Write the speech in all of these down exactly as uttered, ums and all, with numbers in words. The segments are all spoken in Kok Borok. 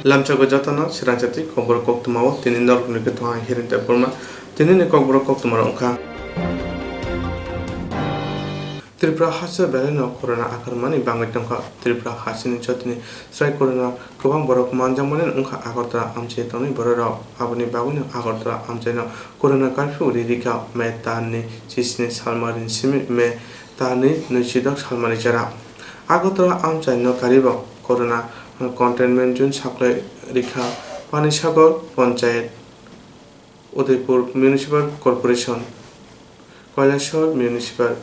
Lamchago jotono srangsa twi kokborok koktwmao tini norokni khe thwng Hiren Debbarma. Tinini kokborok koktwmarok wngkha. Tripura haste belaino corona akromani bangwi tongkha. Tripura hasteni jotoni srai corona kwbang borok manjakmani wngkha Agartala amchaio tongnai bororok. Aboni bagwino Agartala amchaino corona curfew ri rikha May tarni chisni salmani simi May tarni nwisidok salmani jora. Agartala amchaino karwi bo corona containment zone saklai rikha Panisagar Panchayat, Udaipur Municipal Corporation, Kailasahar Municipal,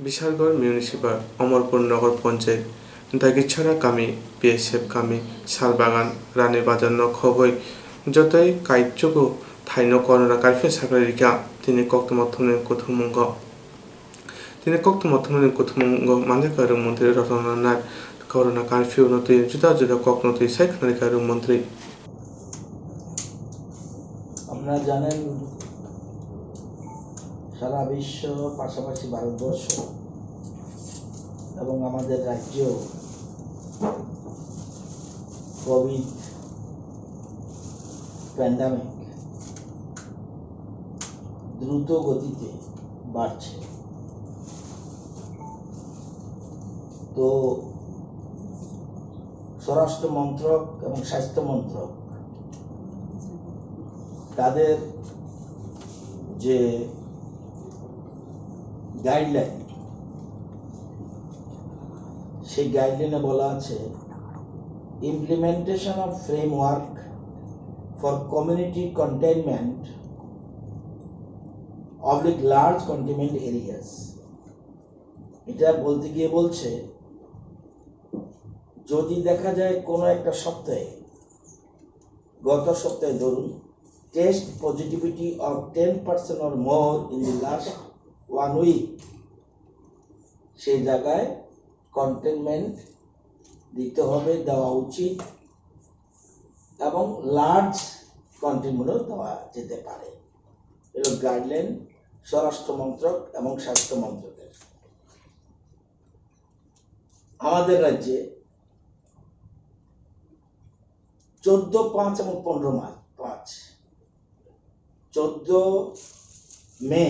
Bishargarh Municipal, Amarpur Nagar Panchayat, Dagitchara kami, B S F kami, Salbagan, Rani Bazar no khobwi jotoi kaichugo thaino corona curfew saklai rikha tini koktwma thumni kuthummungo. Tini koktwma thumnani kuthummungo manjakha rwng montri Ratan Lal Nath corona curfew no twi juda juda kokno twi sai khwnarikha rwng montri. আপনারা জানেন, সারা বিশ্ব, পাশাপাশি ভারতবর্ষ এবং আমাদের রাজ্যেও Covid pandemic দ্রুত গতিতে বাড়ছে। তো স্বরাষ্ট্র মন্ত্রক এবং স্বাস্থ্য মন্ত্রক তাদের যে গাইডলাইন, সেই গাইডলাইনে বলা আছে, implementation of framework for community containment oblique large containment areas। এটা বলতে গিয়ে বলছে, যদি দেখা যায় কোনো একটা সপ্তাহে, গত সপ্তাহে ধরুন, test positivity of ten percent or more in the last one week, সেই জায়গায় কন্টেইনমেন্ট দিতে হবে, দেওয়া উচিত, এবং লার্জ কন্টেইনমেন্টও দেওয়া যেতে পারে। এগুলো গাইডলাইন স্বরাষ্ট্র মন্ত্রক এবং স্বাস্থ্য মন্ত্রকের। আমাদের রাজ্যে চোদ্দ পাঁচ এবং পনেরো মার্চ, পাঁচ, চোদ্দ মে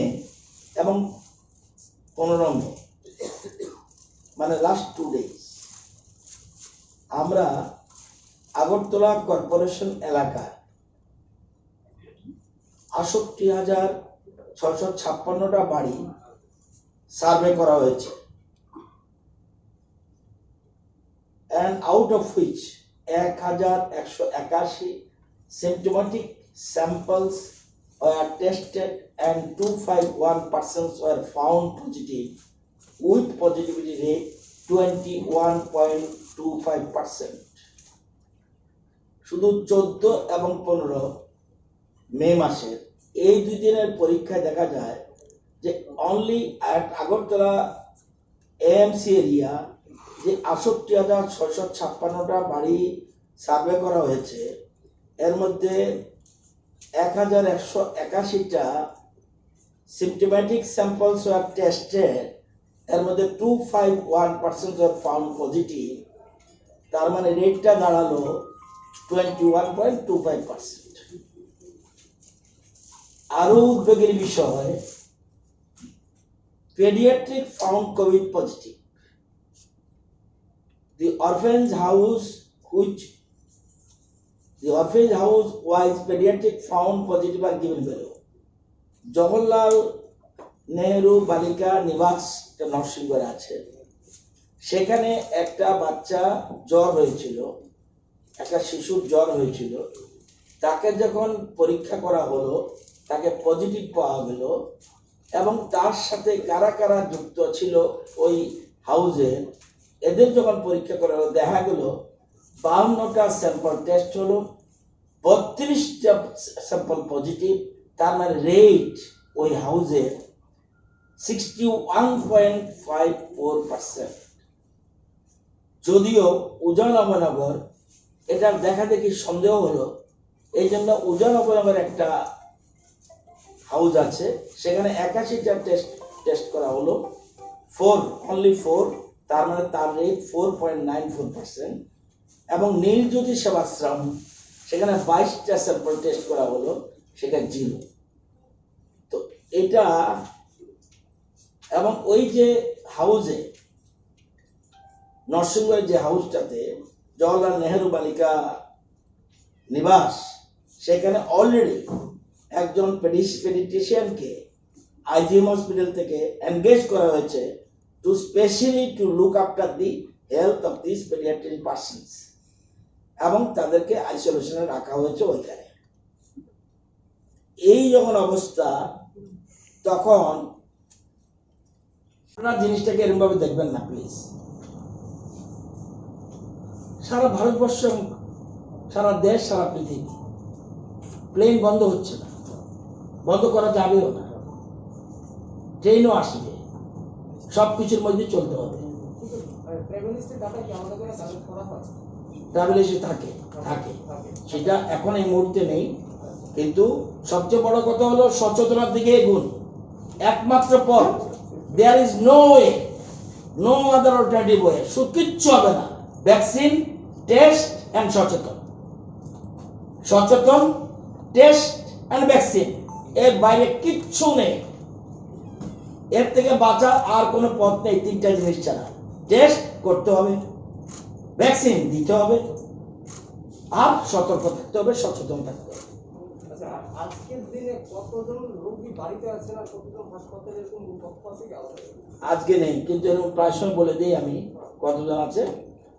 এবং পনেরো মে, মানে লাস্ট টু ডেজ, আমরা আগরতলা কর্পোরেশন এলাকার আটষট্টি হাজার ছয়শো ছাপ্পান্নটা বাড়ি সার্ভে করা হয়েছে। And out of which এক হাজার একশো একাশি symptomatic samples were tested and two five one persons were found positive, with positivity rate twenty one point two five percent। শুধু চোদ্দ এবং পনেরো মে মাসের এই দুই দিনের পরীক্ষায় দেখা যায় যে only at Agartala AMC area যে আটষট্টি হাজার ছয়শো ছাপ্পান্নটা বাড়ি সার্ভে করা হয়েছে, এর মধ্যে এক হাজার একশো একাশিটা symptomatic samples were tested, এর মধ্যে two five one percent were found positive, তার মানে রেটটা দাঁড়ালো twenty one point two five percent. আরও উদ্বেগের বিষয়, pediatric found COVID positive. The orphanage house which, the orphanage house wise pediatric found positive are given below. Jawaharlal নেহেরু বালিকা নিবাস, একটা নরসিংগড়ে আছে, সেখানে একটা বাচ্চা জ্বর হয়েছিল, একটা শিশুর জ্বর হয়েছিল, তাকে যখন পরীক্ষা করা হলো, তাকে পজিটিভ পাওয়া গেল, এবং তার সাথে কারা কারা যুক্ত ছিল ওই হাউজে, এদের যখন পরীক্ষা করা হলো, দেখা গেল বাউন্নটা স্যাম্পল টেস্ট হলো, বত্রিশটা স্যাম্পল পজিটিভ, তার মানে রেট ওই হাউজে sixty one point five four percent. যদিও উজান অভয়নগর এটা দেখা দেখি সন্দেহ হলো, এই জন্য উজান অভয়নগর একটা হাউজ আছে, সেখানে একাশিটা টেস্ট টেস্ট করা হলো, ফোর, অনলি ফোর, তার মানে তার rate four point nine four percent. এবং নীলজ্যোতি সেবাশ্রম, সেখানে বাইশটা স্যাম্পল টেস্ট করা হলো, সেটা জিরো। তো এটা, এবং ওই যে হাউসে, নরসিংগড়ের যে হাউসটাতে জওহরলাল নেহেরু বালিকা নিবাস, সেখানে অলরেডি একজন পেডিস- পেডিয়াট্রিশিয়ানকে আইজিএম হসপিটাল থেকে এনগেজ করা হয়েছে to specially to look after the health of these pediatric persons, এবং তাদেরকে আইসোলেশনে রাখা হয়েছে ওইখানে। এই যখন অবস্থা, তখন আপনারা জিনিসটাকে এরকম ভাবে দেখবেন না, প্লিজ। সারা ভারতবর্ষ এবং সারা দেশ, সারা পৃথিবী প্লেন বন্ধ হচ্ছে না, বন্ধ করা যাবেও না, ট্রেনও আসবে, সব কিছুর মধ্যে চলতে হবে। ট্রাভেল এসে থাকে, থাকে, সেটা এখন এই মুহূর্তে নেই, কিন্তু সবচেয়ে বড় কথা হলো সচেতনার দিকে এগুন। একমাত্র পথ, there is no way, no other alternative way, শুধু কিচ্ছু হবে না। ভ্যাকসিন, টেস্ট অ্যান্ড সচেতন, সচেতন, টেস্ট অ্যান্ড ভ্যাকসিন, এর বাইরে কিচ্ছু নেই। এর থেকে বাঁচার আর কোনো পথ নেই। তিনটা জিনিস ছাড়া, টেস্ট করতে হবে, ভ্যাকসিন দিতে হবে, আর সতর্ক থাকতে হবে, সচেতন থাকতে হবে। আচ্ছা, আজকের দিনে কতজন রোগী বাড়িতে আছেন আর কতজন হাসপাতালে এরকম তথ্য আছে কি আলাদা? আজকে নেই, কিন্তু এরকম প্রায় সময় বলে দিই আমি কতজন আছে।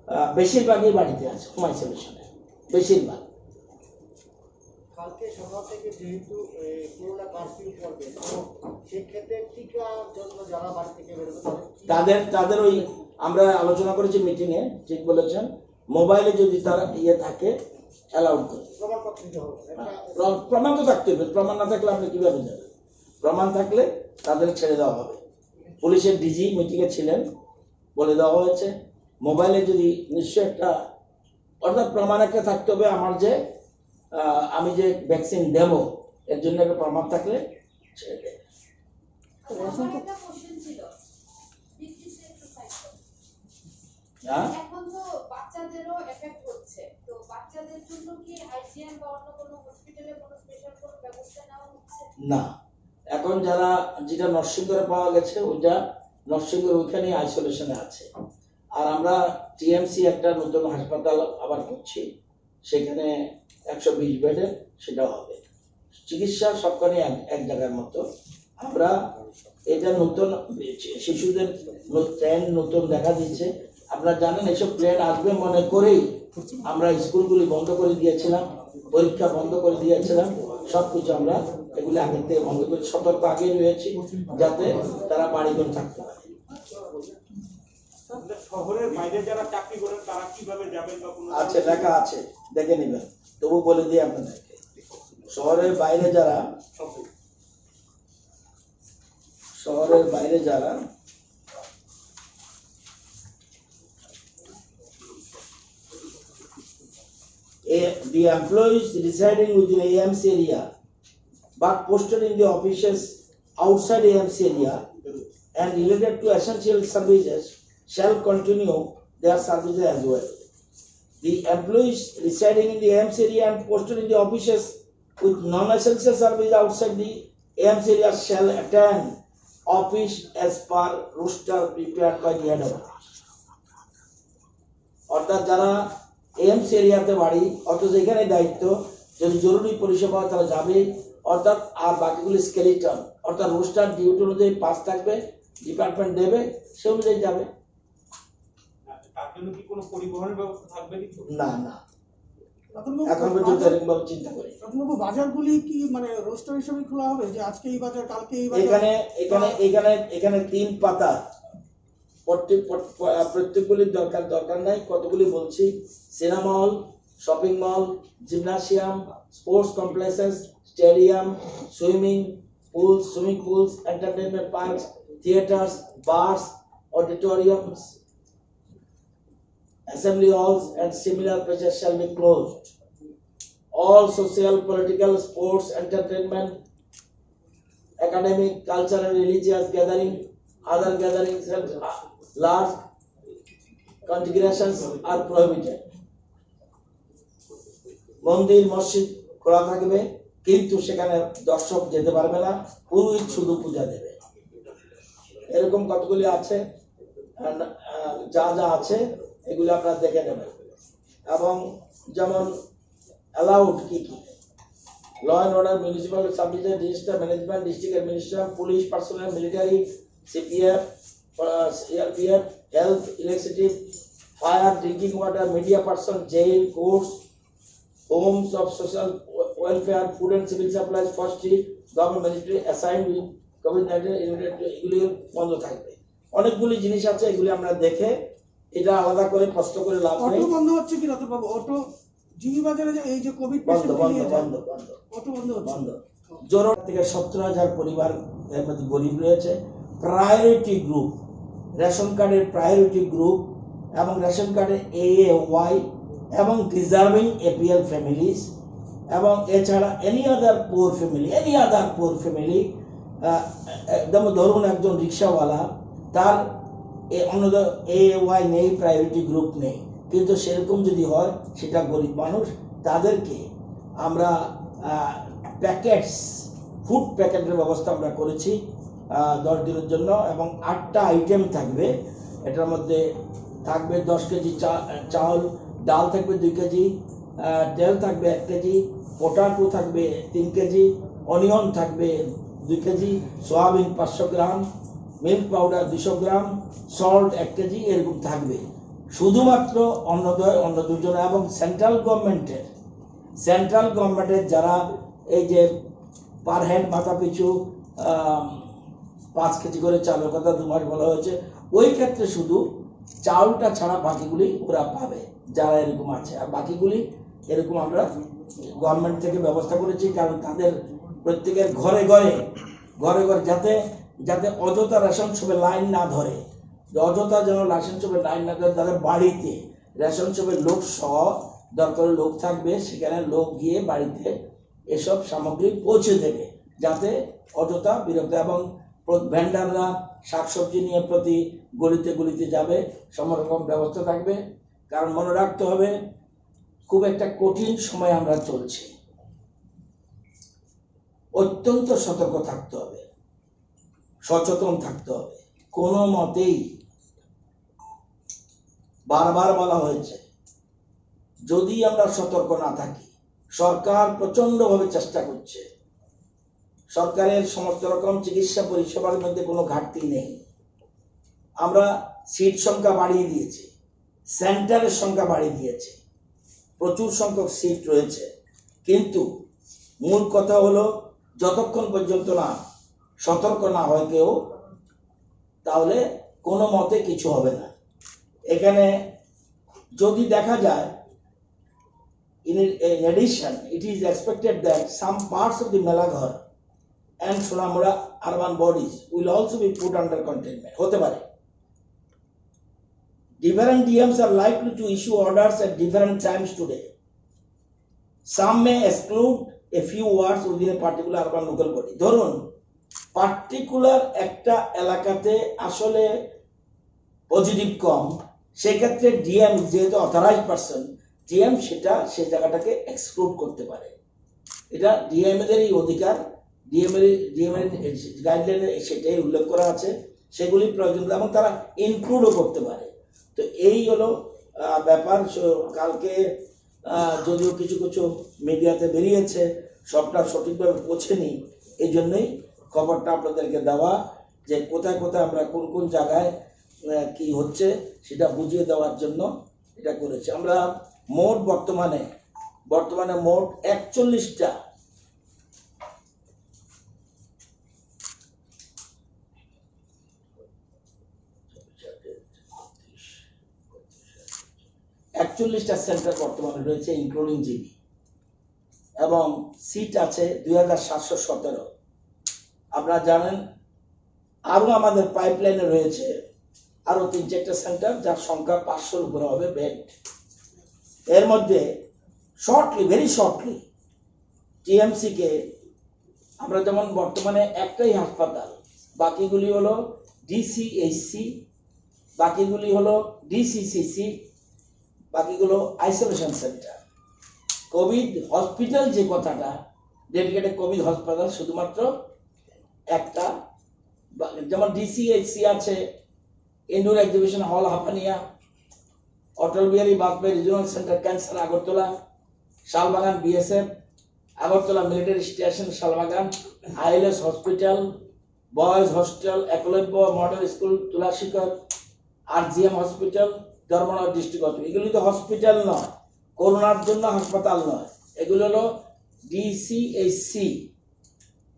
আহ, বেশিরভাগই বাড়িতে আছে, হোম আইসোলেশনে বেশিরভাগ। কালকে সকাল থেকে যেহেতু করোনা কারফিউ পড়বে, তো সেক্ষেত্রে টিকার জন্য যারা বাড়ি থেকে বেরোবে তাদের কি তাদের তাদের ওই আমরা আলোচনা করেছি মিটিং এ, ঠিক বলেছেন, মোবাইলে যদি তারা ইয়ে থাকে, অ্যালাউড করে। প্রমাণপত্র দিতে হবে। একটা প্রমাণ তো থাকতে হবে, প্রমাণ না থাকলে আপনি কিভাবে যাবেন? প্রমাণ থাকলে তাদের ছেড়ে দেওয়া হবে। পুলিশের ডিজি মিটিং এ ছিলেন, বলে দেওয়া হয়েছে মোবাইলে যদি নিশ্চয় একটা, অর্থাৎ প্রমাণ একটা থাকতে হবে আমার যে আহ, আমি যে ভ্যাকসিন দেব, এর জন্য একটা প্রমাণ থাকলে ছেড়ে দেয়। আচ্ছা, আমার একটা কোশ্চেন ছিল। বিসিসি একটু সাইড করো। হ্যাঁ? এখন তো বাচ্চাদেরও এফেক্ট হচ্ছে, তো বাচ্চাদের জন্য কি আইজিএম বা অন্য কোনো হসপিটালে কোনো স্পেশাল কোনো ব্যবস্থা নেওয়া হচ্ছে? না, এখন যারা, যেটা নরসিংগড়ে পাওয়া গেছে, ওইটা নরসিংগড় ওইখানেই আইসোলেশনে আছে। আর আমরা টিএমসি একটা নতুন হাসপাতাল আবার করছি, সেখানে একশো বিশ বেডের সেটা হবে। চিকিৎসা সবখানে এক, এক জায়গার মতো। আমরা এটা নতুন শিশুদের ন-, প্ল্যান নতুন দেখা দিচ্ছে। আপনারা জানেন, এইসব প্ল্যান আসবে মনে করেই আমরা স্কুলগুলি বন্ধ করে দিয়েছিলাম, পরীক্ষা বন্ধ করে দিয়েছিলাম, সবকিছু আমরা এগুলি আগের থেকে বন্ধ করে সতর্ক আগে রয়েছি, যাতে তারা বাড়িঘর থাকতে পারে। শহরের বাইরে যারা চাকরি করেন, তারা কিভাবে যাবেন বা কোনো আচ্ছা, লেখা আছে, দেখে নেবেন, তবু বলে দিই আপনাদেরকে। শহরের বাইরে যারা, শহরের বাইরে যারা, a, the employees residing within A M C area but posted in the offices outside A M C area and related to essential services shall continue their services as well. The employees residing in the A M C area and posted in the offices with non-essential service outside the A M C area shall attend office as per roster prepared by the head office. অর্থাৎ যারা এএমসি এরিয়াতে বাড়ি, অথচ এখানে দায়িত্ব, যদি জরুরি পরিষেবা হয় তারা যাবে, অর্থাৎ আর বাকিগুলি স্কেলিটন, অর্থাৎ রোস্টার ডিউটি অনুযায়ী পাস থাকবে, ডিপার্টমেন্ট দেবে, সে অনুযায়ী যাবে। তার জন্য কি কোনো পরিবহনের ব্যবস্থা থাকবে কিছু? না, না, প্রাথমিক এখন পর্যন্ত বাজার, এরকম ভাবে চিন্তা করি। প্রাথমিক বাজারগুলি কি মানে রোস্টার হিসেবে খোলা হবে, যে আজকে এই বাজার, কালকে এই বাজার? এখানে, এখানে, এখানে, এখানে তিন পাতা, প্রত্যেক, প্র-, প্র-, প্রত্যেকগুলির দরকার, দরকার নাই, কতগুলি বলছি। Cinema hall, shopping mall, gymnasium, sports complexes, stadium, swimming pools, swimming pools, entertainment parks, theatres, bars, auditoriums, assembly halls and similar places shall be closed. All social, political, sports, entertainment, academic, cultural, religious gathering, other gatherings and large configurations are prohibited. মন্দির মসজিদ খোলা থাকবে, কিন্তু সেখানে দর্শক যেতে পারবে না, পুরোহিত শুধু পূজা দেবে। এরকম কতগুলি আছে, আহ, আহ, যা যা আছে এগুলি আপনারা দেখে নেবেন। এবং যেমন অ্যালাউড কি কি, law and order, municipal sub division, disaster management, district administration, police personnel, military, CPF, CRPF, health, electricity, fire, drinking water, media person, jail, courts, homes of social welfare, food and civil supplies, forestry, government military assigned with COVID nineteen, এগুলি বন্ধ থাকবে। অনেকগুলি জিনিস আছে, এগুলি আমরা দেখে এটা আলাদা করে প্রশ্ন করে লাভ নেই। অটো বন্ধ হচ্ছে কি রতনবাবু? অটো জিবি বাজারে যে এই যে কোভিড বন্ধ, পেশেন্ট বন্ধ, নিয়ে যায়, বন্ধ, বন্ধ। অটো বন্ধ হচ্ছে? বন্ধ। জোর থেকে সত্তর হাজার পরিবার এর মধ্যে গরিব রয়েছে। প্রায়োরিটি গ্রুপ, রেশন কার্ডের প্রায়োরিটি গ্রুপ এবং রেশন কার্ডের এএওয়াই এবং ডিজার্ভিং এপিএল ফ্যামিলিজ এবং এছাড়া any other poor family, any other poor family, একদম ধরুন একজন রিক্সাওয়ালা, তার এ অন্যদের এওয়াই নেই, প্রায়োরিটি গ্রুপ নেই, কিন্তু সেরকম যদি হয়, সেটা গরিব মানুষ, তাদেরকে আমরা প্যাকেটস, ফুড প্যাকেটের ব্যবস্থা আমরা করেছি আহ, দশ দিনের জন্য, এবং আটটা আইটেম থাকবে। এটার মধ্যে থাকবে দশ কেজি চা- চাউল, ডাল থাকবে দুই কেজি, আহ, তেল থাকবে এক কেজি, পোটাটো থাকবে তিন কেজি, অনিয়ন থাকবে দুই কেজি, সয়াবিন পাঁচশো গ্রাম, মিল্ক পাউডার দুশো গ্রাম, সল্ট এক কেজি, এরকম থাকবে। শুধুমাত্র অন্নদয়, অন্ন যোজনা এবং সেন্ট্রাল গভর্নমেন্টের, সেন্ট্রাল গভর্নমেন্টের যারা এই যে পার হেড মাথা পিছু আহ, পাঁচ কেজি করে চালের কথা দু মাস বলা হয়েছে, ওই ক্ষেত্রে শুধু চাউলটা ছাড়া বাকিগুলি ওরা পাবে, যারা এরকম আছে। আর বাকিগুলি এরকম আমরা গভর্নমেন্ট থেকে ব্যবস্থা করেছি, কারণ তাদের প্রত্যেকের ঘরে ঘরে, ঘরে ঘরে যাতে, যাতে অযথা রেশন শপে লাইন না ধরে, অযথা যেন রেশন শপে লাইন না ধরে, তাদের বাড়িতে রেশন শপের লোক সহ দরকারি লোক থাকবে, সেখানে লোক গিয়ে বাড়িতে এসব সামগ্রী পৌঁছে দেবে, যাতে অযথা বিরক্ত এবং প্র- ভেন্ডাররা শাকসবজি নিয়ে প্রতি গলিতে গলিতে যাবে, সব রকম ব্যবস্থা থাকবে। কারণ মনে রাখতে হবে, খুব একটা কঠিন সময় আমরা চলছি, অত্যন্ত সতর্ক থাকতে হবে, সচেতন থাকতে হবে। কোনো মতেই, বারবার বলা হয়েছে, যদি আমরা সতর্ক না থাকি, সরকার প্রচণ্ডভাবে চেষ্টা করছে, সরকারের সমস্ত রকম চিকিৎসা পরিষেবার মধ্যে কোনো ঘাটতি নেই। আমরা সিট সংখ্যা বাড়িয়ে দিয়েছি, সেন্টারের সংখ্যা বাড়িয়ে দিয়েছি, প্রচুর সংখ্যক সিট রয়েছে, কিন্তু মূল কথা হলো, যতক্ষণ পর্যন্ত না সতর্ক না হয় কেউ, তাহলে কোনো মতে কিছু হবে না। এখানে যদি দেখা যায়, in, in addition, it is expected that some parts of the Melaghar and Sonamura urban bodies will also be put under containment. হতে পারে। Different DM's are likely to issue orders at different times today. Some may exclude a few wards within a particular urban local body. ধরুন, পার্টিকুলার একটা এলাকাতে আসলে পজিটিভ কম, সেক্ষেত্রে ডিএম যেহেতু authorize person, DM সেটা সেই জায়গাটাকে এক্সক্লুড করতে পারে। এটা ডিএম এর এই অধিকার, ডিএম এর, ডিএম এর গাইডলাইনে সেটাই উল্লেখ করা আছে, সেগুলি প্রয়োজন এবং তারা ইনক্লুডও করতে পারে। তো এই হলো আহ, ব্যাপার। So, কালকে আহ, যদিও কিছু কিছু মিডিয়াতে বেরিয়েছে, সবটা সঠিকভাবে পৌঁছেনি, এই জন্যই খবরটা আপনাদেরকে দেওয়া, যে কোথায় কোথায় আমরা কোন কোন জায়গায় আহ, কি হচ্ছে সেটা বুঝিয়ে দেওয়ার জন্য এটা করেছি। আমরা মোট বর্তমানে, বর্তমানে মোট একচল্লিশটা, একচল্লিশটা সেন্টার বর্তমানে রয়েছে, ইনক্লুডিং জিবি, এবং সিট আছে দুই হাজার সাতশো সতেরো। আপনারা জানেন, আরো আমাদের পাইপলাইনে রয়েছে আরো তিন চারটা সেন্টার, যার সংখ্যা পাঁচশোর উপরে হবে বেড। এর মধ্যে শর্টলি, ভেরি শর্টলি, টিএমসি কে আমরা যেমন বর্তমানে একটাই হাসপাতাল, বাকিগুলি হলো ডিসিএইচসি, বাকিগুলি হলো ডিসিসিসি, বাকিগুলো আইসোলেশন সেন্টার। কোভিড হসপিটাল যে কথাটা, ডেডিকেটেড কোভিড হসপিটাল শুধুমাত্র একটা, বা-, যেমন ডিসিএইচসি আছে, indoor exhibition hall Hapania, Atal Bihari Vajpayee regional centre cancer Agartala, Salbagan BSF, Agartala military station Salbagan, ILS hospital, boys hostel, Eklavya model school Tulashikhar, RGM hospital, Dharmanagar district hospital. এগুলি তো হসপিটাল নয়, করোনার জন্য হাসপাতাল নয়, এগুলো হলো ডিসিএইচসি,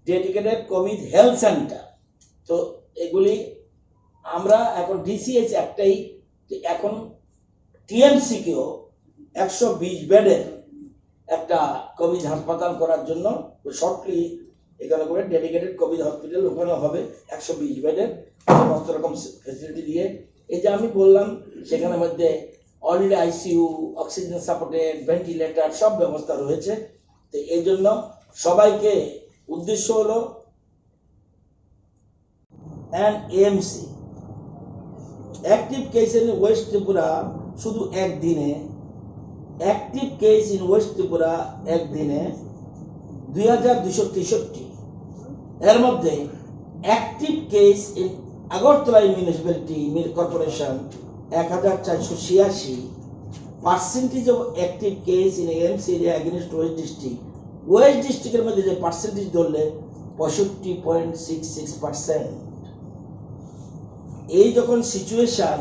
ডেডিকেটেড কোভিড হেলথ সেন্টার। তো এগুলি আমরা এখন ডিসিএইচ একটাই, তো এখন টিএমসি কেও একশো বিশ বেডের একটা কোভিড হাসপাতাল করার জন্য শর্টলি এখানে করে ডেডিকেটেড কোভিড হসপিটাল ওখানে হবে, একশো বিশ বেডের সমস্ত রকম ফেসিলিটি দিয়ে। এই যে আমি বললাম, সেখানে মধ্যে already ICU, oxygen supported, ventilator সব ব্যবস্থা রয়েছে। তো এই জন্য সবাইকে উদ্দেশ্য হলো and AMC. Active case in West Tripura শুধু একদিনে, active case in West Tripura একদিনে দুই হাজার দুইশো তেষট্টি। এর মধ্যে active case in Agartala municipality corporation এক হাজার চারশো ছিয়াশি, percentage of active case in AMC area against West district, West ডিস্ট্রিক্টের মধ্যে যে পার্সেন্টেজ ধরলে পঁয়ষট্টি পয়েন্ট সিক্স সিক্স পার্সেন্ট। এই যখন সিচুয়েশন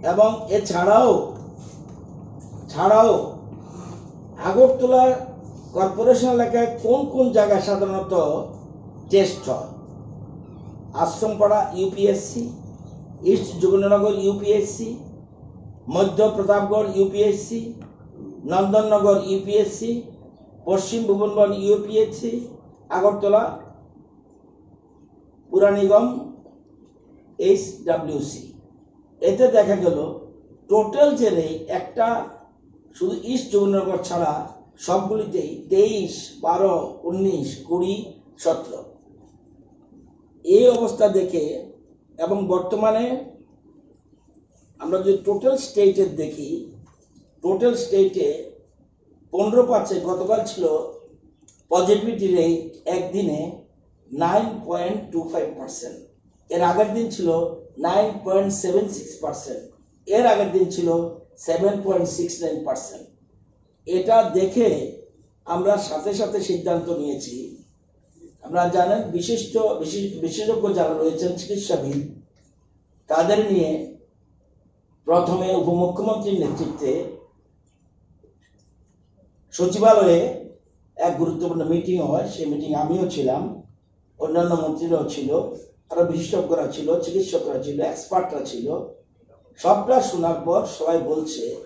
এবং এছাড়াও ছাড়াও আগরতলা কর্পোরেশন এলাকায় কোন কোন জায়গায় সাধারণত টেস্ট হয়? আশ্রমপাড়া ইউপিএইচসি, ইস্ট যোগেন্দ্রনগর ইউপিএইচসি, মধ্য প্রতাপগড় ইউপিএইচসি, নন্দননগর ইউপিএইচসি, পশ্চিম ভুবনবন ইউপিএইচসি, আগরতলা পুরা নিগম এইচডাব্লিউসি। এতে দেখা গেল টোটাল জেলে একটা শুধু ইস্ট যোগেন্দ্রনগর ছাড়া সবগুলিতেই তেইশ, বারো, উনিশ, কুড়ি, সতেরো। এই অবস্থা দেখে এবং বর্তমানে আমরা যদি টোটাল স্টেটে দেখি, টোটাল স্টেটে পনেরো পাঁচে গতকাল ছিল পজিটিভিটি রেট একদিনে nine point two five percent, এর আগের দিন ছিল nine point seven six percent, এর আগের দিন ছিল seven point six nine percent. এটা দেখে আমরা সাথে সাথে সিদ্ধান্ত নিয়েছি, আপনারা জানেন, বিশিষ্ট বিশেষ- বিশেষজ্ঞ যারা রয়েছেন, চিকিৎসাবিদ, তাদের নিয়ে প্রথমে উপমুখ্যমন্ত্রীর নেতৃত্বে সচিবালয়ে এক গুরুত্বপূর্ণ মিটিং হয়। সেই মিটিং আমিও ছিলাম, অন্যান্য মন্ত্রীরাও ছিল, আরো বিশেষজ্ঞরা ছিল, চিকিৎসকরা ছিল, এক্সপার্টরা ছিল। সবটা শোনার পর সবাই বলছে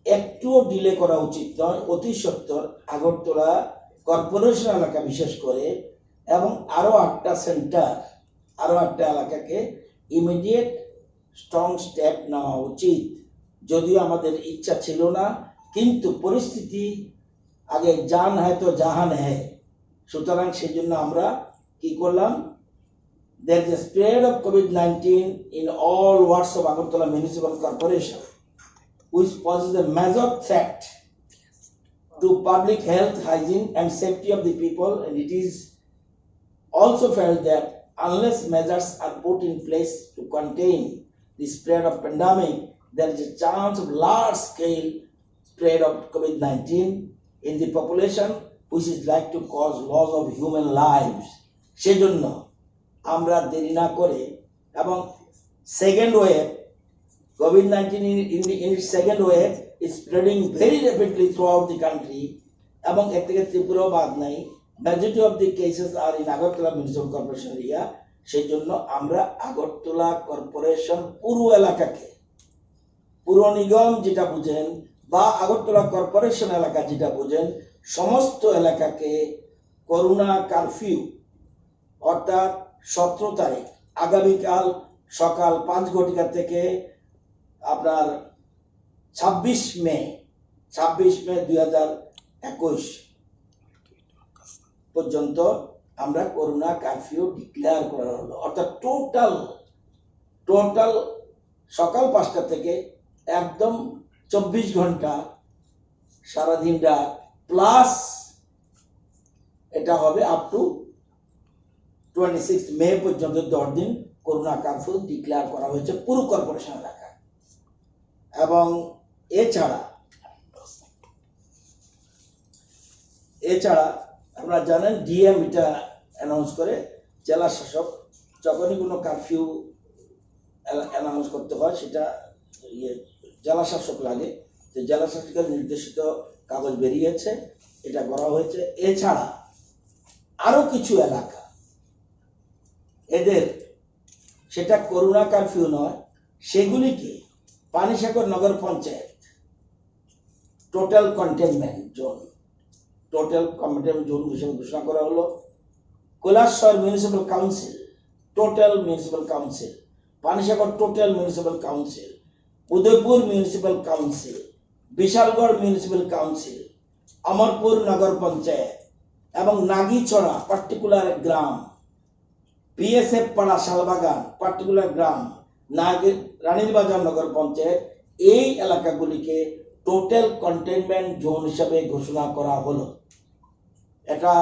একটুও ডিলে করা উচিত নয়, অতি সত্বর আগরতলা কর্পোরেশন এলাকা বিশেষ করে এবং আরো আটটা সেন্টার, আরো আটটা এলাকাকে ইমিডিয়েট স্ট্রং স্টেপ নেওয়া উচিত। যদিও আমাদের ইচ্ছা ছিল না, কিন্তু পরিস্থিতি আগে জান হ্যায় তো জাহান হ্যায়, সুতরাং সেই জন্য আমরা কি করলাম, there is a spread of COVID nineteen in all wards of Agartala Municipal Corporation, which poses a major threat to public health, hygiene and safety of the people, and it is also felt that unless measures are put in place to contain the spread of pandemic, there is a chance of large scale spread of COVID nineteen in the population, which is like to cause loss of human lives. সেজন্য আমরা দেরি না করে এবং second wave, COVID nineteen in, in, the, in its second wave is spreading very rapidly throughout the country, এবং এর থেকে ত্রিপুরাও বাদ নাই। Majority of the cases are in Agartala Municipal Corporation area। সেই জন্য আমরা আগরতলা কর্পোরেশন পুরো এলাকাকে, পুর নিগম যেটা বুঝেন বা আগরতলা কর্পোরেশন এলাকা যেটা বুঝেন, সমস্ত এলাকাকে করোনা কারফিউ, অর্থাৎ সতেরো তারিখ, আগামীকাল সকাল পাঁচ ঘটিকা থেকে আপনার ছাব্বিশ মে, ছাব্বিশ মে দুই হাজার একুশ পর্যন্ত আমরা করোনা কারফিউ ডিক্লেয়ার করা হলো। অর্থাৎ টোটাল, টোটাল সকাল পাঁচটা থেকে একদম চব্বিশ ঘন্টা সারাদিন রাত, প্লাস এটা হবে আপ টু টোয়েন্টি সিক্স মে পর্যন্ত দশ দিন করোনা কারফিউ ডিক্লেয়ার করা হয়েছে পুরো কর্পোরেশন এলাকায়। এবং এছাড়া এছাড়া আপনারা জানেন, ডিএম এটা অ্যানাউন্স করে, জেলা শাসক যখনই কোনো কারফিউ অ্যানাউন্স করতে হয়, সেটা ইয়ে জেলা শাসক লাগে। তো জেলা শাসকের নির্দেশিত কাগজ বেরিয়েছে, এটা করা হয়েছে। এছাড়া আরো কিছু এলাকা, এদের সেটা করোনা কারফিউ নয়, সেগুলিকে Panisagar Nagar Panchayat total containment zone, total containment zone হিসেবে ঘোষণা করা হলো। Kailashahar municipal council, total municipal council, Panisagar total municipal council, Udaipur municipal council, Bishalgarh municipal council, Amarpur Nagar Panchayat এবং নাগিছড়া পার্টিকুলার গ্রাম, বিএসএফ পাড়া শালবাগান পার্টিকুলার গ্রাম, নাগি-, রানীর বাজার নগর পঞ্চায়েত, এই এলাকাগুলিকে টোটাল কন্টেইনমেন্ট জোন হিসাবে ঘোষণা করা হলো। এটা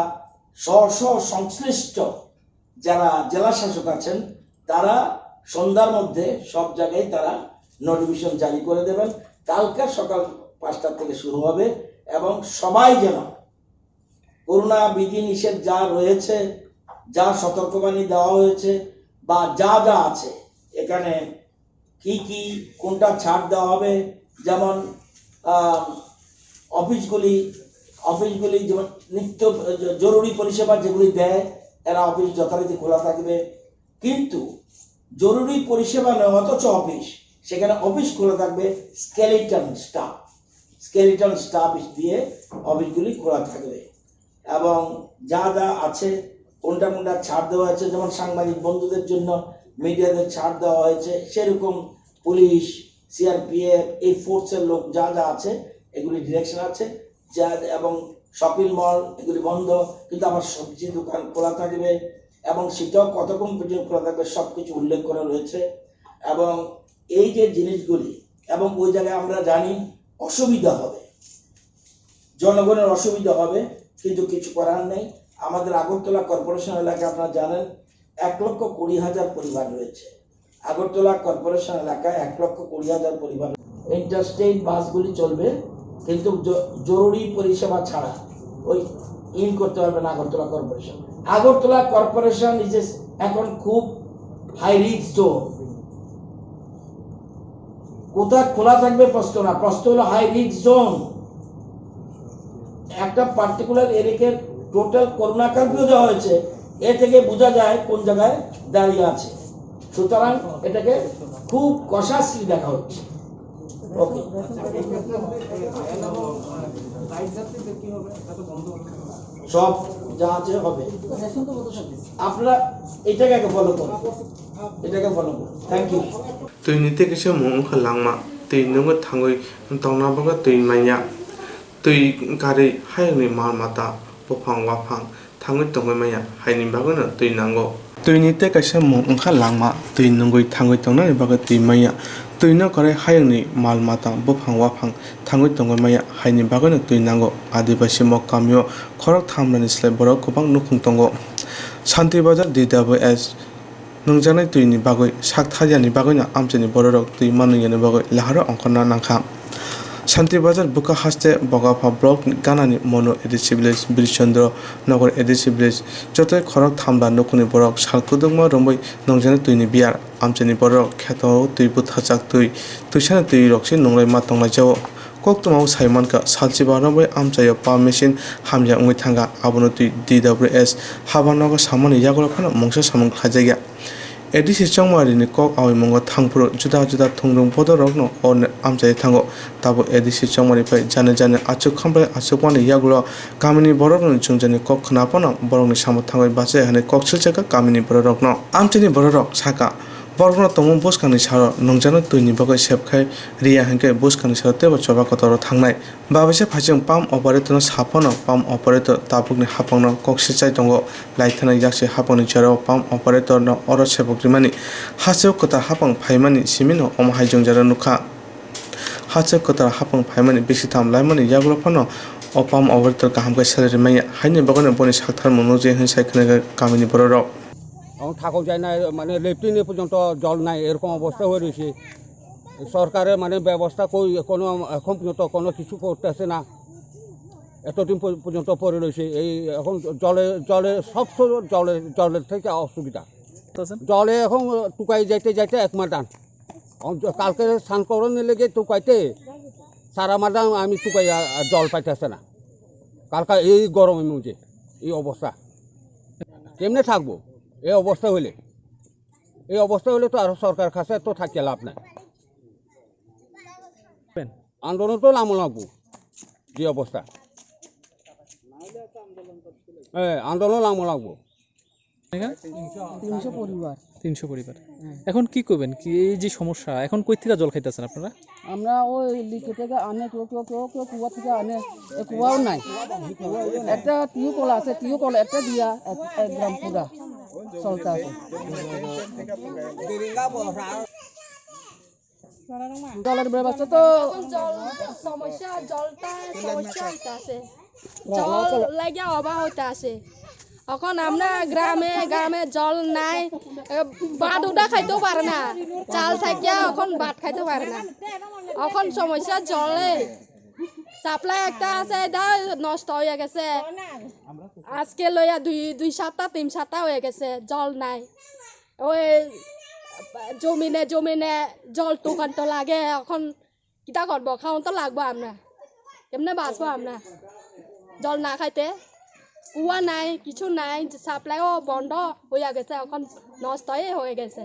স্ব স্ব সংশ্লিষ্ট যারা জেলা শাসক আছেন, তারা সন্ধ্যার মধ্যে সব জায়গায় তারা নোটিফিকেশন জারি করে দেবেন। কালকে সকাল পাঁচটা থেকে শুরু হবে এবং সবাই যেন করোনা বিধি নিষেধ যা রয়েছে, যা সতর্কবাণী দেওয়া হয়েছে বা যা যা আছে, এখানে কি কি, কোনটা ছাড় দেওয়া হবে, যেমন আহ, অফিসগুলি অফিসগুলি যেমন নিত্য জরুরি পরিষেবা যেগুলি দেয়, এরা অফিস যথারীতি খোলা থাকবে। কিন্তু জরুরি পরিষেবা নয় অথচ অফিস, সেখানে অফিস খোলা থাকবে স্কেলিটন স্টাফ, স্কেলিটন স্টাফ দিয়ে অফিসগুলি খোলা থাকবে। এবং যা যা আছে, কোনটা কোনটা ছাড় দেওয়া হয়েছে, যেমন সাংবাদিক বন্ধুদের জন্য মিডিয়াদের ছাড় দেওয়া হয়েছে, সেরকম পুলিশ, সিআরপিএফ, এই ফোর্সের লোক যা যা আছে, এগুলি ডিরেকশন আছে। যা এবং শপিং মল এগুলি বন্ধ, কিন্তু আমার সবজি দোকান খোলা থাকবে এবং সেটাও কতক্ষণ পর্যন্ত খোলা থাকবে, সবকিছু উল্লেখ করা রয়েছে। এবং এই যে জিনিসগুলি, এবং ওই জায়গায় আমরা জানি অসুবিধা হবে, জনগণের অসুবিধা হবে, কিন্তু কিছু করার নেই। আমাদের আগরতলা কর্পোরেশন এলাকায় আপনারা জানেন এক লক্ষ কুড়ি হাজার পরিবার রয়েছে। আগরতলা কর্পোরেশন এলাকায় এক লক্ষ কুড়ি হাজার পরিবার। ইন্টারস্টেট বাসগুলি চলবে, কিন্তু জ-, জরুরি পরিষেবা ছাড়া ওই ইন করতে পারবে না আগরতলা কর্পোরেশন। আগরতলা কর্পোরেশন ইজ এখন খুব হাই রিস্ক জোন। কোথায় খোলা থাকবে প্রশ্ন না, প্রশ্ন হলো হাই রিস্ক জোন। একটা পার্টিকুলার এরিয়াকে টোটাল করোনা কারফিউ দেওয়া হয়েছে, এ থেকে বোঝা যায় কোন জায়গায় দাঁড়িয়ে আছে। সুতরাং এটাকে খুব কশাসলি দেখা হচ্ছে। ওকে, সব যা আছে হবে। আপনারা এটাকে আগে ফলো করুন, এটাকে ফলো করুন। Thank you. Twini tei kaisa mung wngkha langma, twi nungwi thangwi tongna bagwi twi manya. Twi karwi hayungni mal mata, buphang waphang thangwi tongwi manya, haini bagwino twi nango. Twini tei kaisa mung wngkha langma, twi nungwi thangwi tongnani bagwi twi manya. Twino karwi hayungni mal mata, buphang waphang thangwi tongwi manya, haini bagwino twi nango. Adibasi mok kamio khorok thamrani slai borok kwbang nukhung tongo. Santi Bazar D W S Nungjaknai twini bagwi sak thayani bagwino amchaini bororok twi manwiyani bagwi laharo ongkhorna nangkha. Santi Bazar bwkha haste Bogapha block ni ganani Monu A D C village, Birchandra Nagar A D C village, jotoi khorok thamda nukhungni borok sal kwdwkma romwi nungjaknai twini biyar. Amchaini bororok kheto twi bwthajak twi, twisani twi rok se nunglai ma tonglaijao. Koktwmao sai mankha, salchi barno bai amchaio pump machine hamya wngwi thangkha, abono twi D W S habanogo samani yagulo phano mungsa samung khlaijakya. A D C Chongmarini kok awi mungo thangphuru juda juda thungrung bodolrokno orni amchai thango, tabuk A D C Chongmari bai jani jani achuk khambai achukmani yagulo kamini borokni chwngjani kok khna phano borokni samo thangwi bachai hwnwi kok siljakha kamini bororokno. Amchaini bororok sakha, borokno tongmung bwskangni salo nungjaknai twini bagwi sep khai riya hinkhe bwskangni salo teibo choba kotoro thangnai. Babaisa phaising pump operatorno sa phano pump operator tabukni haphangno kok sichai tongo. Laithana yaksi haphangni jorao pump operatorno oro sebok rimani hasteo kwtal haphang phaimani simino omo hai jwngjaro nukha. Hachwk kwtal hapung phaimani bisi tham laimani yagulo phano o pump operator kaham khe salary manya, haini bagwino boni sakthar mwnwi je hwnwi sai khna kha kamini bororok. Ang thakok jainai, mane লেট্রিনে পর্যন্ত জল নাই, এরকম অবস্থা হয়ে রয়েছে। সরকারের মানে ব্যবস্থা কই, কোনো এখন পর্যন্ত কোনো কিছু করতেছে না। এতদিন পর-, পর্যন্ত পড়ে রয়েছে, এই এখন জলে, জলে সব সময় জলে, জলের থেকে অসুবিধা। আছেন? জলে এখন টুকাই যাইতে যাইতে এক মাদান। অন-, কালকে স্নান করানোর লেগে টুকাইতে সারা মাদান আমি টুকাই, আর জল পাইতেছে না। কালকে এই গরমের মধ্যে এই অবস্থা, কেমনে থাকবো এই অবস্থা হইলে? এই অবস্থা হইলে তো আর সরকার কাছে তো থাকিয়া লাভ নাই। আন্দোলন তো লামো লাগবো, যে অবস্থা। হ্যাঁ, আন্দোলন লামো লাগবো। এখানে? তিনশো পরিবার। তিনশো পরিবার। হ্যাঁ। এখন কি করবেন? কি এই যে সমস্যা, এখন কই থেকে জল খাইতেছেন আপনারা? আমরা ওই লিকে থেকে আনে, কেউ, কেউ, কেউ, কেউ কুয়া থেকে আনে, এ কুয়াও নাই। একটা টিউবওয়েল আছে, টিউবওয়েল একটা দিয়া এক, এক গ্রাম পুরা চলতে আছে। জলের ব্যবস্থা তো এখন জল সমস্যা, জলটা সমস্যা হইতাছে। জল লাগিয়া অভাব হইতাছে। এখন আমরা গ্রামে গ্রামে জল নাই, এ, ভাত উঠা খাইতেও পারে না, চাল থাকিয়া এখন ভাত খাইতে পারে না। এখন সমস্যা জলে, সাপ্লাই একটা আছে, এটা নষ্ট হয়ে গেছে। আজকে লইয়া দুই, দুই সপ্তাহ, তিন সপ্তাহ হয়ে গেছে, জল নাই। ওই জমিনে জমিনে জল দোকান তো লাগে, এখন কিতা করবো? খাওয়ান তো লাগবো আমরা, কেমনে বাঁচবো আমরা? জল না খাইতে, কুয়া নাই, কিছু নাই, সাপ্লাইও বন্ধ হইয়া গেছে, এখন নষ্ট হয়ে হয়ে গেছে।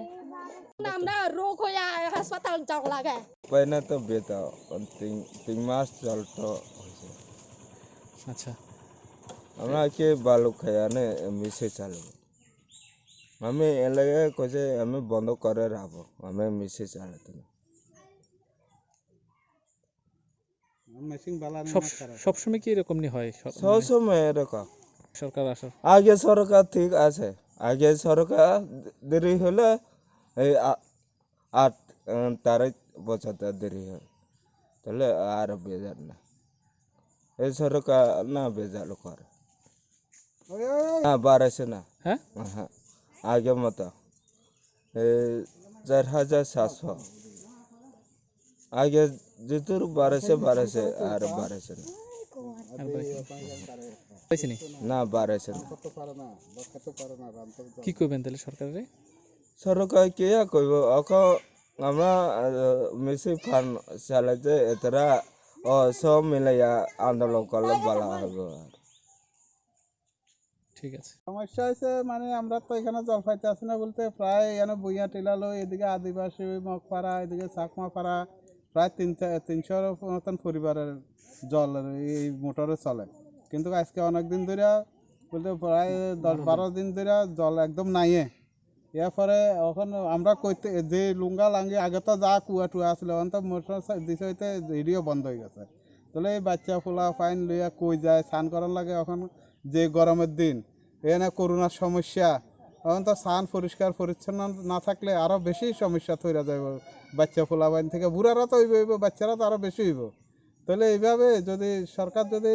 আমরা রোগ হইয়া হাসপাতাল যাওয়া লাগে। Paina to beta, তিন, তিন মাস জল তো হয়েছে। আচ্ছা। আমরা কি বালু খাই আনে মিশে চালু। আমি এলাকায় কইছে আমি বন্ধ করে রাখবো, আমি মিশে চালাতে না। মেশিন বালা নেই সব, মাছ ছাড়া। সবসময় কি এরকমই হয়? সব, সব মানে সময় এরকম। সরকার আসার আগে সরকার ঠিক আছে, আগে সরকার দেরি হলে এই আ-, আট, উম, তারিখ পৌঁছাতে দেরি হয়, তাহলে আর বেজার না। এই সরকার না বেজার করে। না, বাড়াইছে না। হ্যাঁ? হ্যাঁ, আগের মতো। এই চার হাজার সাতশো। আগে যেটুকু বাড়াইছে, বাড়াইছে, আর বাড়াইছে না। আর বাড়াইছে না। বাড়াইছে নি? না, বাড়াইছে না। কি কইবেন তাহলে সরকারে? সরকার কে আর কইব? অখন আমরা, আহ, মিছিল ফান চালাইতে এতরা, ও, সব মিলাইয়া আন্দোলন করলে ভালো হবে। ঠিক আছে। সমস্যা হয়েছে, মানে, আমরা তো এখানে জল পাইতে আসি না বলতে, প্রায় এখানে ভুইয়া টিলা লই, এদিকে আদিবাসী, মগপাড়া, এদিকে চাকমাপাড়া, প্রায় তিন চা-, তিনশোর মতন পরিবারের জল এই মোটরে চলে। কিন্তু আজকে অনেক দিন ধরে, বলতে প্রায় দশ বারো দিন ধরে জল একদম নাইয়ে। এরপরে এখন আমরা কইতে যে লুঙ্গা লাঙ্গি আগে তো যা কুয়া টুয়া আসলে, এখন তো মোটর সা-, দিছে হইতে রেডিও বন্ধ হয়ে গেছে। তাহলে এই বাচ্চা পোলা পাইন লইয়া কই যায়, স্নান করার লাগে। এখন যে গরমের দিন, এনে করোনার সমস্যা, এখন তো স্নান পরিষ্কার পরিচ্ছন্ন না থাকলে আরো বেশি সমস্যা তৈরি যাবে। বাচ্চা পোলা পাইন থেকে বুড়ারা তো হইবে হইবে, বাচ্চারা তো আরো বেশি হইব। তাহলে এইভাবে যদি সরকার যদি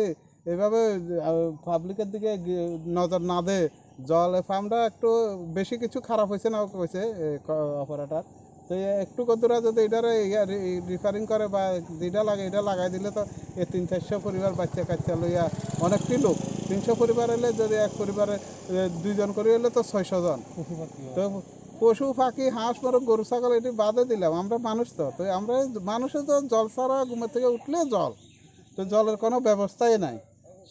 এইভাবে, আহ, পাবলিকের দিকে গি-, নজর না দেয়, জল এ ফার্মটা একটু বেশি কিছু খারাপ হয়েছে না হয়েছে, এ, ক-, অপারেটর। তো এ একটু কদ্দুরা যদি এটারে ইয়া রি-, রিপেয়ারিং করে বা যেটা লাগে এটা লাগাই দিলে তো এই তিন চারশো পরিবার বাচ্চা কাচ্চা লইয়া অনেকটি লোক, তিনশো পরিবার এলে যদি এক পরিবারে, এ, দুইজন করে এলে তো ছয়শো জন। তো পশু পাখি, হাঁস, মুরগ, গরু, ছাগল এটি বাদে দিলাম, আমরা মানুষ তো, তো আমরা মানুষে তো জল ছাড়া ঘুমের থেকে উঠলে জল, তো জলের কোনো ব্যবস্থাই নাই।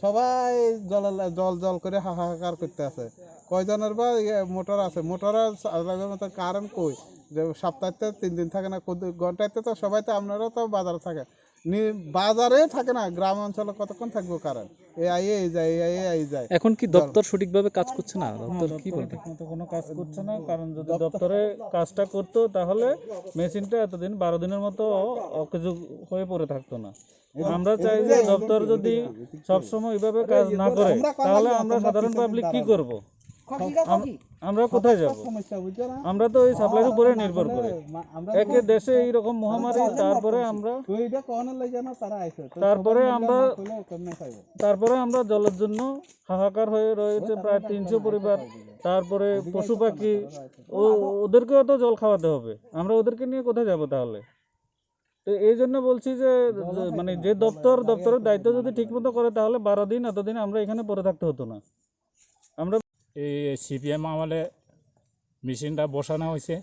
সবাই জলের লা-, জল জল করে হাহাকার করতে আছে। কয়জনের বা ইয়ে মোটর আছে, মোটর আর সা-, লাগার মতো কারেন্ট কই? যে সপ্তাহে তিন দিন থাকে না, কত ঘন্টাতে তো সবাই তো, আপনারা তো বাজারে থাকে, নি-, বাজারে থাকে না, গ্রাম অঞ্চলে কতক্ষণ থাকবো কারেন্ট? এ আইয়ে এই যায়, এ আইয়ে এই যায়। এখন কি জল। দপ্তর সঠিকভাবে কাজ করছে না? না, দপ্তর কি দপ্তরে বলবে? ঠিকমতো কোনো কাজ করছে না, কারণ যদি দপ্তর দপ্তরে কাজটা করতো তাহলে মেশিনটা এতদিন বারো দিনের মতো অকেজো হয়ে পড়ে থাকতো না। আমরা চাই যে দপ্তর যদি সবসময় এইভাবে কাজ না করে, তাহলে আমরা সাধারণ পাবলিক কি করব? আম-, আমরা কোথায় যাব? আমরা তো এই সাপ্লাইর উপরে নির্ভর করে। একে দেশে এইরকম মহামারী, তারপরে আমরা, তারপরে আমরা, তারপরে আমরা জলের জন্য হাহাকার হয়ে রয়েছে প্রায় তিনশো পরিবার। তারপরে পশু পাখি, ও, ওদেরকেও তো জল খাওয়াতে হবে। আমরা ওদেরকে নিয়ে কোথায় যাব তাহলে? তো এই জন্য বলছি যে, যে, মানে, যে দপ্তর, দপ্তরের দায়িত্ব যদি ঠিক মতো করে, তাহলে বারো দিন, এতদিন আমরা এখানে পড়ে থাকতে হতো না। আমরা এই সিপিএম আমলে মেশিনটা বসানো হয়েছে।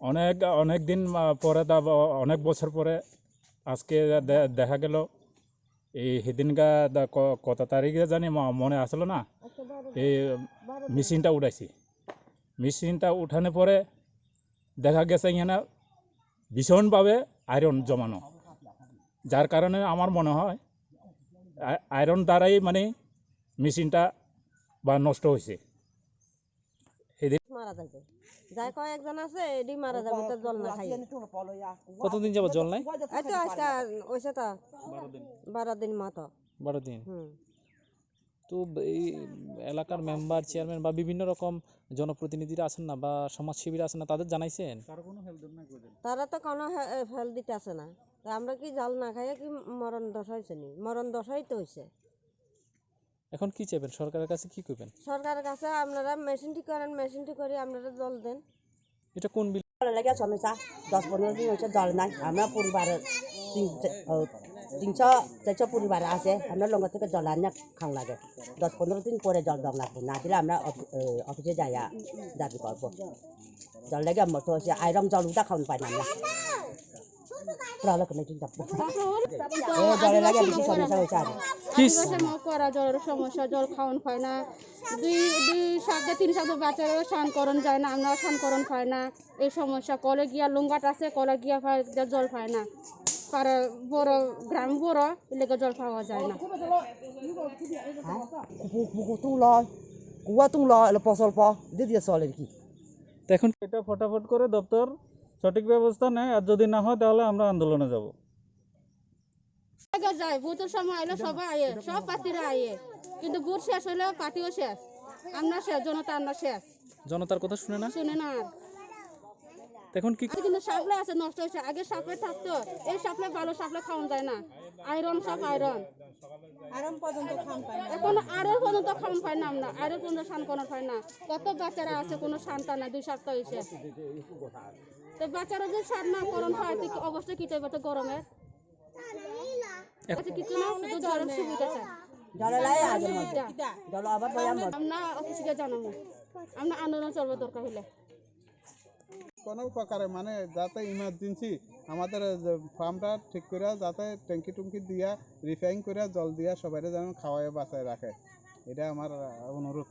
অনেক, অনেক দিন, আহ, পরে, তা ব-, অনেক বছর পরে আজকে দে-, দেখা গেল এই সেদিনকা দা-, ক-, কত তারিখে জানি ম-, মনে আসলো না, এই মেশিনটা উঠাইছি। মেশিনটা উঠানোর পরে দেখা গেছে এখানে ভীষণভাবে আয়রন জমানো, যার কারণে আমার মনে হয় আ-, আয়রন দ্বারাই মানে মেশিনটা বা নষ্ট হয়েছে। মারা যাইবে। যাই কয়েকজন আছে, এডি মারা যাবে, তো জল না খাইয়ে। কতদিন যাবত জল নাই? এই তো আজকে হইছে তো বারো দিন মতো। বারো দিন? হুম। তো এই এলাকার মেম্বার, চেয়ারম্যান বা বিভিন্ন রকম জনপ্রতিনিধিরা আছেন না বা সমাজসেবীরা আছেন না, তাদের জানাইছেন? তারা তো কোনো হে-, এ, হেল্প দিতে আসে না। তা আমরা কি জল না খাইয়ে কি মরণ দশা হয়েছে নি? মরণ দশাই তো হয়েছে। এখন কি চাইবেন? সরকারের কাছে কি কইবেন? সরকারের কাছে আপনারা মেশিন ঠিক করেন, মেশিন ঠিক করে আপনারা জল দেন। এটা কোন বিল? জলের লাগে সমস্যা, দশ পনেরো দিন হচ্ছে জল নাই। আমরা পরিবারে তিন, ও, তিনশো চারশো পরিবার আছে, আমরা লঙ্গা থেকে জল আনিয়া খাওয়া লাগে। দশ পনেরো দিন পরে জল দেওয়া লাগবে, না দিলে আমরা অফি-, এ, অফিসে যাইয়া দাবি করবো। জল লাগে মতো হচ্ছে, আয়রন জল উঠা খাওয়ান পাই না আমরা। পুরা লোক নেই কিন্তু। ও, জলের লাগে বেশি সমস্যা হয়েছে আর। কি আদিবাসী মগ করা জলের সমস্যা, জল খাওয়ান পায় না। দুই, দুই সপ্তাহ, তিন সপ্তাহ বাচ্চারা স্নান করন যায় না, আমরা স্নান করন পায় না। এই সমস্যা, কলে গিয়া লুঙ্গাট আছে, কলে গিয়া পায়, জল পায় না। কারণ বড়, গ্রাম বড়, এলাকা জল পাওয়া যায় না। হ্যাঁ? পুকুর, পুকুর তুলো, কুয়া তুলো, এলো ফসল পা, দিয়ে দিয়ে চলে আর কি। তো এখন এটা ফটাফট করে দপ্তর সঠিক ব্যবস্থা নেয়, আর যদি না হয় তাহলে আমরা আন্দোলনে যাব। আগে যায়, ভোটের সময় আইলে সবাই আয়ে, সব পার্টিরা আয়ে, কিন্তু ভোট শেষ হইলে পার্টিও শেষ, আমরা শেষ, জনতা আমরা শেষ। জনতার কথা শুনে না? শুনে না আর। এখন কি? আগে কিন্তু সাপ্লাই আছে, নষ্ট হয়েছে, আগে সাপ্লাই থাকতো, এই সাপ্লাই ভালো সাপ্লাই খাওয়ানো যায় না, আয়রন, সব আয়রন। আয়রন পর্যন্ত খাওয়ান পায় না। এখন আয়রন পর্যন্ত খাওয়ান পায় না আমরা, আয়রন পর্যন্ত স্নান করানো পায় না। কত বাচ্চারা আছে, কোনো স্নান টান নাই, দুই সপ্তাহ হয়েছে। তো বাচ্চারা যদি স্নান না করান পায়, তো কি অবস্থা কি হইবে তো গরমে? আচ্ছা, কিছু না, শুধু জলের সুবিধা চাই। জলের লাগে আগে মধ্যে। জল আবার বয়াম মধ্যে। আমরা অফিসে জানাবো, আমরা আন্দোলন চলবো দরকার হইলে। কোনো প্রকারে মানে যাতে ইমার্জেন্সি আমাদের যে পাম্পটা ঠিক করে যাতে ট্যাঙ্কি টুঙ্কি দিয়া রিফাইন করে জল দিয়া সবাইরে যেন খাওয়ায় বাঁচায় রাখে, এটা আমার, আহ, অনুরোধ।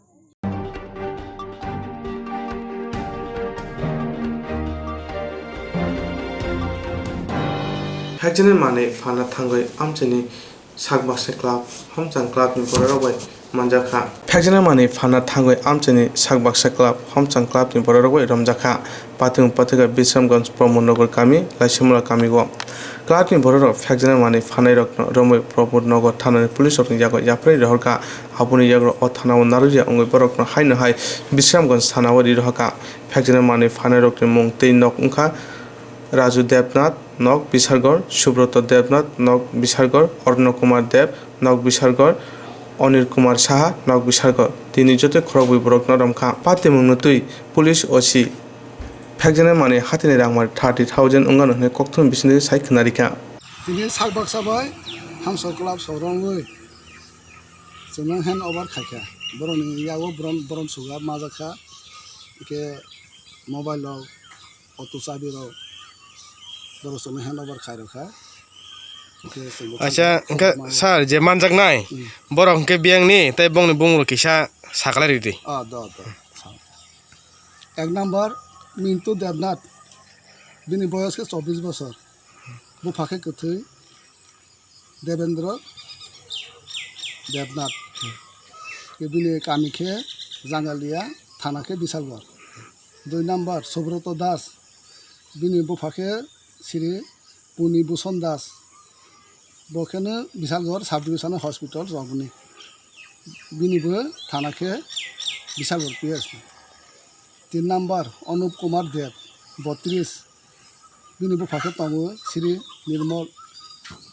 Phekjani manwi phalna thangwi amchaini Sakbaksa Club, Homchang Club ni bororok bai manjakha. Phekjana manwi phalna thangwi amchaini Sakbaksa Club, Homchang Club ni bororok bai romjakha. Patung pathika Bisramganj Pramod Nagar kami, Laisimula kami o. Club ni bororok phekjana manwi phalnairokno romwi Pramod Nagar thanani police rokni yago yapharwi rohorkha. Aboni yago o thana o narwkya wngwi borokno haino hai Bisramganj thana o ri rohorkha. Phekjana manwi phalnairokni mung tei nok wngkha Raju Debnath, nok Bisargor, Subroto Debnath, nok Bisargor, Arno Kumar Deb, nok Bisargor, Onil Kumar Saha, nok Bisargor. Tini joto khorokbwi borokno romkha. Patimungno twi police O C phekjana manwi hatini rangmari thirty thousand wngano hwnwi kokthum bisingtwi sai khwnarikha. Tini sak baksa bai Hamso Club sorongwi chwngno hand over khaikha. Borokni yago borom, borom suga majakha. Hwnkhe mobile rok auto chabi rok borok chwngno hand over khai rwkha. Hwnkhe chwngbo Acha, thangkha, hwnkhe ma-, sir, je manjaknai, hmm, borok hwnkhe biyangni tei bongni bumung rok kisa saklai ridi. Ah, do, do. Ek number, Mintu Debnath. Bini boyos khe chobbish bosor. Bupha khe kwthwi. Debendra Debnath. Bini kami khe Jangalia, thana khe Bisalgor. Dui number, Subroto Das. Bini bupha khe Sri Puni Buson Das. Bo kheno Bisalgor Sub Division Hospital romni. Bini bo thana khe Bishalgarh P S ni. Tin number Anup Kumar Deb, botris, bini bupha khe tongo Sri Nirmal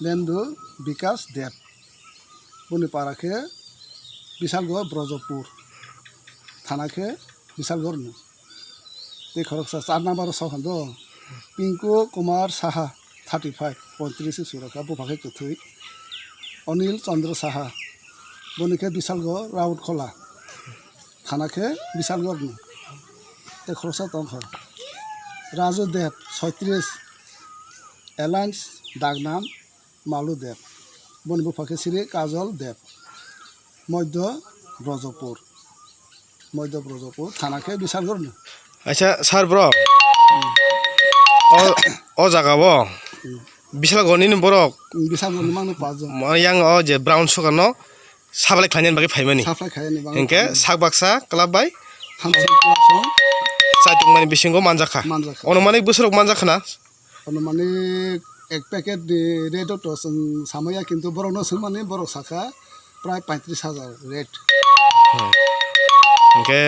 Lendu Bikash Deb. Boni para khe Bishalgarh Brojopur, thana khe Bishalgarh ni. Tei khoroksa char number o sok hando Pinku Kumar Saha, thirty five, poitris se surokha, bupha khe kwthwi Anil Chandra Saha, boni khe Bishalgarh Raut Khola, thana khe Bishalgarh ni. Tei khoroksa tongkha Raju Deb, soitris, Alliance Dagnam Malu Deb, boni bupha khe Sri Kajol Deb, Moidya Brojopur, Moidya Brojopur, thana khe Bishalgarh ni. Acha, sir bro. O, o jaga o. Hmm. Bishalgarh ni borok. Hmm, Bishalgarh ni mangno pajon. Mo-, yang o je brown sugar no supply khlainani bagwi phaimani. Supply khlainani bagwi Hinkhe phaimani. Sak baksa club bai. Hamsa club song. Chaitung mani bisingo manjakha. Manjakha. Ono mani bwswrok manjakha na. Anumanik ek packet ni rate o to chwng samaya, kintu borok no swngmani borok sakha prai paitris hajar rate. Hmm. Hinkhe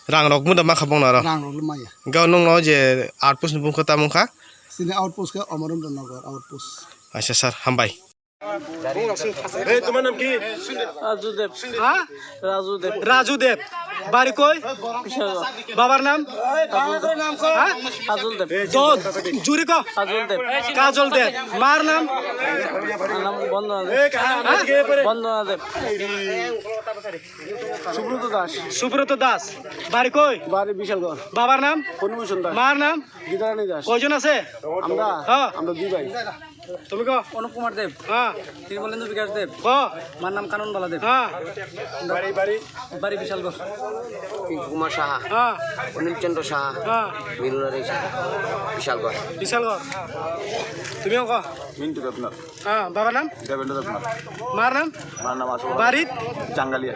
rang rok muda makha bongna ro? Rang rok maya. Hinkhe nung no je outpost ni bungkha ta mungkha? Sini outpost khe Amarendra Nagar outpost. Acha sir, hambai. এই, তোমার নাম কি? রাজু দেব। হ্যাঁ? রাজু দেব। রাজু দেব। বাড়ি কই? কিশোরগঞ্জ। বাবার নাম? কাজল দেব। হ্যাঁ? কাজল দেব। এই, দোস্ত, জুরে ক। কাজল দেব। কাজল দেব। মার নাম? আমার নাম বন্দনা দেব। এই, কাহা? হ্যাঁ? বন্দনা দেব। সুব্রত দাস। সুব্রত দাস। বাড়ি কই? বাড়ি বিশালগড়। বাবার নাম? ফণিভূষণ দাস। মার নাম? গীতারানী দাস। কয়জন আছে? আমরা? হ্যাঁ। আমরা দুই ভাই। তুমি কো? অনুপ কুমার দেব। হ্যাঁ। নির্মলেন্দু বিকাশ দেব। কো? মার নাম কানন বালা দেব। হ্যাঁ। বাড়ি, বাড়ি? বাড়ি বিশালগড়। পিঙ্কু কুমার সাহা। হ্যাঁ। অনিল চন্দ্র সাহা। হ্যাঁ। মিনুরারি সাহা। বিশালগড়। বিশালগড়। তুমিও কো? মিন্টু দেবনাথ। হ্যাঁ, বাবার নাম? দেবেন্দ্র দেবনাথ। মার নাম? মার নাম আশোক। বাড়িত? চাঙ্গালিয়া।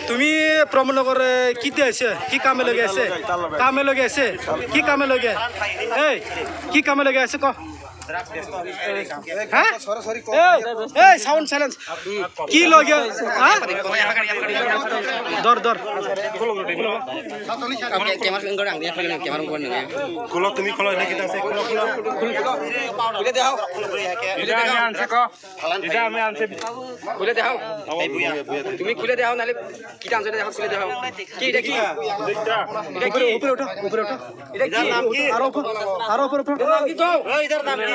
তুমি প্রমোদনগরে কিতে আছে? কি কামে লগে আছে? কামে লগে আছে? কি কামে লগে? এই, কি কামে লগে আছে ক? হ্যাঁ? এই, এই, সাউন্ড সাইলেন্স। কি লগে? হ্যাঁ? দর, দর। খুলো, তুমি খুলো, এটা কিতা আছে? খুলো, খুলো। খুলে দেও। এটা আমি আনছি ক। এটা আমি আনছি। খুলে দেখাও। তুমি খুলে দেখাও, নাহলে কিতা আনছো, এটা দেখাও, খুলে দেখাও। কি এটা কি? এটা কি? উপরে, উপরে উঠো, উপরে উঠো। এটা কি? এটার নাম কি? আরো উপর, আরো উপরে উঠো। এটার নাম কি তো? এই, এটার নাম কি?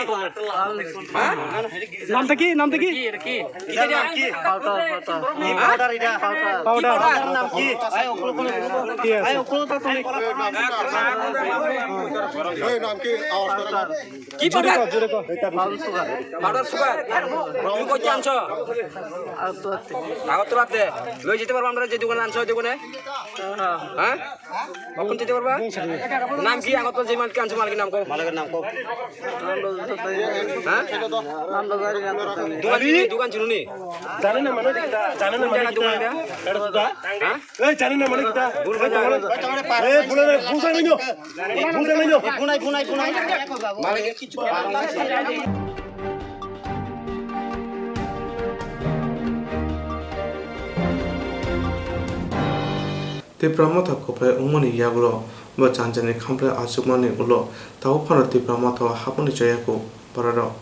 হ্যাঁ? নামটা কি? নামটা কি? কি এটা কি? এটার নাম কি? Powder, powder. কি পাউডার এটা? পাউডার। এটার নাম কি? ঠিক আছে। এই নাম কি? আওয়াজ করে। কি জোরে পাউডার? কও, জোরে কও। Powder sugar. Powder sugar. তুমি কই আনছো? আগরতলাতে। আগরতলাতে। লই যেতে পারবো আমরা যে দোকানে আনছো, ওই দোকানে? হ্যাঁ। হ্যাঁ? কখন যেতে পারবা? নাম কি? আগরতলা যে মালিক আনছো, মালিকের নাম কও। মালিকের নাম কও। হ্যাঁ? দোকান চিনি, দোকান চিনো নি? জানে না মানে কিতা? জানে না কোন মানে জায়গা কিতা? দোকান এটা? এটা সুদা? হ্যাঁ? এই জানে না মানে কিতা? ভুল হয়ে যাবে। এই ভুল হয়ে যাবে। বুঝা নাই না? বুঝা নাই না? বুনাই, বুনাই, বুনাই। Tipra Motha kwplai wngmani yagulo bo chanchani khamphlai achukmani ulo tabuk phano Tipra Motha o hapmani choyaku bororok.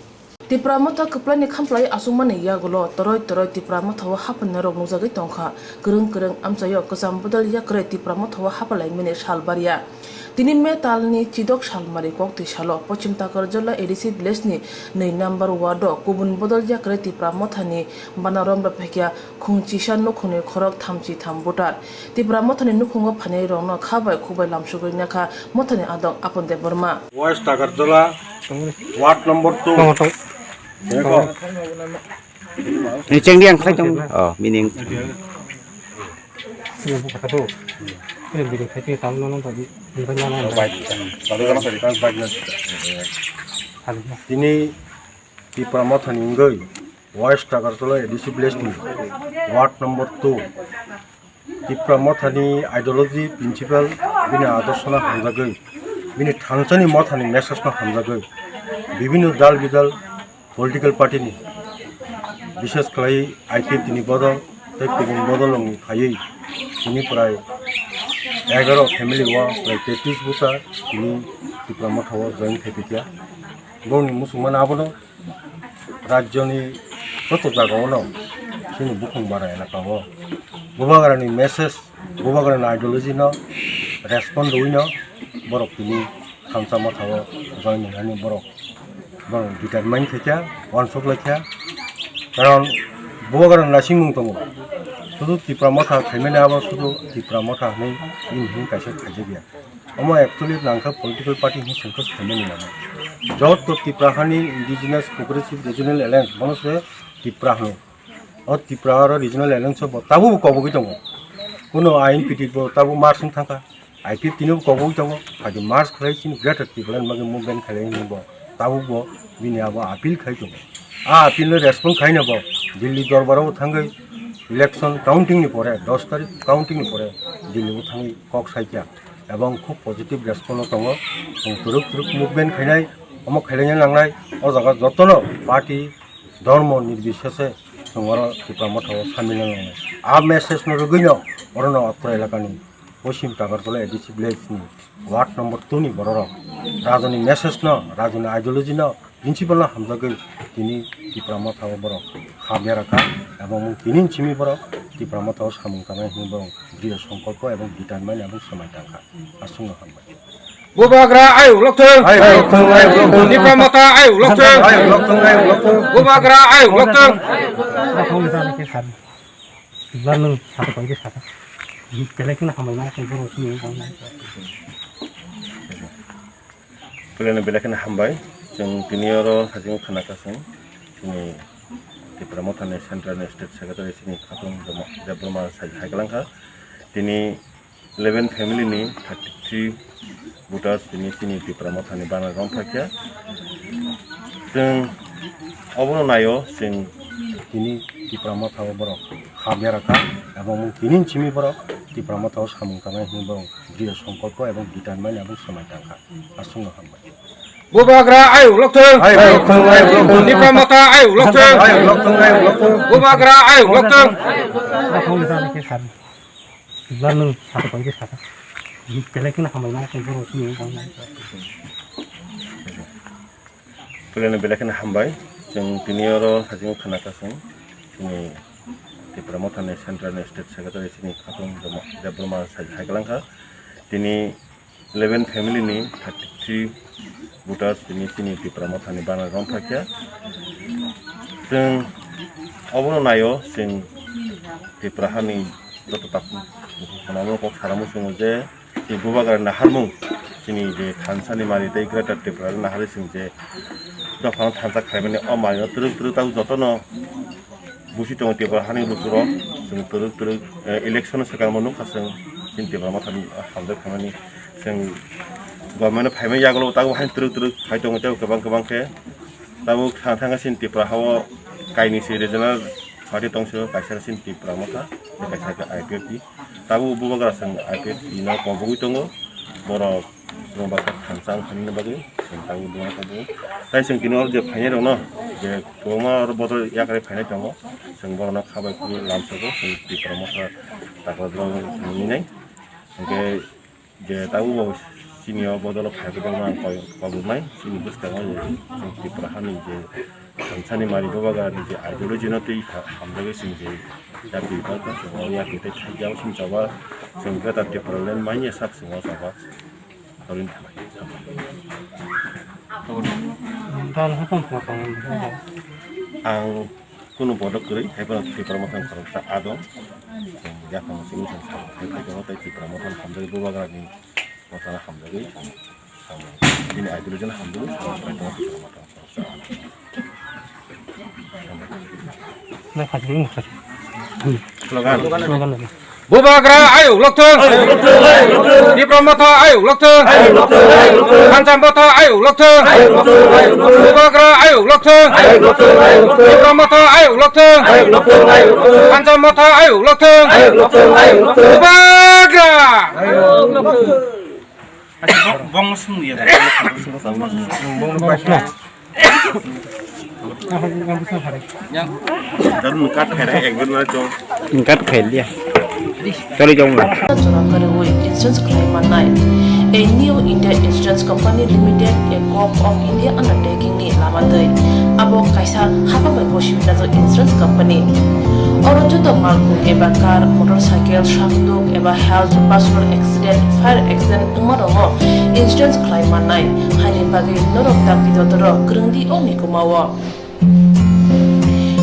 Tipra Motha kwplaini khamphlai achukmani yagulo toroi toroi Tipra Motha o hapnai rok nukjagwi tongkha. Kwrwng kwrwng amchaio kwcham bodol yakrwi Tipra Motha o hapalaimani sal barya. Tini May talni chidok salmari koktwi salo Pochim Takarjala A D C village ni nwi number ward o kubun bodol yakrwi Tipra Mothani bana romra phekya khungchisa nukhungni khorok thamchi tham voter. Tipra Mothani nukhungo phainai rokno kha bai khuk bai lamsugwi nakha Mothani adong Apon Debbarma. West Takarjala, ward number two. Ni chengdi ang khlai tong. Oh, meaning. Tini Tipra Mothani wngwi West Takarjala A D C village ni ward number two. Tipra Mothani ideology, principle, bini adorsona hamjagwi, bini thansani mothani message no hamjagwi, bibinno dal bidal political party ni, bishes khlai I P F T ni bodol tei kubun bodol wngwi phaiwi tini prai egaro family o prai tetris bwsa tini Tipra Motha o join khai phaikha. Boni muchungmani abono rajyoni joto jagao no chini bukhung bara elaka o Bubagrani message, Bubagrani ideology no respond rwino borok tini Thansa Motha o join wngmani borok, borok determine khaikha, uansuk laikha. Karon Bubagrani naisingmung tongo, sudu Tipra Motha khaimani abo sudu Tipra Motha hinwi bini hinwi kaisa khaijakya. Omo actually nangkha political party hinwi sengkha khaimani nangkha. Joto Tipra hani Indigenous Progressive Regional Alliance bono se Tipra hino. O Tipra oro Regional Alliance bo tabuk bo kobogwi tongo. Kuno I N P T bo tabuk March wng thangkha. I P F T no bo kobogwi tongo. Phaidi March khlai chini Greater Tipraland bagwi movement khlai hinwi bo tabuk bo bini abo appeal khai tongo. A appeal no respond khaina bo Delhi dorbar o thangwi election counting ni pore, dos tarik counting ni pore Delhi o thangwi kok saikha. Ebong khub positive response o tongo. Chwng twrwk twrwk movement khainai, omo khailai nangnai, o jaga jotono party, dhormo nirbisheshe chwng oro Tipra Motha o samil nangnai. A message no rwgwino orono otro elakani Poschim Tagartala A D C village ni ward number two ni bororok rajoni message no, rajoni ideology no principle no hamjagwi tini Tipra Motha o borok ha bera kha, ebong tini simi borok Tipra Motha o samung tangnai hinwi borok diriyo songkolpo ebong determine ebong swmai tangkha. Aswkno hambai. Bubagra ayuk lokthung. Ayuk lokthung, ayuk lokthung. Tipra Motha ayuk lokthung. Ayuk lokthung, ayuk lokthung. Bubagra ayuk lokthung. Belai kheno hambai na, tei borok sini. Belai no belai kheno hambai. Chwng tini oro hajing khana kasung. Chini Tipra Motha ni Central ni State Secretary chini Khatung Debbarma sai hai kalang kha. Tini eleven family ni thirty three voters tini chini Tipra Motha ni banner rok phaikha. Chwng obono naio, chwng tini Tipra Motha o borok ha bera kha, ebong tini simi borok Tipra Motha o samung tangnai hinwi borok diriyo songkolpo ebong determine ebong swmai tangkha. Aswkno hambai. Bubagra ayuk lokthung. Ayuk lokthung, ayuk lokthung. Tipra Motha ayuk lokthung. Ayuk lokthung, ayuk lokthung. Bubagra ayuk lokthung. Belai no belai kheno hambai. Chwng tini oro hajing khana kasung. Chini Tipra Motha ni Central ni State Secretary chini Khatung Debbarma sai hai kalang kha. Tini eleven family ni thirty three voters tini chini Tipra Motha ni banner rok phaikha. Chwng obono naio, chwng Tipra hani joto takhuk khwnamo kok saramu chwngo je chini Bubagra naharmung, chini je thansa ni mari tei Greater Tripura naharwi chwng je dophano thansa khlaimani o mari no twrwk twrwk tabuk jotono busi tongo Tipra hani lukurok, chwng twrwk twrwk, eh, election swkang bo nukha chwng chini Tipra Motha ni hamjak phaimani, chwng government o phaimani yagulo tabuk haino twrwk twrwk phai tongo tei kwbang kwbang khe tabuk thang thang khe chini Tipra ha o kainwi se regional party tong se kaisa chini Tipra Motha tei kaisa khe I P F T. Tabuk Bubagra chwng I P F T no kobogwi tongo, borok chwng bwsa thansa wngkha nini bagwi chwng tabuk Bubagra kobogwi. Tai chwng tini oro je phainai rokno je kwbangma oro bodol yakarwi phainai tongo, chwng borokno kha bai phuru lamsogo, chwng Tipra Motha takla borok wngkha nini nai. Hinkhe je tabuk bo chini o bodol o phai bodol no ang koi-, koboknai chini bwskango je chwng Tipra hani je thansani mari Bubagra ni je ideology no twi ha-, hamjagwi chwng je yapri ba chwng o yapri tei thajak chwng choba chwng Greater Tipraland manya sak chwng o choba. Orin thanai. Ang kunu bodok kwrwi, hai phano Tipra Motha ni khoroksa adong. Chwng yaphang simi chwng sa, hai phai tongo tei Tipra Motha ni hamjagwi Bubagra ni Motha no hamjagwi, bini ideology no hamjagwi, Tipra Motha no. Slogan. Slogan lagi. Bubagra ayuk lokthung. Tipra Motha ayuk lokthung. Thansa Motha ayuk lokthung. Bubagra ayuk lokthung. Tipra Motha ayuk lokthung. Thansa Motha ayuk lokthung. Bubagra. Bong sung ya. Kat khaira ekbar na chong. Kat khailiya. Choli chong. Jora kwrwi insurance khlai mannai. A New India Insurance Company Limited, a Gov of India undertaking ni lama twi. Abo kaisa hapang bai bosi najak insurance company. Oro joto malkhung eba car, motorcycle, sakduk eba health, personal accident, fire accident wngma rokno insurance khlai mannai. Haini bagwi norok dakti dotoro kwrwngdi o mikuma o.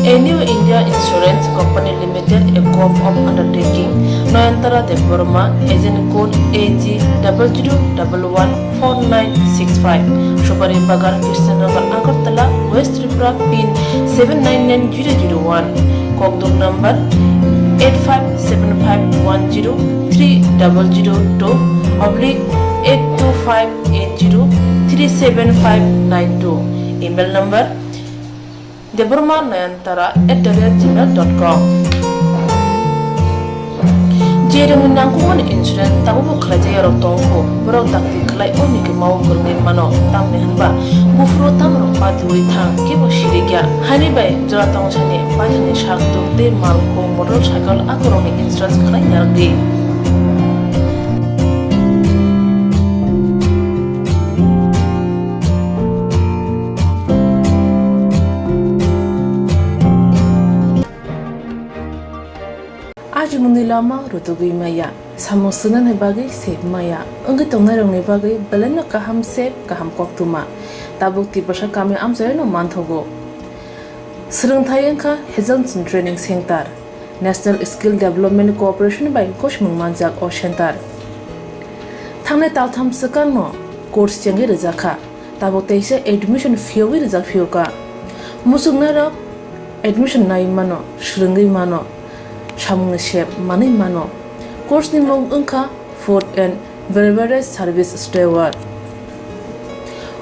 A New India Insurance Company Limited, a Gov of undertaking, Nayantara Debbarma, agent code A G double zero double one four nine six five, Supari Bagan, Krishnanagar, Agartala, West Tripura, pin seven nine nine zero zero one, kokduk number eight five seven five one zero three double zero two oblique eight two five eight zero three seven five nine two, email number Debbarma Nayantara at the rate gmail dot com. Je rwngni nangkukmani insurance tabukbo khlaijak yarok tongkho, borok dakti khlai o mikima o kwrwngwi mano, tamni hwnba buphuru tamrok patiwi thang kebo sirikya. Haini bai jora tongsani baithangni sak tuk tei malkhung motorcycle akorokni insurance khlai narwkdi. Ajimungni lama rutugwi maya, samung swngnani bagwi sep maya, wngwi tongnairokni bagwi belaino kaham sep, kaham koktwma. Tabuk Tiprasa kami amchaino manthogo. Swrwngthai wngkha Hazelson Training Center, National Skill Development Corporation bai gosimung manjak o center. Thangnai taltham swkangno course chengwi rwjakha. Tabuk teisa admission phiyogwi rijak phiyokha. Muchungnairok admission nai mano, swrwngwi mano, samungni sep manwi mano. Course ni mung wngkha Food and Beverage Service Steward.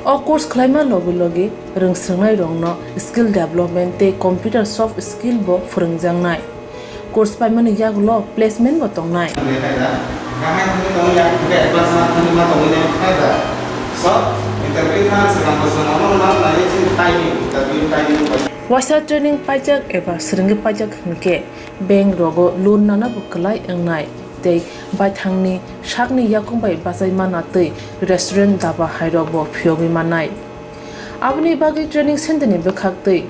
O course khlaima logi logi rwngswrwngnairokno skill development tei computer soft skill bo phwrwngjaknai. Course paimani yagulo placement bo tongnai. Waisa training paijak eba swrwngwi paijak hwnkhe bank rogo loan nana bo kwlai wngnai tei baithangni sakni yakung bai bachai mana tei restaurant daba hairok bo phiyogwi mannai. Aboni bagwi training center ni bwkhak twi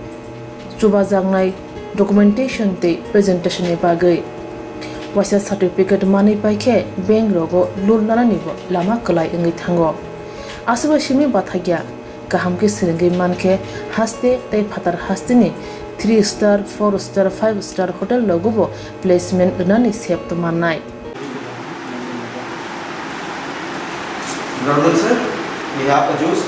chubajaknai documentation tei presentation ni bagwi waisa certificate manwi paikhe bank rogo loan nanani bo lama kwlai wngwi thango. Aswkbai simi bathakya kaham khe swrwngwi mankhe haste tei phatar hasteni three star, four star, five star hotel rogo bo placement rwnani sep tongmannai. Good afternoon, sir. We have a juice.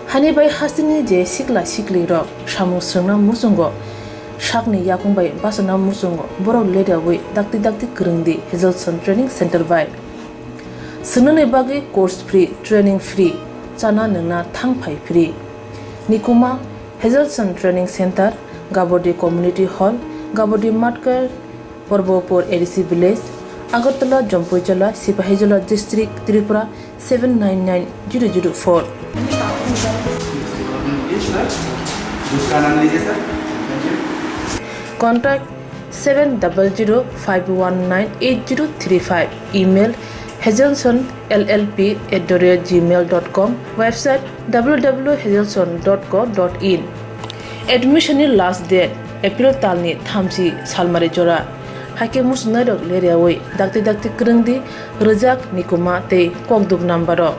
Hani bai hasteni je sikla sikli rok samung swrwngna muchungo, sakni yakung bai bachana muchungo, borok leriawi dakti dakti kwrwngdi Hazelson Training Center bai. Swngnani bagwi course free, training free, chana nwngna thang phai free. Nikuma Hazelson Training Center, Gabodi Community Hall, Gabodi Matkar, Porbopur A D C Village, Agartala, Jampuijala, Sipahijola District, Tripura seven nine nine zero zero four. Contact seven double zero five one nine eight zero three five. Email hazelson L L P at the rate gmail dot com. Website W W W hazelson dot co dot in. Admission ni last date April talni thamchi salmari jora. Haikhe muchungnairok leriawi dakti dakti kwrwngdi rwjak nikuma tei kokduk number o.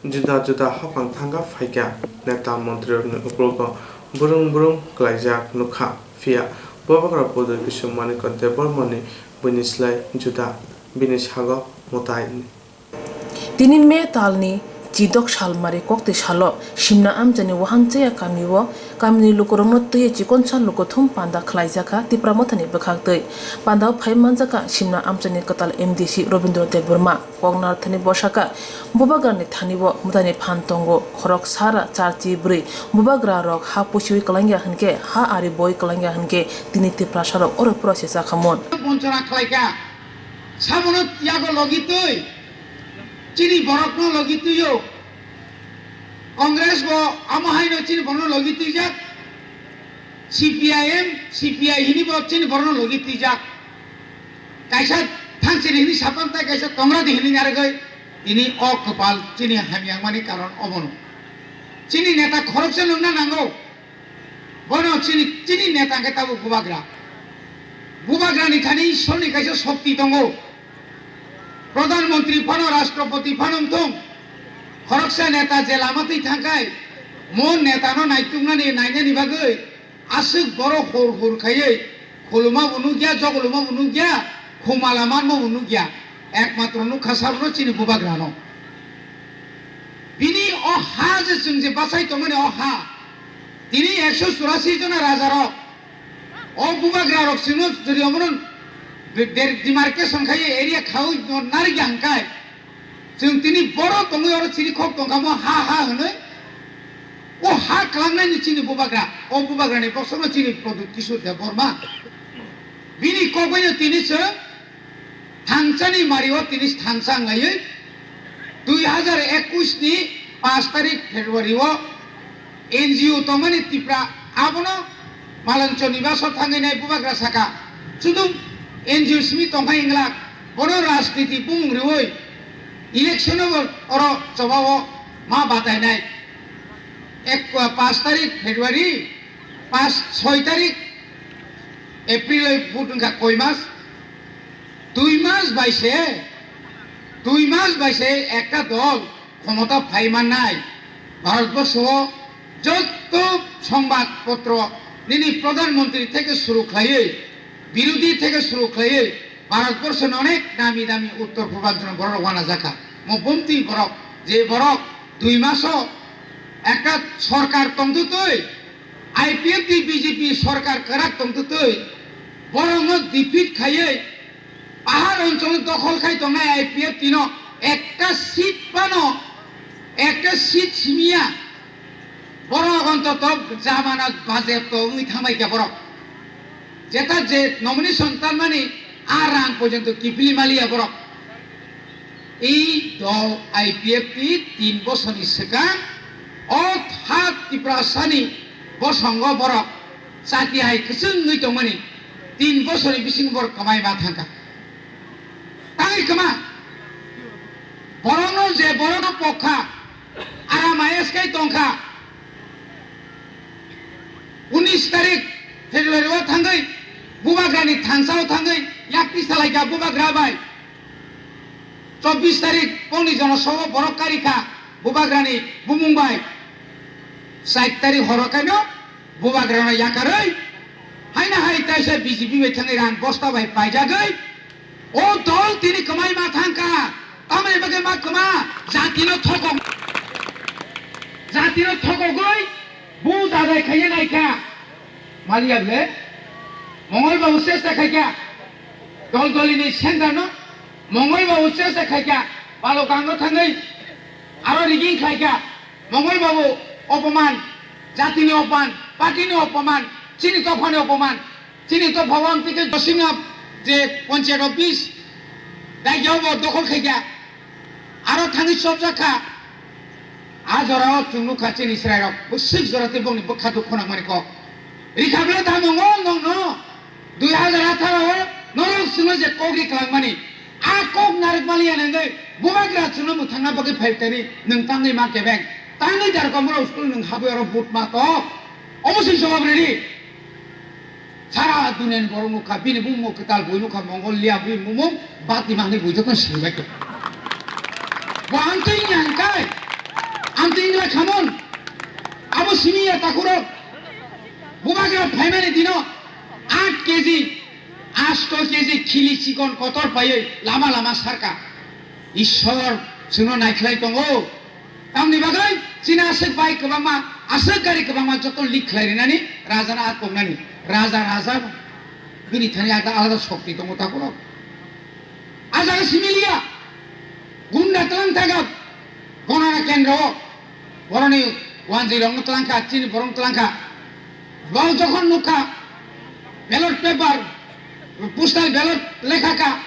Juda juda haphang thangkha phaikha neta montriyokni uklogo bwrwng bwrwng klaijak nukha, phiya Bubagra Pudoi Biswamanikya Debbarmani buini slai juda bini sago mwtai. Tini May talni Chidok salmari koktwi salo Simna amchaini Wahanchaya kamio kamini lukurokno twiwi chikonsa lukuthum panda khlaijakha Tipra Mothani bwkhaktwi. Pandao phai manjakha Simna amchaini kwtal M D C Robindra Debbarma. Koknarthani bwsakha bubagrani thanio mwtaini phan tongo. Khorok sara charchi bwrwi bubagrarok ha pusiwi kwlangya hwnkhe, ha ari boi kwlangya hwnkhe tini Tiprasarok oro phurasi chakhamon. Bonchora khlaikha. Sabono yago logi twi. Chini borokno logi twi-o. Congress bo amo haino chini borokno logi twijak. C P I M, C P I hini bo chini borokno logi twijak. Kaisa thangsiri hini sapang tai kaisa tongradi hini narwgwi tini o kwpal chini hamyangmani karon obono. Chini neta khoroksa nungna nango. Bono chini, chini neta hwnkhe tabuk bubagra. Bubagrani thani Ishorni kaisa shokti tongo. Pradhan Mantri phano, Rashtrapati phano wngthung. Khoroksa neta je lama twi thangkhai, mo netano naituknani, nainani bagwi aswk borok hur hur khaiwi khuluma bo nukya, jogoluma bo nukya, khumala manma bo nukya. Ekmatro nukha sabono chini bubagrano. Bini o ha je chwng je bachai tongmani o ha, tini ekso churasi jona rajarok, o bubagrarok chwngno jodi omono de-, de-, demarcation khaiwi area khaui no narikya hwnkhai, chwng tini boro tongwi oro chirikhok tongkha mo ha ha hwnwi, o ha kwlangnani chini bubagra, o bubagrani bosongno chini Pradyut Kishore Debbarma. Bini kokbaino tini chwng Thangsani mario tini thansa wnglaiwi dui hazar ekush ni pash tarik February o N G O tongmani Tipra abono Malanchoni baso thangwi nai bubagra saka. Chudum N G O simi tongkha inglak bono rajniti bumung riwi election o bo oro chobao ma batainai. Ek, pash tarik February, pash, soi tarik April oi vote wngkha koi mas? Dui mas bai se, dui mas bai se ekta dol khomota phai mannai. Bharatborsho o jotto songbad potro nini pradhan mantri theke suru khlaiwi, birodhi theke suru khlaiwi, Bharatborsho ni onek nami dami uttor purbanchal borok rok uanajakha. Mo bumtwi borok, je borok dui maso ekta sorkar tongtwtwi, I P F T B J P sorkar kwrak tongtwtwi, borokno defeat khaiwi, pahar oncholno dokhol khai tongnai I P F T no ekta seat phano, ekta seat simiya, borok ontoto jamana bajepto wngwi thangbai kha borok. Jeta je nomination tanmani a rang porjonto kiphilwi maliya borok. Ei dol I P F T tin bosorni swkang o tha Tiprasani bosongo borok chati hai kwchwng wngwi tongmani tin bosorni bisingo borok kwmai ma thangkha. Tangwi kwma borokno je borokno pokha, aram I A S khai tongkha. Unis tarik February o thangwi bubagrani thansa o thangwi yakti salaikha bubagra bai. Chobbish tarik pongni jonosabha o borok karikha bubagrani bumung bai. Char tarik horo kaino bubagrano yakarwi haina hai taisa B J P bai thangwi rang bosta bai paijagwi o dol tini kwmai ma thangkha. Tamoni bagwi ma kwma jatino thokok, jatino thokogwi bu dadai khaiya naikha. Maliya bwle Mongol babu chesta khaikha, dol dolini center no Mongol babu chesta khaikha, Balokang no thangwi aro rigging khlaikha. Mongol babu opoman, jatini opoman, party ni opoman, chini dophani opoman, chini dopha o ang tike Josimna je panchayat office daigya bo dokhol khaikha. Aro thangwi chopjak kha. A jora o chwng nukha chini chwrairok bwswk jora tei bongni bwkha duk khonakmani kok. Rikha bwle da Mongol nokno dui hazar atharo o norok chwngno je kok ri kwlangmani, a kok narwkmani ya nangwi bubagra chwngno mwthangna bagwi phaikani nwng tangwi ma kebeng. Tangwi jar komoro school nwng habwi oro vote ma tok. Omo se jawab redi. Sara duniani borok nukha, bini bumung kwtal bui nukha, Mongol liya bui bumung bati manwi bui joto sini bai khe. Bo ang twi wngya hwnkhe, ang twi wngla khamon. Abo simi ya takhurok. Bubagra phaimani dino aat K G, asto K G khili chikon kotor paiwi lama lama sarka. Ishwar chwngno naikhlai tongo. Tamni bagwi chini aswk bike kwbangma, aswk gari kwbangma joto leak khlai rinani, rajano a tongnani. Raja, raja bini thani alada, alada shokti tongo takhorok. A jaga simi liya. Gunda twlang thangkha Ganagana kendro o. Boroni wanjwi rokno twlang kha, chini borokno twlang kha. Bo jokhon nukha ballot paper, postal ballot lekha kha,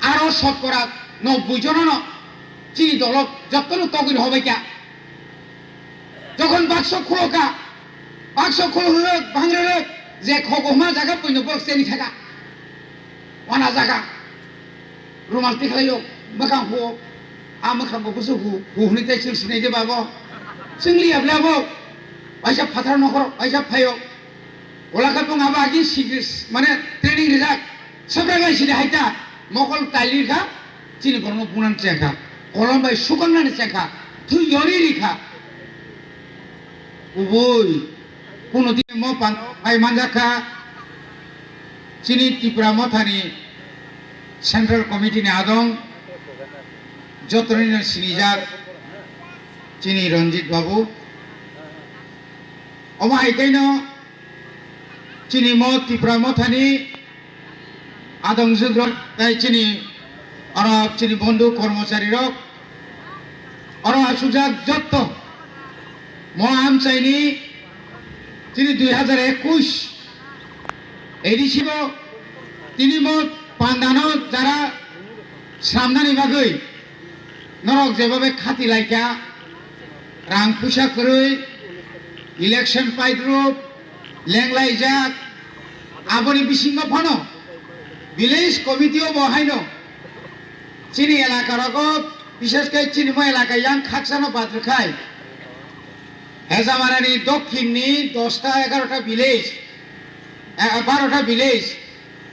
aro shotkora nobboi jonano chini dolo jottono togwi rw hobai kha. Jokhon bakso khulo kha, bakso khulo rwrwk, bang rwrwk, je khogo hwnma jaga puino borok cheni thaka. Wana jaga. Rumal tikhlaio, mwkhang huo. A mwkhang bo busu hu, hu hwnwi tei chwng sinai de babo. Chwng liya bla bo. Waisa phathar nokhor, waisa phaio. Ola khe bung abo agi sikris, mane training rijak. Sabra bai sidi haita. Mokol taili kha, chini borokno bunan chengkha. Kolom bai sukangnani chengkha. Thwi yori rikha. Ubui, kuno din mo pan bai manjakha. Chini Tipra Mothani Central Committee ni adong jotonino sinijak chini Ranjit Babu. Omo hai kaino chini mo Tipra Mothani adong jugrok tei chini oro chini bondhu kormochari rok oro achukjak jotto mo amchaini chini dui hazar ekush A D C bo tini bo pandano jara sramnani bagwi norok jebabe khati laikha, rang puisa kwrwi, election paidrup, lenglaijak, aboni bisingo phano village committee o bo haino chini elaka rogo, bishes khe chini mo elaka yang khaksano badrwkhai, Hejamarani dokhin ni dosta egarota village, eh, barota village,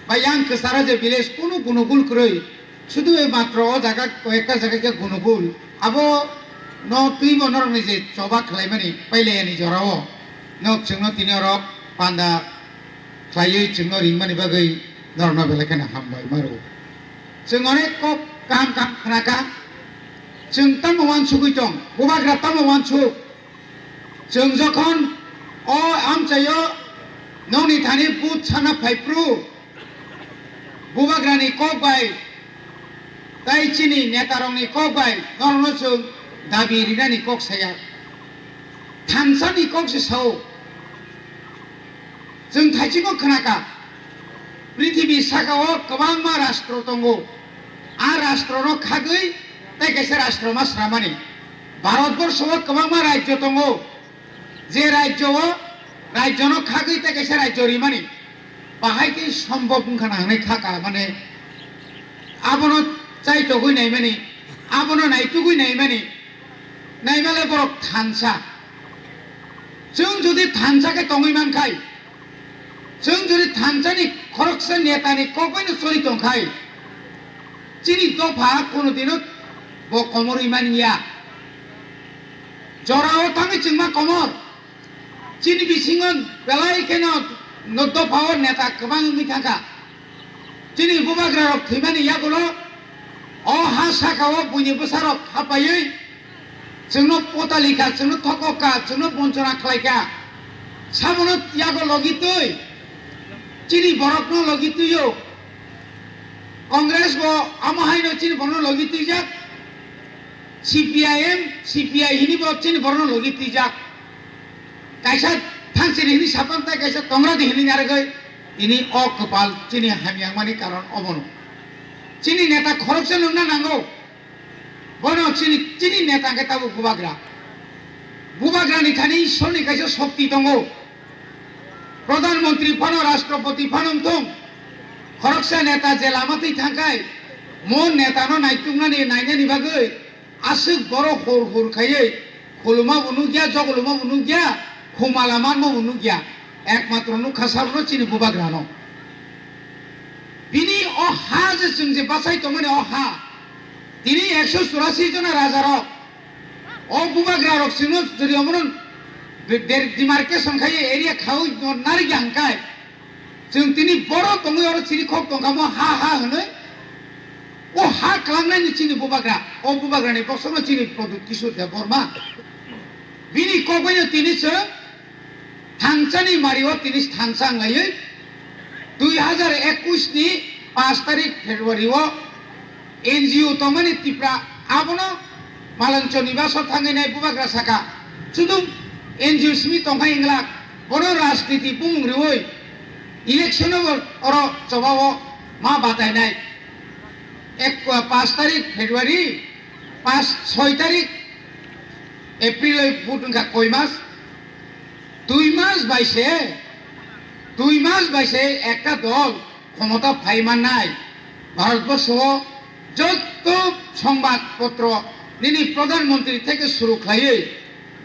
ba yang kwcharo je village kunu gunugul kwrwi, sudu ei matro o jaga koyekta jaga khe gunugul. Abo no twi bo norokni je choba khlaimani pailaya ni jora o nok chwngno tini orok panda khlaiwi chwngno ringmani bagwi norokno belai kheno hambai ma rwo. Chwng onek kok kaham kaham khna kha. Chwng tamo uansugwi tong, bubagra tamo uansuk. Chwng jokhon o amchaio nokni thani vote sana phaiphru, bubagrani kok bai tei chini netarokni kok bai norokno chwng dabi rinani kok saya. Thansani kok se sao. Chwng thaichino khna kha, prithibi saka-o kwbangma rastro tongo. A rastrono khagwi tei kaisa rastro ma sramani. Bharatborsho-o kwbangma rajyo tongo. Je rajyo-o, rajyono khagwi tei kaisa rajyo rimani. Bahai khe sombhob wngkha na hwnwi kha ka, mane, abono chaitogwi naimani, abono naitugwi naimani, naimale borok thansa. Chwng jodi thansa khe tongwi mankhai, chwng jodi thansani khoroksa netani kokbaino choli tongkhai, chini dopha kono dino bo komorwi manya. Jorao thangwi chwngma komor. Chini bisingo belai kheno no dopha o neta kwbang wngwi thangkha. Chini bubagra rok thwimani yagulo o ha saka o buini bwsa rok hapaiwi chwngno potali kha, chwngno thokok kha, chwngno bonchona khlai kha. Sabono yago logi twi, chini borokno logi twi o. Congress bo amo haino chini borokno logi twijak. C P I M, C P I hini bo chini borokno logi twijak. Kaisa thangsiri hini sapan tai kaisa tongradi hini narwgwi tini o kwpal chini hamyangmani karon obono. Chini neta khoroksa nungna nango. Bono chini, chini neta hwnkhe tabuk bubagra. Bubagrani thani Ishorni kaisa shokti tongo. Pradhan Mantri phano, Rashtrapati phano wngthung, khoroksa neta je lama twi thangkhai, mo netano naituknani, nainani bagwi aswk borok hor hor khaiwi khuluma bo nukya, jogoluma bo nukya, khumala manma bo nukya, ekmatro nukha sabono chini bubagrano. Bini o ha je chwng je bachai tongmani o ha, tini ekso churasi jona rajarok, o bubagra rok chwngno jodi omono de-, de-, demarcation khai area khaui no narikya hwnkhai, chwng tini borok tongwi oro chini khok tongkha mo ha ha hwnwi, O ha kwlangnani chini bubagra, o bubagrani bosongno chini Pradyut Kishore Debbarma. Bini kokbaino tini chwng thangchani mario tini thangcha wnglaio. Dui hazar ekwis ni pash tarik February o N G O tongmani Tipra abono Malanchoni baso thangwi nai bubagra saka. Chudum N G O simi tongkha inglak bono rajniti bumung riwi election o oro chobao ma batainai. Ek, pash tarik February, pash, soi tarik April oi vote wngkha koi mas? Dui mas bai se, dui mas bai se ekta dol khomota phai mannai. Bharatborsho o jotto songbat potro nini pradhan mantri theke suru khlaiwi,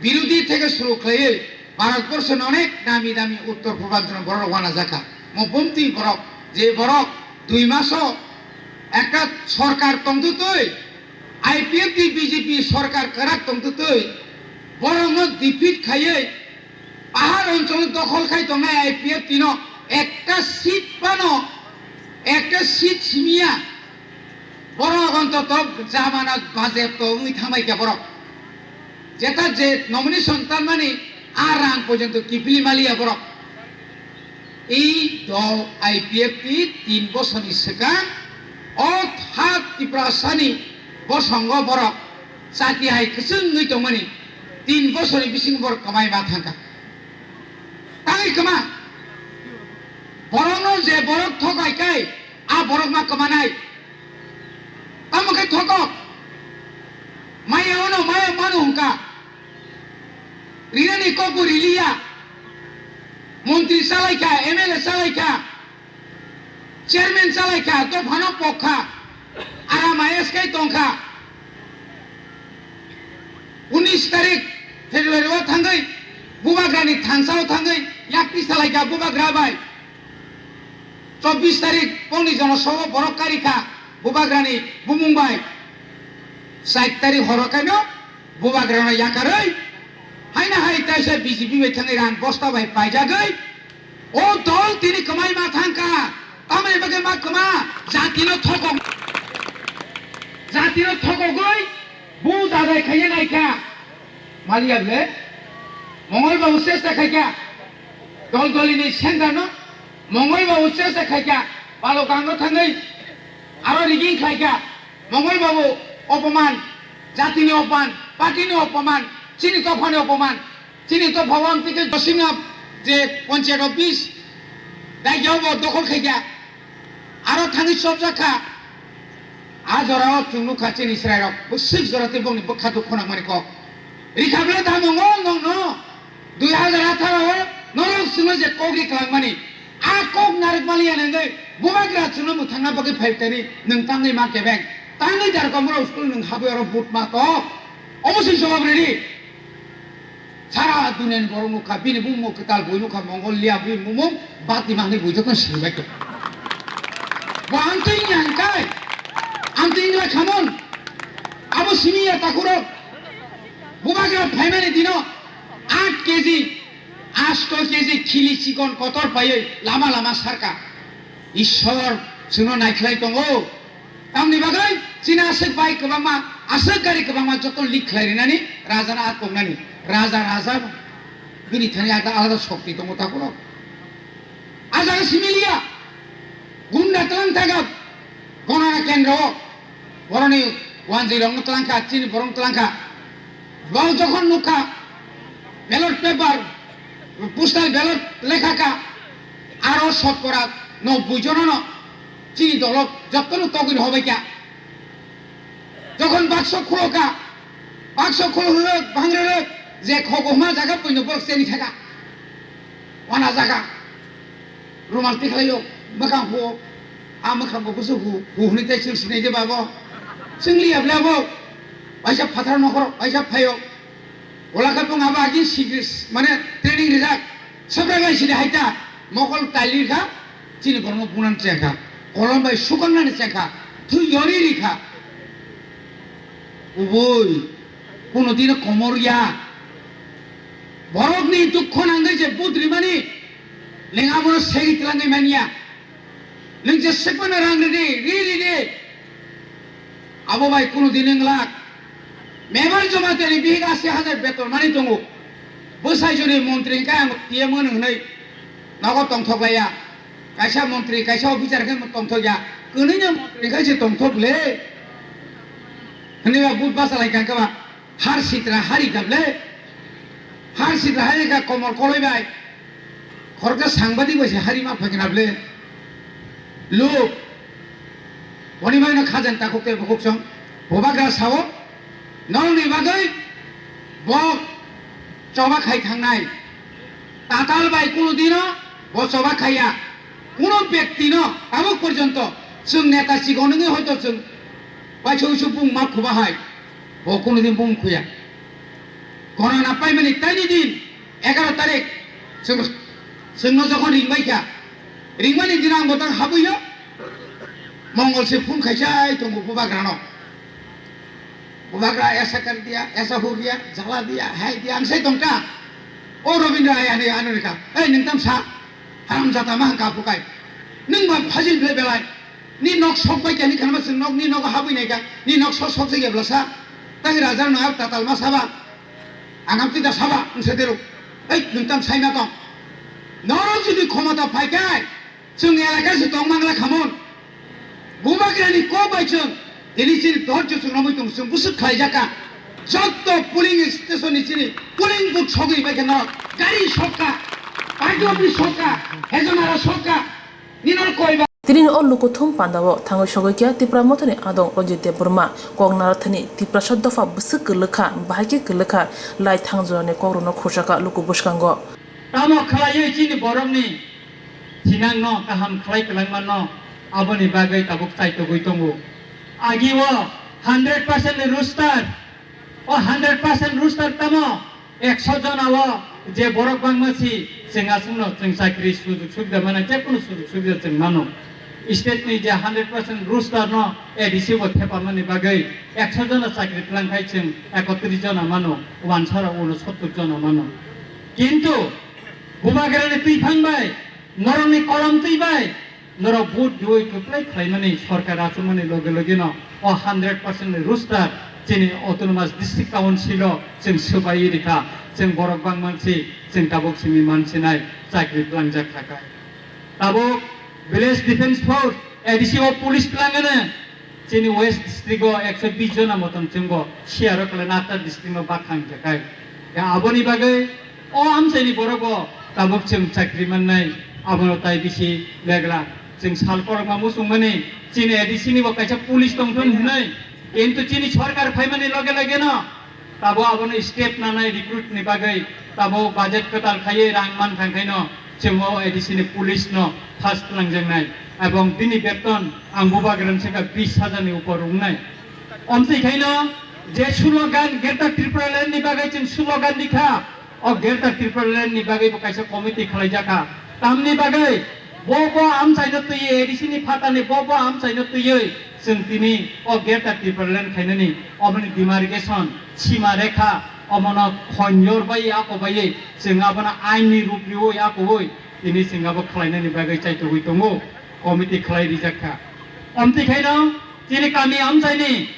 birodhi theke suru khlaiwi, Bharatborsho ni onek nami dami uttor purbanchal borok rok wana jakha. Mo bumtwi borok, je borok dui maso ekta sorkar tongtwtwi, I P F T B J P sorkar kwrak tongtwtwi, borokno defeat khaiwi, pahar onchol dokhol khai tongnai I P F T no ekta seat phano, ekta seat simiya. Borok ontoto jamana baje to wngwi thangbai kha borok. Jeta je nomination tanmani a rang porjonto kiphilwi maliya borok. Ei dol I P F T tin bosorni swkang o ha Tiprasani bosongo borok chati hai kwchwng wngwi tongmani tin bosorni bisingo borok kwmai ma thangkha. Tangwi kwma? Borokno je borok thokai kai, a borok ma kwmanai. Tamo khe thokok? Maya ono maya mano hwnka. Rinani kokbo riliya. Montri chalaikha, M L A chalaikha, chairman chalaikha, dophano pokha, aram I S kai tongkha. Unis tarik February o thangwi bubagrani thangsao thangwi yakti salaikha bubagra bai. Chobbish tarik pongni jono sobo borok karikha bubagrani bumung bai. Char tarik horo kaino bubagrano yakarwi haina hai taisa B J P bai thangwi rang bosta bai paijagwi o dol tini kwmai ma thangkha. Tamoni bagwi ma kwma jatino thokok, jatino thokogwi bu dadai khaiya naikha. Maliya bwle Mongol babu chesta khaikha dol dolini centre no. Mongol babu chesta khaikha Palogango thangwi aro rigging khlaikha. Mongol babu opoman, jatini opoman, party ni opoman, chini dophani opoman. Chini dophao ang tike Josimna je panchayat office daigao bo dokhol khaikha. Aro thangwi chopjak kha. A jorao chwng nukha chini chwrairok bwswk jora tei bongni bwkha dukhu nangmani kok. Rikha bwle da Mongol nongno dui hazar atharo o norok chwngno je kok ri kwlangmani, a kok narwkmani ya nengwi bubagra chwngno mwthangna bagwi phaitani nwng tangwi ma kebeng. Tangwi jar komoro school nwng habwi oro but ma to. Omo se jawab redi. Sara duniani borok nukha, bini bumung kwtal bui nukha, Mongol liya bui bumung, bati mangnwi bui joto siribai khe. Bo ang twi yang kai, ang twi ingla khamon, abo simi ya takhurok, bubagra phaimani dino, aat K G, asto K G khili chikon kotor paiwi lama lama sarka. Ishwar chwngno naikhlai tongo. Tamni bagwi chini aswk bai kwbangma, aswk gari kwbangma joto leak khlai rinani, rajano a tongnani. Raja, raja bini thani ada alada shokti tongo takhoro. A jaga simi liya. Gunda twlang thaka Gonana kendro o. Boroni wanjwi rokno twlang kha, chini borokno twlang kha. Bo jokhon nukha ballot paper, postal ballot lekha kha, aro sotkora nobboi jonano chini dolo jotono togwini hobai kha. Jokhon bakso khulo kha, bakso khulo rwrwk, bang rwrwk, je khogo huma jaga puino borok cheni kha kha. Wana jaga. Rumal tikhlaio, mwkhang huo. A mwkhang bo kusu hu, hu hwnwi tei chwng sinai de babo. Chwng liya bla bo. Waisa phatar nokhor, waisa phaio. Ola khe bung abo agin sikris, mane training rijak. Sabra lai sidi haita. Mokol taili kha, chini borokno bunan chengkha. Kolom bai sukangnani chengkha. Thu yori rikha. Ubui, kuno dino komor ya. Borokni dukho nangwi je but rimani, leng abono segi twlangwi manya. Nwng je sekmano rang ridi, ri ridi. Abo bai kunu din wng lak. Member Jamatia ni bihik asi hajar beton mani tongo. Bwsai joni montri hwnkhe ang T M wng hwnwi nogo tongthok laiya. Kaisa montri, kaisa officer khe tongthok ya. Kwnwi no montri hwnkhe se tongthok le. Hwnwi ba but basa lai kha khe ba. Har sitra hari kable. Har sitra hari kha komor koloi bai. Khoroksa sangbadik bai se hari ma phai khe nable. Luk. Boni bai no khajan takhuk tei bukhuk song. Bubagra sao. Nongni bagwi bo choba khai thangnai. Tatal bai kunu dino bo choba khaiya. Kuno bektino tabuk porjonto chwng neta chikon wngwi hoito chwng waisa uisu bung ma khuba hai, bo kuno din bung khuya. Corona paimani taini din egaro tarik chwng, chwngno jokhon ringbai kha, ringmani dino ang botang habwiyo Mongol se phone khaisai tongo Bubagrano. Bubagra esa kar diya, esa ho gaya, jala diya, hai diya, ang sai tongka. O Robindra hai ani ano rika. Ei, nung tam sa. Haram jata ma hangka phukai. Nung ba phajin phle belai. Ni nok sok bai kani khanma sung nok, ni nok habwi nai ka. Ni nok sok sok jagya bla sa. Tang raja no ar tatal ma saba. Angam tida saba, ang sai dero. Ei, nung tam sai ma tong. Norok jodi khomota phaikai. Chwng elaka se tong mangla khamon. Bubagrani kok bai chwng tini chini dhorjo chwng romwi tong chwng bwswk khlaijak kha. Jotto polling station ni chini polling booth sogwi bai khe no gari sokka, party office sokka, hejonara sokka, nino koi ba. Tini o lukuthum pandao thangwi sogwi kha Tipra Mothani adong Rajit Debbarma kok narathani Tiprasa dopha bwswk kwlwkha, bahai khe kwlwkha lai thangjorani kokrokno khursa kha luku bwskango. Tamo khlaiwi chini borokni thinangno kaham khlai kwlangmano aboni bagwi tabuk chaitogwi tongo. Agi o hundred percent ni roster, o hundred percent roster tamo ekso jona o je borok bangma si chwng aswkno chwng chakri sujug subida mana, jekunu sujug subida chwng mano. State ni je hundred percent roster no A D C bo thepamani bagwi ekso jona chakri twlang khai chwng ekotris jona mano, wansara unosottor jona mano. Kintu Bubagrani twi phang bai, norokni kolom twi bai, norok vote diwi kwplai khlaimani sorkar achukmani loge loge no o hundred percent ni roster chini Autonomous District Council o chwng swbai rikha, chwng borok bangma si chwng tabuk simi mansinai chakri twlangjak kha kha. Tabuk Village Defence Force, A D C o police twlangano chini West District o ekso bis jona motom chwngbo C R o kwlai Nata District no bakhang jakai. Ya aboni bagwi o amchaini borok bo tabuk chwng chakri mannai, abono tai bisi legla. Chwng sal korokma muchungmani chini A D C ni bo kaisa police tongthon hinwi, kintu chini sorkar phaimani loge loge no tabo abono step nanai recruit ni bagwi tabo budget kwtal khaiwi rang man thang khaino chwng o A D C ni police no pass twlangjaknai, ebong bini beton ang bubagrani saka bis hajar ni upor wngnai. Omtwi khaino je slogan Greater Tipraland ni bagwi chwng slogan rikha, o Greater Tipraland ni bagwi bo kaisa committee khlaijakha. Tamni bagwi bo bo amchaino twiwi A D C ni phatani bo bo amchaino twiwi chwng tini o Greater Tipraland khainani, oboni demarcation, sima rekha, omono khonyor bai ako bai chwng abono ain ni rup riwi ako bai tini chwng abo khlainani bagwi chaitugwi tongo, committee khlai rijak kha. Omtwi khaino chini kami amchaini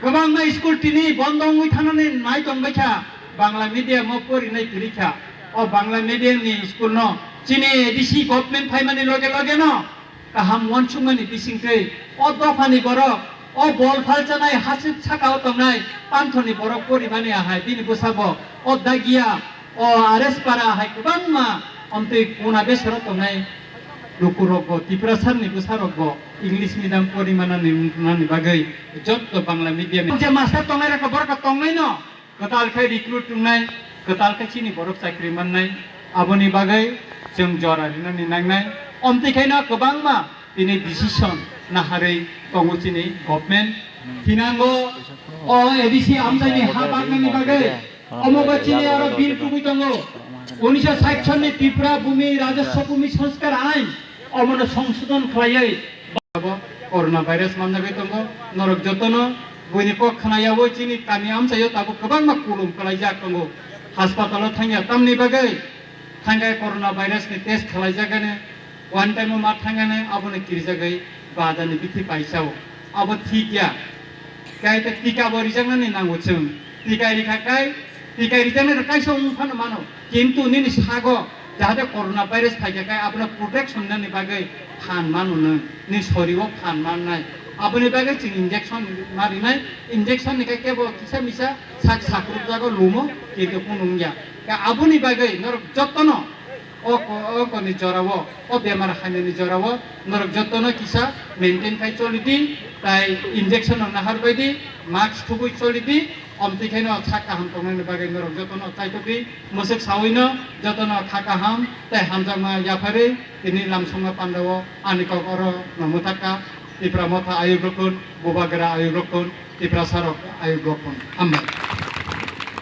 kwbangma school tini bondo wngwi thanani nai tongbai kha, Bangla medium o porinai kwrwi kha. O Bangla medium ni school no chini A D C government phaimani loge loge no kaham uansukmani bisingtwi o dophani borok, o bol phalchanai hasik saka o tongnai panthorni borok porimani ahai bini bwsabo o Dagiya, o R S Para ahai kwbangma omtwi kuna besero tongnai lukurokbo, Tiprasarni bwsarokbo English medium porimanani wngthunani bagwi jotto Bangla medium je master tongnai rokno borokno tongnaino kwtal khe recruit wngnai, kwtal khe chini borok chakri mannai, aboni bagwi chwng jora rinani nangnai. Omtwi khaino kwbangma tini decision naharwi tongo chini government. Thinango o A D C amchaini ha baknani bagwi omo bo chini aro bill tubui tongo. Unisho sait sonni Tripura Bhumi Rajaswa Bhumi Sanskar Ain, omono songsodon khlaiwi Abo corona virus manjagwi tongo. Norok jotono buini kok khna yaui chini kami amchaio tabuk kwbangma kulum kwlaijak tongo. Haspatalo thangya tamni bagwi thangkhe corona virus ni test khwlaijakgani, one time o ma thangani abono kirijagwi bajani bithi paisao. Abo thik ya. Kai ta tika bo rijaknani nango chwng. Tika rikha kai, tika rijaknai rok kaisa wng phano mano. Kintu nini sago jahate corona virus phaikha kai abono protection nani bagwi phan mano nwng. Ni sorio phan mannai. Aboni bagwi chwng injection ma rinai. Injection ni kai kebo kisa misa sak sakruk jago lumo, kintu kunu wngya. Ka aboni bagwi norok jotono o ko-, o koni jorao, o bemar hamyani jorao norok jotono kisa maintain khai choli di, tai injection no nahar bai di, mask thubui choli di, omtwi khaino sak kaham tongnani bagwi norok jotono chaitokdi, mwswk sawino jotono kha kaham tai hamjakma yapharwi tini lamsongma pandao ani kok oro no mwthakha. Tipra Motha ayuk rokun, Bubagra ayuk rokun, Tiprasa rok ayuk rokun. Hambai.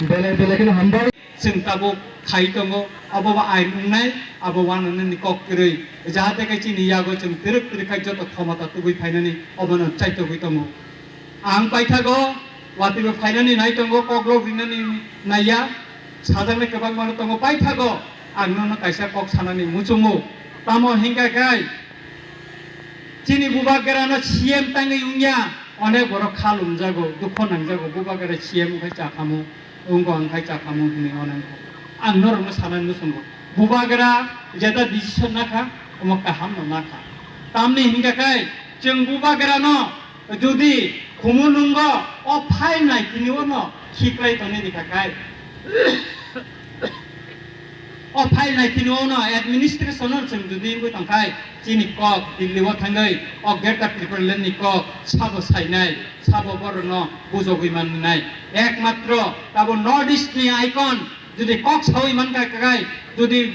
Belai belai kheno hambai. Chwng tabuk khai tongo, obo bo ain wngnai, abo wananani kok kwrwi. Jahate khe chini yago chwng twrwk twrwk khai joto khomota tubui phainani obono chaitogwi tongo. Ang paithago, watwibo phainani nai tongo, koklok rinani naiya, sajaknai kwbangmano tongo, paithago ang nono kaisa kok sanani muchungo. Tamo hinkha khai, chini Bubagrano C M tangwi wngya, onek borok kha lumjago, dukho nangjago, Bubagra C M wngkhai chakhamu. Wngkha ang khai chakhamu hinwi onek. Ang norokno sanani muchungo. Bubagra jeta decision nakha, omo kahamno nakha. Tamni hinkha khai chwng Bubagrano jodi khumu nungo o file nai tini ono khiklai tongni rikha khai. O file nai tini ono administration no chwng jodi wngwi tongkhai, chini kok Delhi o thangwi o Greater Tripura Land ni kok sabo sainai, sabo borokno bujogwi mannai. Ekmatro tabo North East ni icon jodi kok sawi mankha kai, jodi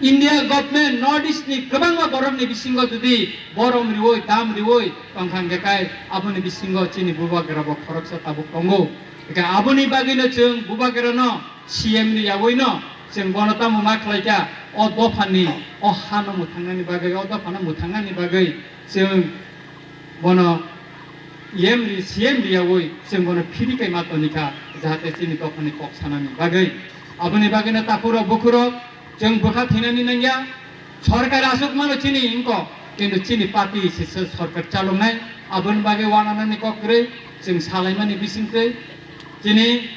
India government North East ni kwbangma borok ni bisingo jodi borom riwi, dam riwi tongkha hwnkhe kai, aboni bisingo chini Bubagra bo khoroksa tabuk tongo. Hwnkhe aboni bagwino chwng Bubagrano C M ni yagwino chwng bono tamo ma khlaikha, o dophani, o hano mwthangnani bagwi, o dophano mwthangnani bagwi chwng bono E M ri, C M riyaui chwng bono phiri kai ma tonikha, jahate chini dophani kok sanani bagwi. Aboni bagwino takhurok bukhurok chwng bwkha thinani nangya, sorkar aswk mano chini wngkha, kintu chini party se se sorkar chaloknai, aboni bagwi wananani kok kwrwi chwng salaimani bisingtwi chini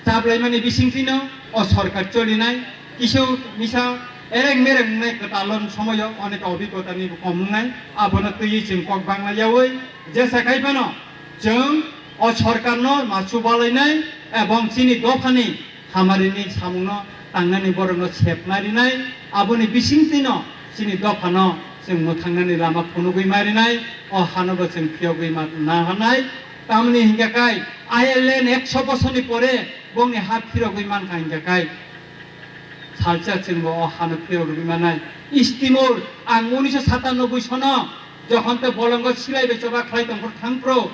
chaplaimani bisingtwino o sorkar cholinai, kisa misa ereng mereng wngnai kwtalon somoyo onek obhigotani bo kom wngnai, abono twiwi chwng kok bangla yaui jesa khai phano chwng o sorkarno ma chubalainai ebong chini dophani hamarini samungno tangnani borokno sepna rinai, aboni bisingtwino chini dophano chwng mwthangnani lama phunugwi ma rinai, o hanobo chwng phiyogwi ma nahanai. Tamni hinkha kai, Ireland ekso bosorni pore bongni ha phirogwi mankha hinkha kai, salsa chwngbo o hano phirogwi mannai. East Timor, ang unisho satanoboi sono jokhon te bolongo silai bai choba khlai tongphuru thangphuru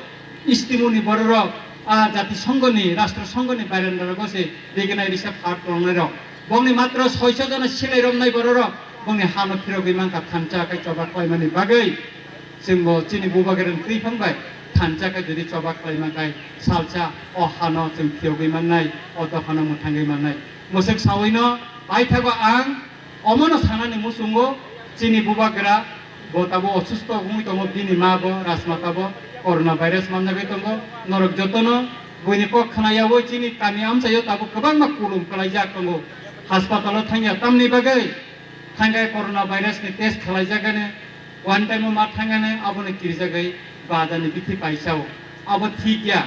East Timor ni bororok a Jati Songho ni, Rashtra Songho ni bairandarago se beginai risa phar tongnairok. Bongni matro soiso jona silai romnai bororok bongni hano phirogwi mankha thansa khai choba khlaimani bagwi. Chwngbo chini Bubagrani twi phang bai thansa khe jodi choba khlaima khai salsa o hano chwng phiyogwi mannai, o dophano mwthangwi mannai. Mwswk sawino paithago ang omono sanani muchungo chini Bubagra bo tabo osusto wngwi tongo, bini ma bo Rajmata bo corona virus manjagwi tongo. Norok jotono buini kok khnayaui chini kami amchaio tabo kwbangma kulum kwlaijak tongo. Haspatalo thangya tamni bagwi thangkhe corona virus ni test khwlaijagani, one time o ma thangani, abono kirijagwi bajani bithi paisao. Abo thik ya.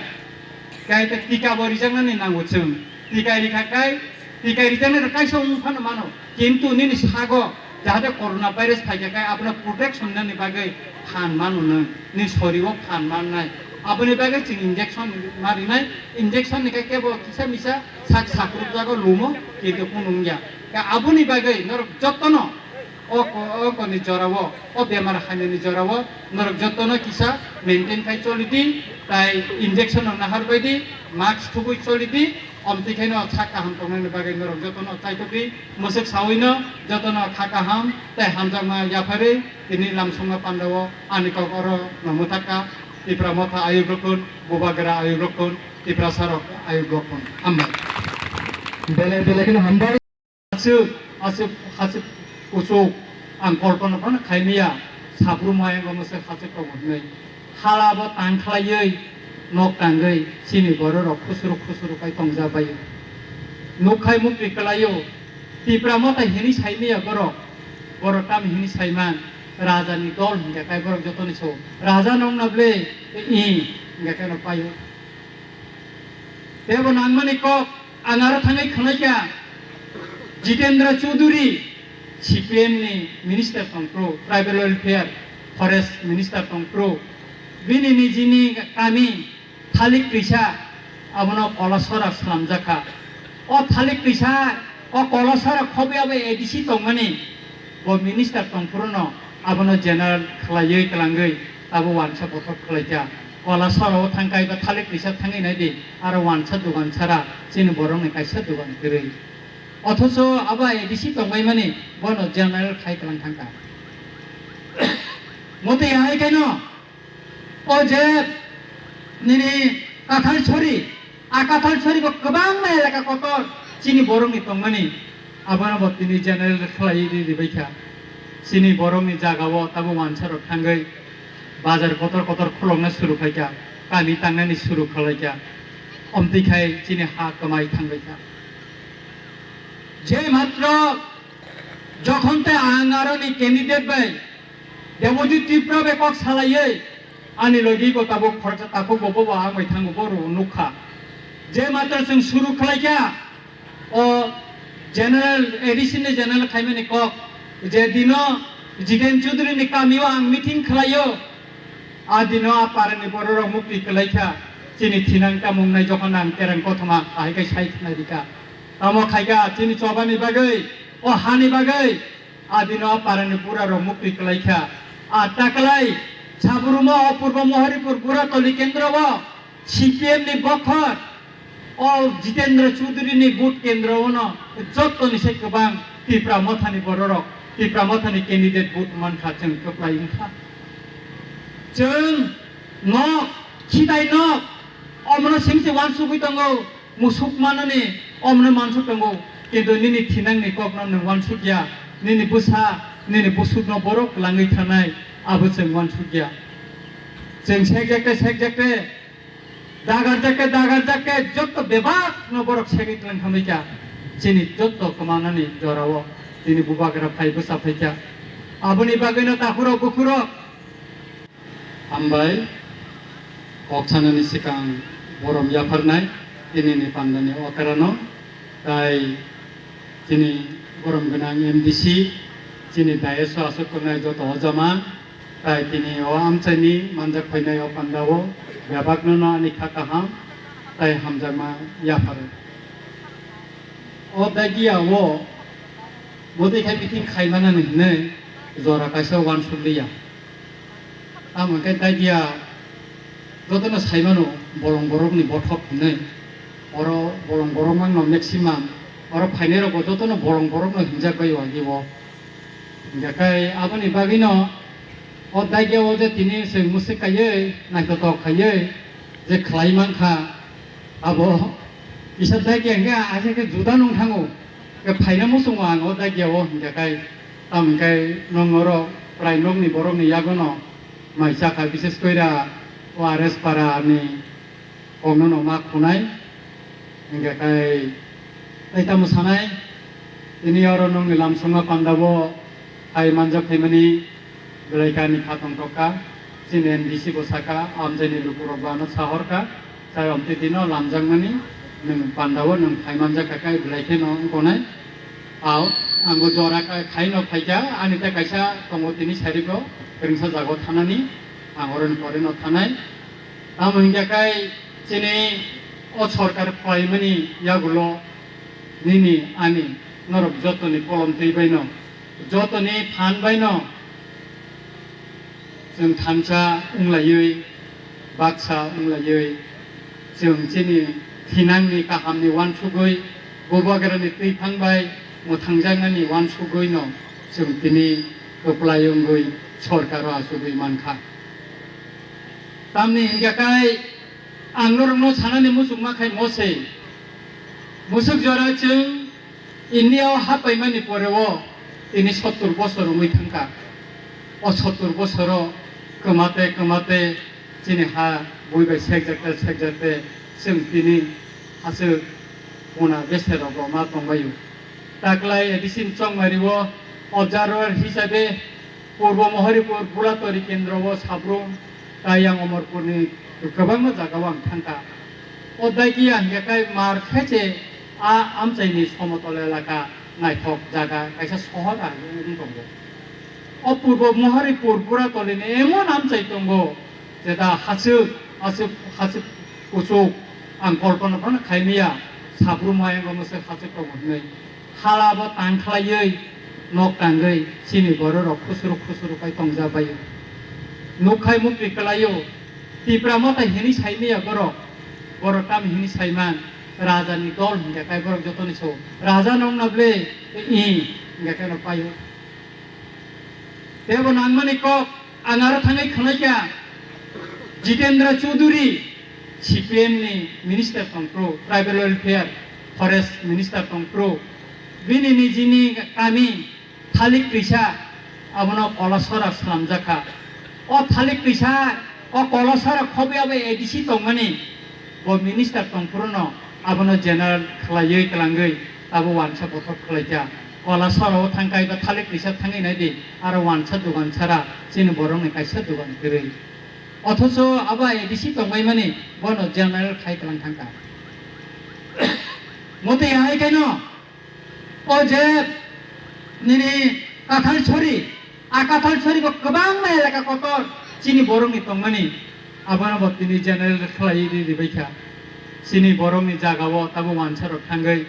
Kai ta tika bo rijaknani nango chwng. Tika rikha kai, tika rijaknai rok kaisa wng phano mano. Kintu nini sago jahate corona virus phaikha kai abono protection nani bagwi phan mano nwng. Ni sorio phan mannai. Aboni bagwi chwng injection ma rinai. Injection ni kai kebo kisa misa sak sakruk jago lumo, kintu kunu wngya. Ka aboni bagwi norok jotono o ko-, o koni jorao, o bemar hamyani jorao norok jotono kisa maintain khai choli di, tai injection no nahar bai di, mask thubui choli di, omtwi khaino sak kaham tongnani bagwi norok jotono chaitokdi, mwswk sawino jotono kha kaham tai hamjakma yapharwi tini lamsongma pandao ani kok oro no mwthakha. Tipra Motha ayuk rokun, Bubagra ayuk rokun, Tiprasa rok ayuk rokun. Hambai. Belai belai kheno hambai. Aswk, aswk, aswk kuchuk ang kolpona phano khaimaya, sabrum ayang omo se hachwk tongo hinwi. Hala bo tang khlaiwi nok tangwi chini bororok khusuru khusuru khai tongjabaio. Nukhai mukti kwlaio. Tipra motha hini saimaya borok. Borok tam hini saiman. Raja ni dol hingka kai borok jotoni so. Raja nong na ble i hingka kai no paio. Tebo nangmani kok ang aro thangwi khwlaikha, Jitendra Chaudhary, C P M ni minister tongphru, tribal welfare, forest minister tongphru, bini nijini kami thalik twisa abono Kolasora slamjakha. O thalik twisa, o Kolasora khobi abo A D C tongmani, bo minister tongphruno abono general khwlaiwi kwlangwi abo wansa bothop khwlaikha. Kolasora o thangkai ba thalik twisa thangwi naidi, aro wansa dugan sara chini borokni kaisa dugan kwrwi. Othocho abo A D C tongbaimani bono general khai kwlang thangkha. Motwi hai khaino o je nini Kathal Sori, a Kathal Sori bo kwbangma elaka kotor chini borokni tongmani, abono bo tini general khlaiwi ri ribaikha. Chini borokni jagao tabo wansarok thangwi bazar kotor kotor khulokna suru khaikha, kami tangnani suru khlaikha, omtwi khai chini ha kwmai thangbaikha. Je matro jokhon te ang aroni candidate bai Debojit Tripura bai kok salaiwi ani logi bo tabuk khoroksa takhuk bo bobo ang bai thango bo rw nukha. Je matro chwng suru khlaikha o general, A D C ni general khaimani kok je dino Jiten Chaudhary ni kamio ang meeting khlaio. A dino a parani bororok mukti kwlaikha chini thinang tamung nai jokhon ang kereng kothoma ahai khe sai khna rikha. Tamo khaikha chini chobani bagwi, o hani bagwi, a dino a parani burarok mukti kwlaikha. A taklai Saburumo, Opurbo Mohoripur, Buratoli kendro o C P M ni bokhor, o Jitendra Chaudhary ni vote kendro ono jottoni se kwbang Tipra mothani bororok, Tipra mothani candidate vote mankha, chwng kwplai wngkha. Chwng nok, khitai nok, omono simi se wansugwi tongo. Musuk manani omno mansuk tongo, kintu nini thinangni kokno nwng wansukya, nini bwsa, nini busukno borok kwlangwi thanai, abo chwng wansukya. Chwng sekjakte, sekjakte, dagarjakte, dagarjakte, jotto bebakno borok segwi twlang khamikha. Chini jotto kwmanani jorao tini bubagra phai bwsa phaikha. Aboni bagwino takhurok bukhurok Hambai, kok sanani swkang borom yapharnai tinini pandani okarano, tai chini borom gwnang M D C, chini dais o aswk tongnai joto ojama, tai tini o amchaini manjak phainai o pandao bebakno no ani kha kaham tai hamjakma yapharo. O dagiya o bodai khai meeting khaimanani hinwi jora kaisa uansukliya. Tamo khe dagiya jotono saimano bolong borokni bothop hinwi. Oro bolong borok mangno maximum. Oro phainairokbo jotono bolong borokno hinjak bai o agi o. Hingkhe kai aboni bagwino o dagiya o je tini chwng mwswk kaiwi, naithotok kaiwi je khlai mankha, abo kisa dagiya hingkhe aisa khe juda nung thango. Khe phaina muchungo ang o dagiya o hingkhe kai. Tamo hingkhe nwng oro prai nokni borokni yagono mai chakha, bises koira O R S para ni kokno no ma khunai. Hingkhe kai tai tamo sanai, tini oro nwngni lamsongma pandabo hai manjak phaimani belai kani kha tongthok kha. Chini M D C bo saka, amchaini lukurok bo ano sahor kha, chai omtwi dino lamjakmani nwng pandao nwng phai manjak kha kai belai kheno wngkonai. Ao, angbo jora ka-, khaino phaikha, ani ta kaisa tongo tini sariko, kwrwngsa jago thanani, ang oroni poreno thanai. Tamo hingkha kai chini o sorkar khlaimani yagulo nini ani norok jotoni kolom twi baino, jotoni phan baino chwng thansa wnglaiwi, baksa wnglaiwi, chwng chini thinangni kahamni uansugwi, bubagrani twiphang bai mwthangjaknani uansugwino chwng tini kwplai wngwi sorkaro achugwi mankha. Tamni hingkha kai ang norokno sanani muchungma khai mose. Musuk jora chwng India o happaimani pore o tini sottur bosor wngwi thangkha. O sottur bosoro kwmate kwmate Chini ha bui bai sekjakte sekjakte chwng tini hachwk muna bese rogo ma tongbaio. Taklai A D C ni chongmari o observer hisabe Purbo Mohoripur Bulatori Kendro o Sabrum Kayang Omorpur ni kwbangma jaga o ang thangkha. O dagi ang yakai mar khe che a amchaini somotol elaka naithok jaga kaisa sohor ang wng tongo. O Purbo Mohoripur Buratoli ni emon amchai tongo, jeta hachwk, hachwk, hachwk kuchuk ang kolpona phano khaimaya, Sabrum ayang o mwswk hachwk tongo hinwi. Hala bo tang khlaiwi, nok tangwi, chini bororok khusuru khusuru khai tongjabaio. Nukhai mukti kwlaio, Tipra Motha hinwi saimaya borok, borok tamo hinwi saiman, raja ni dol hinkhe kai borok jotoni so, raja nongna ble, i, hinkhe kai no paio. Tebo nangmani kok ang aro thangwi khwlaikha, Jitendra Chaudhary, C P M ni minister tongphru, tribal welfare, forest minister tongphru, bini nijini kami thalik twisa abono Kolasora slamjakha. O thalik twisa, o Kolasora khobwi abo A D C tongmani, bo minister tongphruno abono general khwlaiwi twlangwi abo wansa bothop khwlaikha. Kolasora o thangkha eba thalik twisa thangwi naidi, aro wansa dogan sara chini borokni kaisa dogan kwrwi. Othocho abo A D C tongbaimani bono general khai twlang thangkha. Motwi hai khaino o je nini Kathal Sori, a Kathal Sori bo kwbangma elaka kotor chini borokni tongmani, abono bo tini general khlaiwi ri ribaikha. Chini borokni jagao tabo wansarok thangwi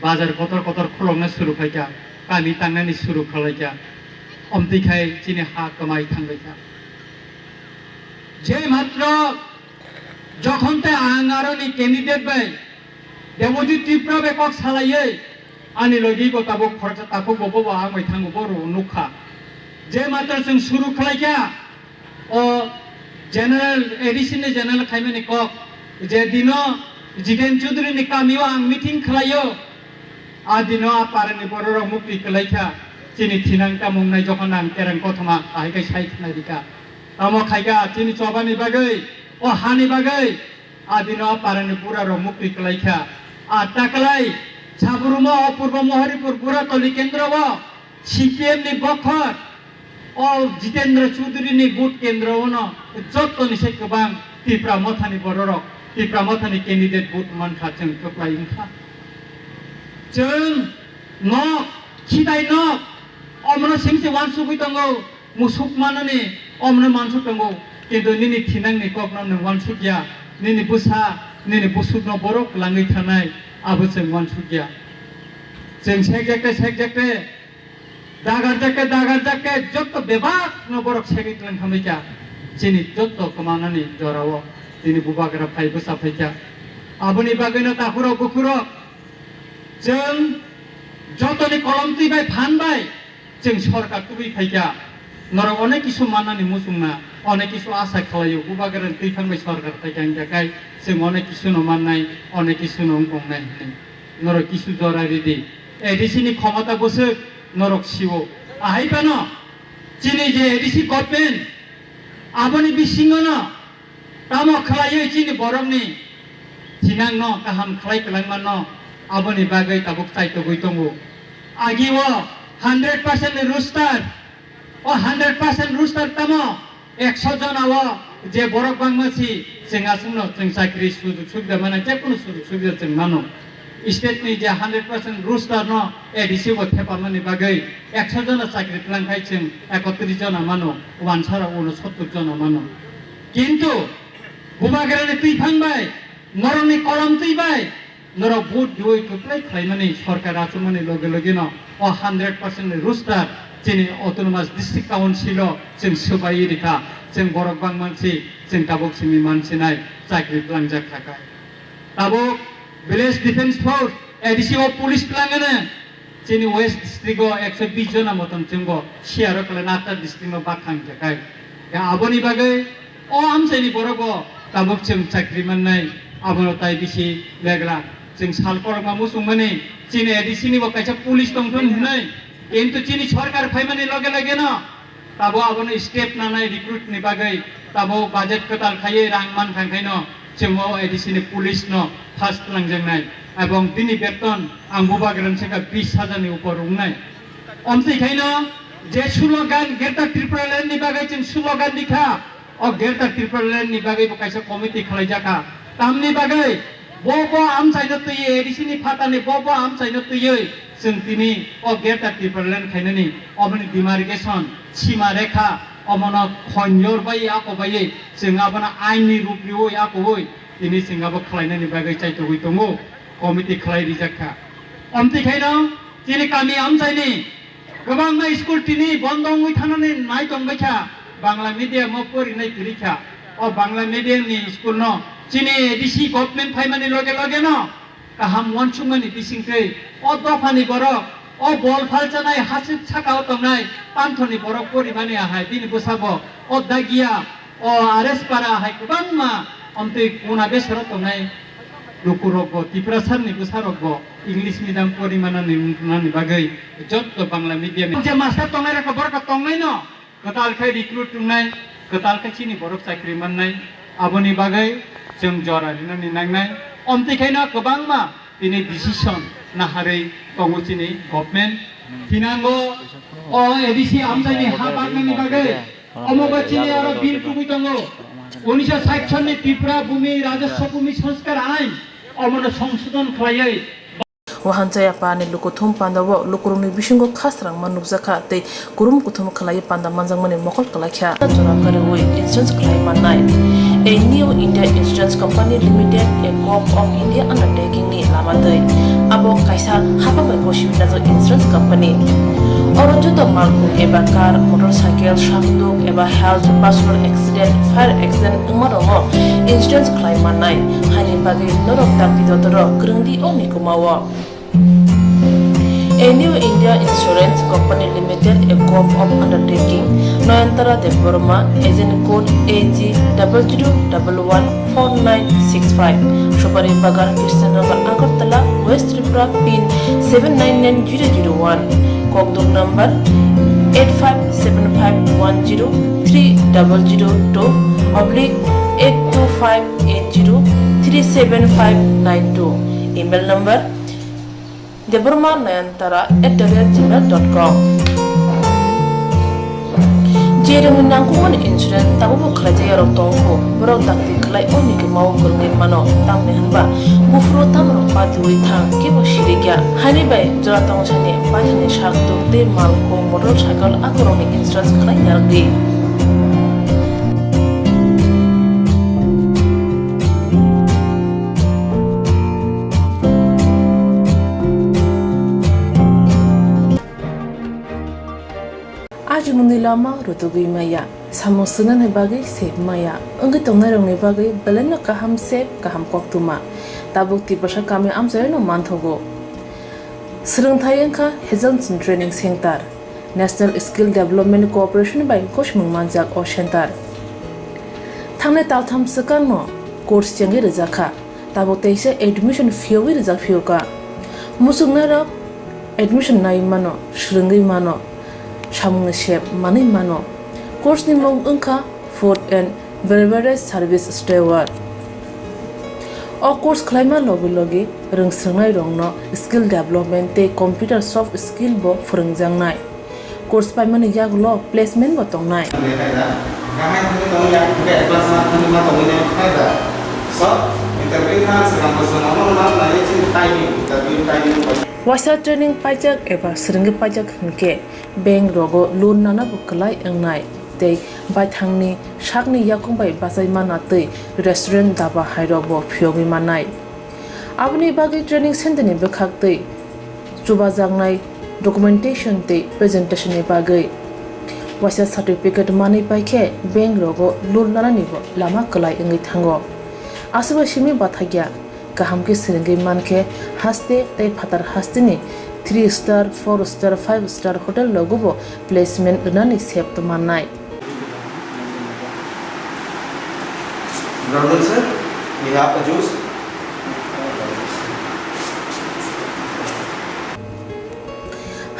bazar kotor kotor khulokna suru khlaikha, kami tangnani suru khlaikha, omtwi khai chini ha kwmai thangbaikha. Je matro jokhon te ang aroni candidate bai Debojit Tripura bai kok salaiwi ani logi bo tabuk khoroksa takhuk bo bobo ang bai thango bo rw nukha. Je matro chwng suru khlaikha o general, A D C ni general khaimani kok, je dino Jiten Chaudhary ni kamio ang meeting khlaio, a dino a parani bororok mukti kwlaikha, chini thinang tamung nai jokhon ang kereng kothoma ahai kai sai khna rikha. Tamo khaikha chini chobani bagwi, o hani bagwi, a dino a parani burarok mukti kwlaikha. A taklai Sabrumo o Purbo Mohoripur Buratoli kendro o C P M ni bokhor o Jitendra Chaudhary ni vote kendro ono jottoni se kwbang Tipra Mothani bororok, Tipra Mothani candidate vote mankha chwng kwplai wngkha. Chwng nok, khitai nok, omono simi se wansugwi tongo. Musuk manani omno mansuk tongo, kintu nini thinangni kokno nwng wansukya, nini bwsa, nini busukno borok kwlangwi thanai, abo chwng wansukya. Chwng sekjakte sekjakte, dagarjakte dagarjakte, jotto bebakno borok segwi twlang khamikha. Chini jotto kwmanani jorao tini bubagra phai bwsa phaikha. Aboni bagwino takhurok bukhurok chwng jotoni kolom twi bai phan bai, chwng sorkar tubui phaikha, norok onek kisu mannani muchungna, onek kisu asa khlaio, bubagrani twi thangbai sorkar phaikha hingkha kai chwng onek kisu no mannai, onek kisu no wngkong nai hinwi. Norok kisu jora ridi. A D C ni khomota bwswk norok sio. Ahai phano chini je A D C government, aboni bisingo no tamo khlaiwi chini borokni thinangno kaham khlai kwlangmano, aboni bagwi tabuk chaitogwi tongo. Agi o hundred percent ni roster, o hundred percent roster tamo ekso jona o je borok bangma si chwng aswkno chwng chakri sujug subida mano, jekunu sujug subida chwng mano. State ni je hundred percent roster no A D C bo thepamani bagwi ekso jona chakri twlang khai chwng ekotris jona mano, wansara uno sottur jona mano. Kintu bubagrani twi phang bai, norokni kolom twi bai, norok vote diwi kwplai khlaimani sorkar achukmani loge loge no o hundred percent ni roster chini autonomous district council o chwng swbai rikha, chwng borok bangma si chwng tabuk simi mansinai chakri twlangjak kha kha. Tabuk village defense force, A D C o police twlangano chini West district o ekso bis jona motom chwngbo C R o kwlai nata district no bakhang jakai. Ya aboni bagwi o amchaini borok o tabuk chwng chakri mannai abono tai bisi begla. Chwng sal kolokma muchungmani chini A D C ni bo kaisa police tongthon hinwi, kintu chini sorkar phaimani loge loge no Tabo abono step nanai recruit ni bagwi tabo budget kwtal khaiwi rang man khankhaino chwng o A D C ni police no first twlangjaknai. Ebong bini beton ang bubagra wngkha bis hajar ni upor wngnai. Omtwi khaino je slogan Greater Tipraland ni bagwi chwng slogan rikha, o Greater Tipraland ni bagwi bo kaisa committee khlaijakha. Tamni bagwi bo bo amchaino twiwi A D C ni phatani bo bo amchaino twiwi chwng tini o Greater Tipraland khainani oboni demarcation sima rekha omono khonyor bai ako bai chwng abono ain ni rup riwi ako bai tini chwng abo khlainani bagwi chaitogwi tongo, committee khlai rijak kha. Omtwi khaino chini kami amchaini kwbangma school tini bondo wngwi thanani nai tongbai kha, Bangla medium o porinai kwrwi kha. O Bangla medium ni school no chini A D C government phaimani loge loge no kaham uansukmani bisingtwi o dophani borok, o bol phalchanai hasik saka o tongnai panthorni borok porimani ahai bini bwsabo o Dagia, o R S Para hai kwbangma omtwi kuna besero tongnai lukurokbo, Tiprasarni bwsarokbo English medium porimanani wngkhnani bagwi jotto Bangla medium je master tongnairokbo borokbo tongnaino kwtal khe recruit wngnai, kwtal khe chini borok chakri mannai, aboni bagwi chwng jora rinani nangnai. Omtwi khaino kwbangma tini decision naharwi tongo chini government. Thinango o A D C amchaini ha baknani bagwi omo ba chini aro bill tubui tongo. Unisho sait sonni Tripura Bhumi Rajaswa Bhumi Sanskar Ain omono songsodhon khlaiwi Wahanchaya Parni lukuthum pandao lukurokni bisingo khasrangma nukjakha tei kurum kuthum khlaiwi panda manjakmani mokol kwlaikha. Jora kwrwi insurance khlai mannai. A New India Insurance Company Limited, a Govt of India undertaking ni lama twi. Abo kaisa hapang bai gosip najak insurance company. Oro joto malkhung eba car, motorcycle, sakduk eba health, personal accident, fire accident wngma rokno insurance khlai mannai. Haini bagwi norok dakti dotoro kwrwngdi o mikumao. A New India Insurance Company Limited, a Govt of undertaking, Nayantara Debbarma, agent code A G double zero double one four nine six five, Supari Bagan, Krishnanagar, Agartala, West Tripura, pin seven nine nine zero zero one, kokduk number eight five seven five one zero three double zero two oblique eight two five eight zero three seven five nine two, email number debbarma nayantara at the rate gmail dot com. Je rwngwi nangkukmani insurance tabukbo khlaijak yarok tongkho, borok dakti khlai o mikimao kwrwngwi mano, tamni hwnba buphuru tamrok patiui thang kebo sirikya. Haini bai jora tongsani paithani sak tuk tei malkhung motorcycle akorokni insurance khlai narwkdi. Ajimungni lama rutugwi maya, samung swngnani bagwi se maya, wngwi tongnairokni bagwi belaino kaham sep, kaham koktwma. Tabuk Tiprasa kami amchairokno manthogo. Swrwngthai wngkha Hazelton Training Center, National Skill Development Corporation bai gosimung manjak o center. Thangnai taltham swkangno course chengwi rwjakha. Tabuk teisa admission phiyogwi rijak phiyokha. Muchungnairok admission naiwi mano, swrwngwi mano, samungni sep manwi mano. Course ni mung wngkha Food and Beverage Service Steward. O course khlaima logi logi rwngswrwngnairokno skill development tei computer soft skill bo phwrwngjaknai. Course paimani yagulo placement bo tongnai. Waisa training paijak eba swrwngwi paijak hwnkhe bank rogo loan nana bo kwlai wngnai tei baithangni sakni yakung bai bachai mana tei restaurant daba hairok bo phiyogwi mannai. Aboni bagwi training center ni bwkhak tei chubajaknai documentation tei presentation ni bagwi waisa certificate manwi paikhe bank rogo loan nanani bo lama kwlai wngwi thango. Aswk bai simi bathakya kaham khe swrwngwi mankhe haste tei phatar hasteni three star, four star, five star hotel rogo bo placement rwnani sep tongmannai. Brother sir, we have a juice.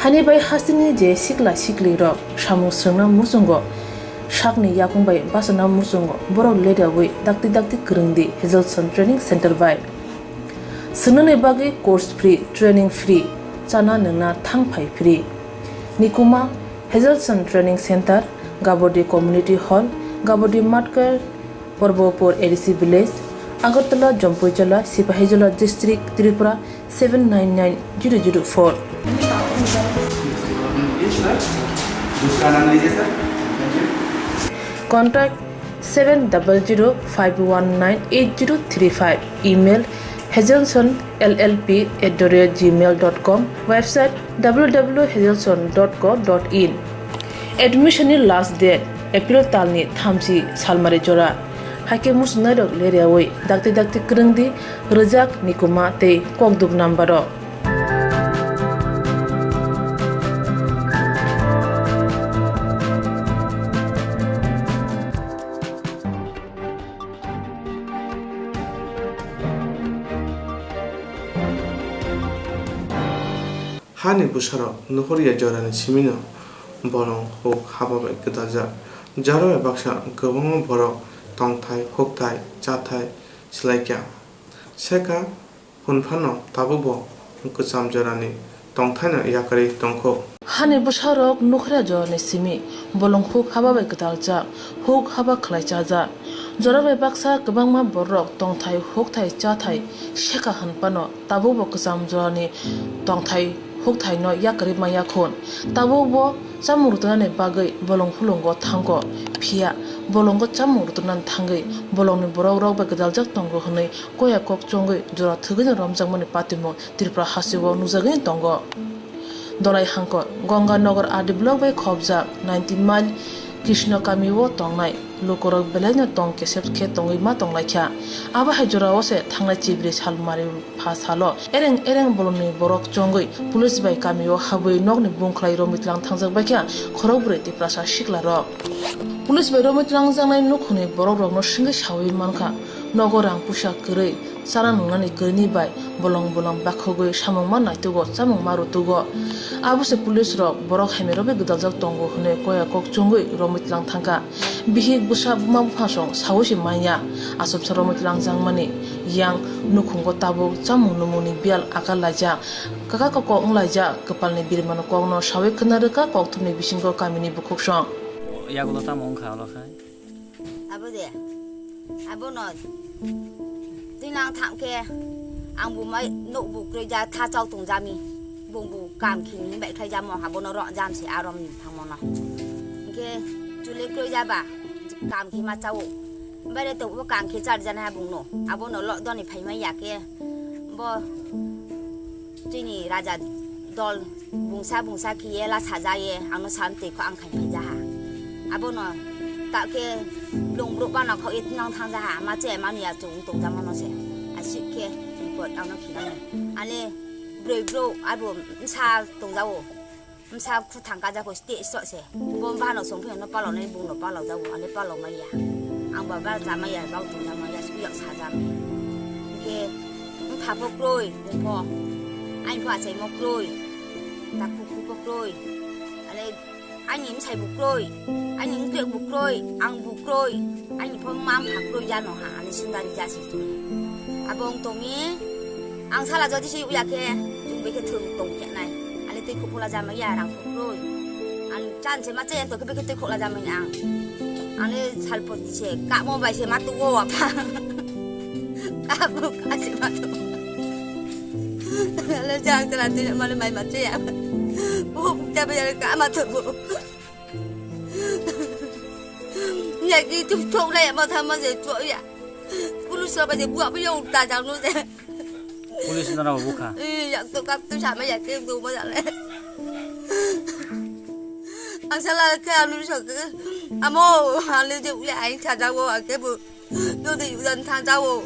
Hani bai hasteni je sikla siklirok samung swrwngna muchungo, sakni yakung bai bachana muchungo borok leriawi dakti dakti kwrwngdi Hazelson Training Center bai. Swngnani bagwi course free, training free, chana nwngna thang phai free. Nikuma Hazelson Training Center, Gabodi Community Hall, Gabodi Matkar, Porbopur A D C Village, Agartala, Jompuijola, Sipahijola District, Tripura seven nine nine zero zero four. दूसरा नाम लीजिए sir. Contact seven double zero five one nine eight zero three five. Email hazelson L L P at the rate gmail dot com. Website W W W hazelson dot co dot in. Admission ni last date April talni thamchi salmari jora. Haikhe muchungnairok leriawi dakti dakti kwrwngdi rwjak, nikuma tei kokduk number o. Hani bwsarok nukhorya jorani simino bolong huk haba bai gwdaljak. Jorao baksa kwbangma borok tongthai, hukthai, chathai swlaikha. Sekha hwnphano tabukbo kwcham jorani tongthaino yakarwi tongkho. Hani bwsarok nukhorya jorani simi bolong huk haba bai gwdaljak, huk haba khlai chajak. Jora bai baksa kwbangma borok tongthai, hukthai, chathai sekha hwnphano tabukbo kwcham jorani tongthai, hukthaino yakarwi manya khun. Tabukbo chamung rwtwnani bagwi bolong hulungo thangkho, phiya bolongo chamung rwtwnani thangwi bolongni borokrok bai gwdaljak tongo hwnwi koya kok chongwi jora thwgwino romjakmani patimung Tripura hasteo nukjagwi tongo. Dolai hangkor Ganga Nagar R D block bai khopjak nineteen mile Krishna kamio tongnai lukurok belaino tong kesep khe tongwi ma tonglaikha. Abo hai jorao se thangnai chibri salmari pha salo ereng ereng bolongni borok chongwi police bai kamio habwi nokni bungkhlai romwi tlang thangjak baikha khorokbrwi Tiprasa siklarok. Police bai romwi tlangjaknai nukhungni borokrokno swngwi saui mankha, nogo rang puisa kwrwi, chana nungnani kwrwini bai bolong bolong bakhogwi samung ma naitugo, chamung ma rwtugo. Abo se police rok borok hamya rwwi gwdaljak tongo hwnwi koya kok chongwi romwi tlang thangkha. Bihik bwsa buma buphasong saui se manya, aswk sa romwi tlang jakmani yang nukhungo tabuk chamung numungni biyal akar laijak, kaka kok wng laijak, kwpalni birimano kokno saui khwna rwkha kokthumni bisingo kamini bukhuksong. Yagulo tamo wngkha olo khai? Abo de, abono twi nang thang khe ang bo mai nuk bo kwrwi ja tha chau tong jami, bung bo kam khini bai khlai jamo, abono ro jam se arom thangmo no. Hingkhe chule kwrwi ja ba kam khe ma chao, bare to bo kam khe char jana ha bung no, abono lo doni phai mai ya khe bo. Chini raja dol bungsa bungsa khiye la sajaye, ano sam twi kho ang khain phaijaha. Abono ta khe blung bro bana kho it nang thang jaha, ma che mani ya chung tong jama no se. Asik khe report ano khinang. Ale broi bro abo msa tong jawo. Msa khu thang ka jako stage so se. Bo bano song phi no palo nai bung no palo jawo, ale palo maya. Ang ba ba jama ya, bau tong jama ya, sku yak sajam. Ke mpha pho kroi, bung pho. Ain pho achai mo kroi. Ta khu khu pho kroi. Ale ani msai bo kroi. Ani mkrek bo kroi. Ang bo kroi. Ani pho ma mpha kroi jano ha. Ale sundari jasi tu. Abong tongi. Ang sala jodi si uya khe. Tung be khe thung tong khe nai. Ale tei khu phola jama ya rang pho kroi. Ang chan se ma che to khe be khe tei khola jama ang. Ale sal pho se ka mo bai se ma tu wo apa. Ka mo ka se ma tu. Ale jang tela tela male mai ma che ya. Bo ja be ka ma tu bo. Ya ki tu chok la ya ma tha ma je chok ya. Kulu so ba je bu apa ya ulta jang no je. Police no rao bukha. Eh, yak to kap to sama ya ke do ma le. Ang sala ke anu so ke. Amo, ale je uya ai cha jawo ake bu. Yo de udan tha jawo.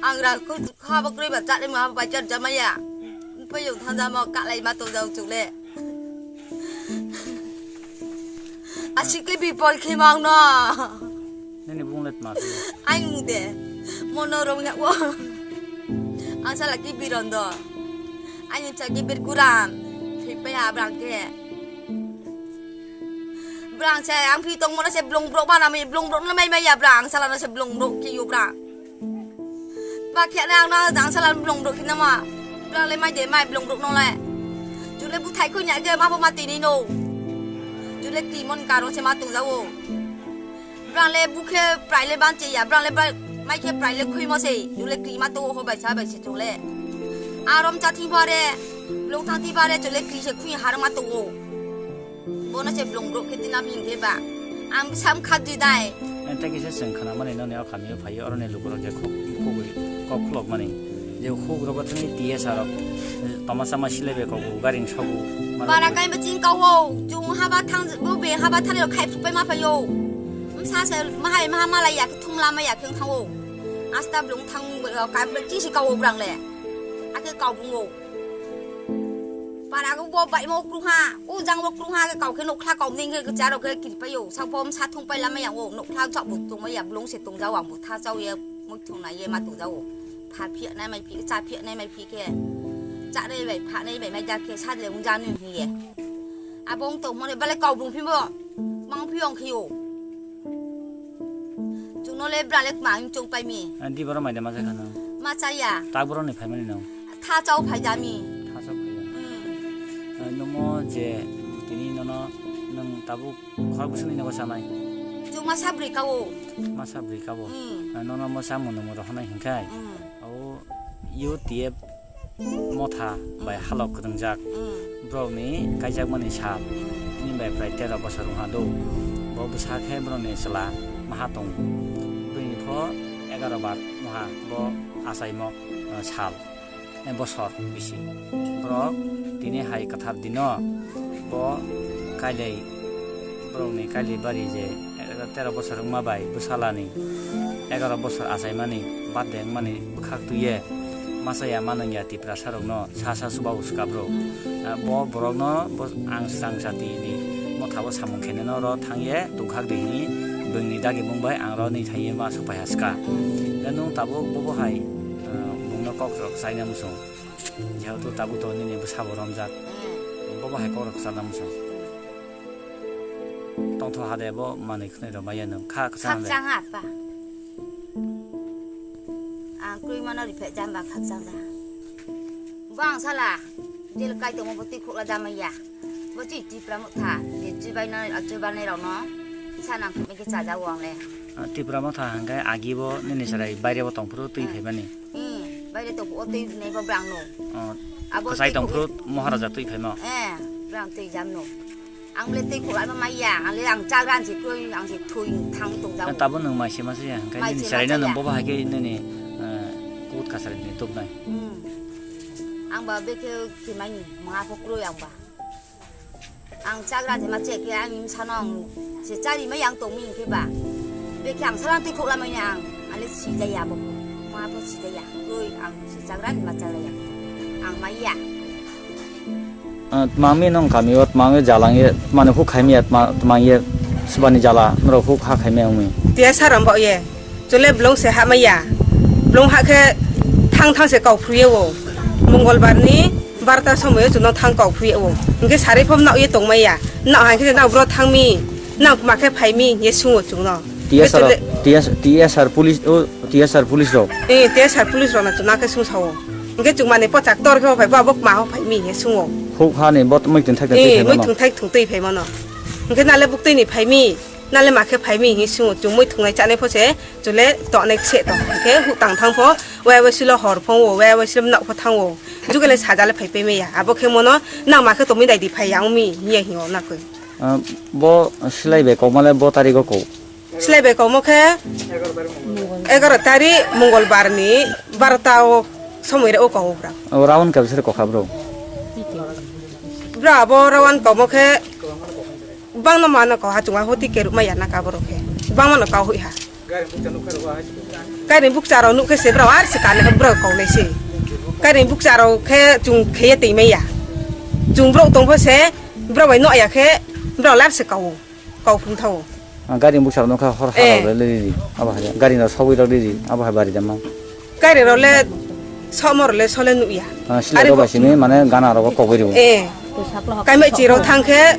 Ang ra ko kha ba kroi ba cha le ma ba cha jama ya. Pa yo tha jama ka lai ma to jaw chuk le. Asik le bipol khe ma ang no. Nini bung le tma khe? Ang de. Mono rong ya wo. Ang sala ki biron do. Ang cha ki bir kuram. Paya brang ke. Brang se ang phi tong mona se blong brok mana mi blong brok no mai mai ya brang sala no se blong brok ke yo brang. Ba khe na ang na jang sala blong brok khe na ma. Brang le mai de mai blong brok no le. Jule bu thai ko nya ge ma bo ma tini no. Jule ki mon karo se ma tong jawo. Brang le bu khe prai le ban che ya, brang le ba-, mai khe prai le khui mo se, ju le kri ma to ho bai sa bai se chung le. Arom cha thing phare, long thang thing phare, chu le kri se khui har ma to o. Bono se blong brok khe tina bing khe ba. Ang sam kha di dai. Ente kisa seng khana mani noni o kami o phaio, oroni lukurok je khok, khogwi kok khulok mani. Je huk rogo thani T S R rok, toma sama silai bai kogo, garing sogo. Bara kai baching kau ho, chung haba thang, bo be haba thani rok khai phuk pai ma phaio. Msa se mahai maha malai ya, thum lama ya, khe thango. Asta blung thang, kai baching si kau brang le. Ake kau bungo. Para go bo bai mo krung ha, o jang bo krung ha, kau khe nokla kau ning khe charo khe kiri paio. Sa bom sa thung pai lama ya, o nokla chak bo tong ma ya, blung se tong jao, ang bo tha chao ye, mo thung na ye ma tong jao. Pha phiya nai mai phi, cha phiya nai mai phi khe. Cha nai bai, pha nai bai mai ja khe, sa de wng ja nung hi ye. Abo wng tong mone bale kau bung phi bo. Mang phi ong khe yo. Chung no le bra le mang chung pai mi. Di boro mai de ma ja khana. Ma cha ya. Tak boro ni phai mani no. Tha chao phai ja mi. Tha chao phai ya. Hmm. Nomo je tini nono nung tabuk khorok bwswk ni nogo sanai. Chung ma sa bri ka o. Ma sa bri ka bo. Hmm. Nono mo sa mo nomo rohonai hinkhai. Hmm. O U T F motha bai halok kwrwngjak borokni kaijakmani sal, tini bai prai tero bosor wngha do. Bo bwsa khe borokni chwla maha tongo. Bini pho egaroh bar wngha bo achaimo, eh, sal, eh, bosor bisi. Borok tini hai kwthar dino bo kailai borokni kailai bari je tero bosor wngma bai bwsalani egaroh bosor achaimani birthday wngmani bwkhak twiye masa ya manwng ya Tiprasa rokno sa sa chuba uska bro. Ah, bo borokno bo ang swrang jati ni motha bo samung khe nini oro thang ye tongkhak di hini bwngni dagi bung bai ang oro ni thai ye ma supai haska. Da nung tabuk bo bo hai, ah, bungno kok rok chaina muchung. Jehetu tabuk to nini bwsa bo romjak. Bo bo hai kok rok chana muchung. Tongtho hade bo manwi khwnwi rw maya nung kha kwchang de. Khakchang ha pa. Ang krwi mano riphe jamba khakchang da. Bo ang sala jel kai tongmo bo twi khokla da maya. Bo twi Tipra motha je chubai no chubai nai rok no sana khwmai khe chajago ang le. Ah, Tipra motha hwnkhe agi bo nini chwrai baire bo tongphuru twi phaimani. Hmm, baire tongphuru twi nai bo brang no. Oh, abo kwchai twi tongphuru khokla Maharaja twi phaimo. Eh, brang twi jam no. Ang le tei khulai ma maya, ang le ang chagra ang se kroi, ang se thui thang tong jao. Tabo nwng mai se ma se ya, hwnkhe nini chwraino nwng bobo hai khe nini, eh, kut kasari ni tubnai. Hmm. Ang ba bekhe khimani, ma pho kroi ang ba. Ang chagra ang se ma che khe ang im sano ang se chari ma yang tong mi hwnkhe ba. Bekhe ang salang tei khulai ma ya ang, ang le si jaya bo. Ma pho si jaya, kroi ang se chagra ni ma chagra ya. Ang maya. Ah, tma wngwi nong kami o, tma wngwi jala wngwi, tmani huk khai maya, tma, tma wngwi swbani jala, norok huk ha khai maya wngwi. Tiya sa rambao ye, chole blong se ha maya, blong ha khe thang thang se kau phru ye o, Mongolbar ni barta somoi o chwngno thang kau phru ye o, hwnkhe sari phom nao ye tong maya, nao hai khe nao bro thang mi, nao ma khe phai mi ye sung o chwngno. Tiya sa, tiya, tiya sar police o. T S R police rok? Eh, T S R police rok no chwng nang khe sung sao. Hwnkhe chwng mani pochak tor khe o phai bo, bo kma ho phai mi he sung o. Huk ha ni bo muitung thai twi phai mano. Eh, muitung thai thung twi phai mano. Hwnkhe nale buktui ni phai mi, nale ma khe phai mi he sung o. Chwng muitung nai chanai pho se, chwle to nai se to. Hwnkhe huk tang thang pho, wai wai silo hor phang o, wai wai silo nok pho thang o. Jukele sajale phai pai maya. Abo khe mono nang ma khe tongwi dai di phai ya wng mi, hiya hi o nakoi. Ah, bo silai bai kok male bo tarigo kok. Silai bai kokmo khe egaroh tarik Mongolbar ni barota o somoi re o kok o bwrang. O rawan khe bwswk kok kha bro? Bro abo rawan kokmo khe bangno mano kok ha chwng hoti keruk ma ya na ka borok khe bangma no kok hui ha. Kaini bukcha rok nuk khe se bro ar se kani bro kok nai se. Kaini bukcha rok khe chwng khe ye twi ma ya. Chwng bro tong pho se bro bai no ya khe bro lar se kok o. Kok phung thago. Ah, gari bukcha rok nokha hor ha rok le riri. Abo hai gari no sogwi rok riri. Abo hai bari damo. Gari rok le somo rok le sole nuk ya. Ah, sila rok bai simi mane gana rok kokoi rw. Eh. Kaimai chirok thang khe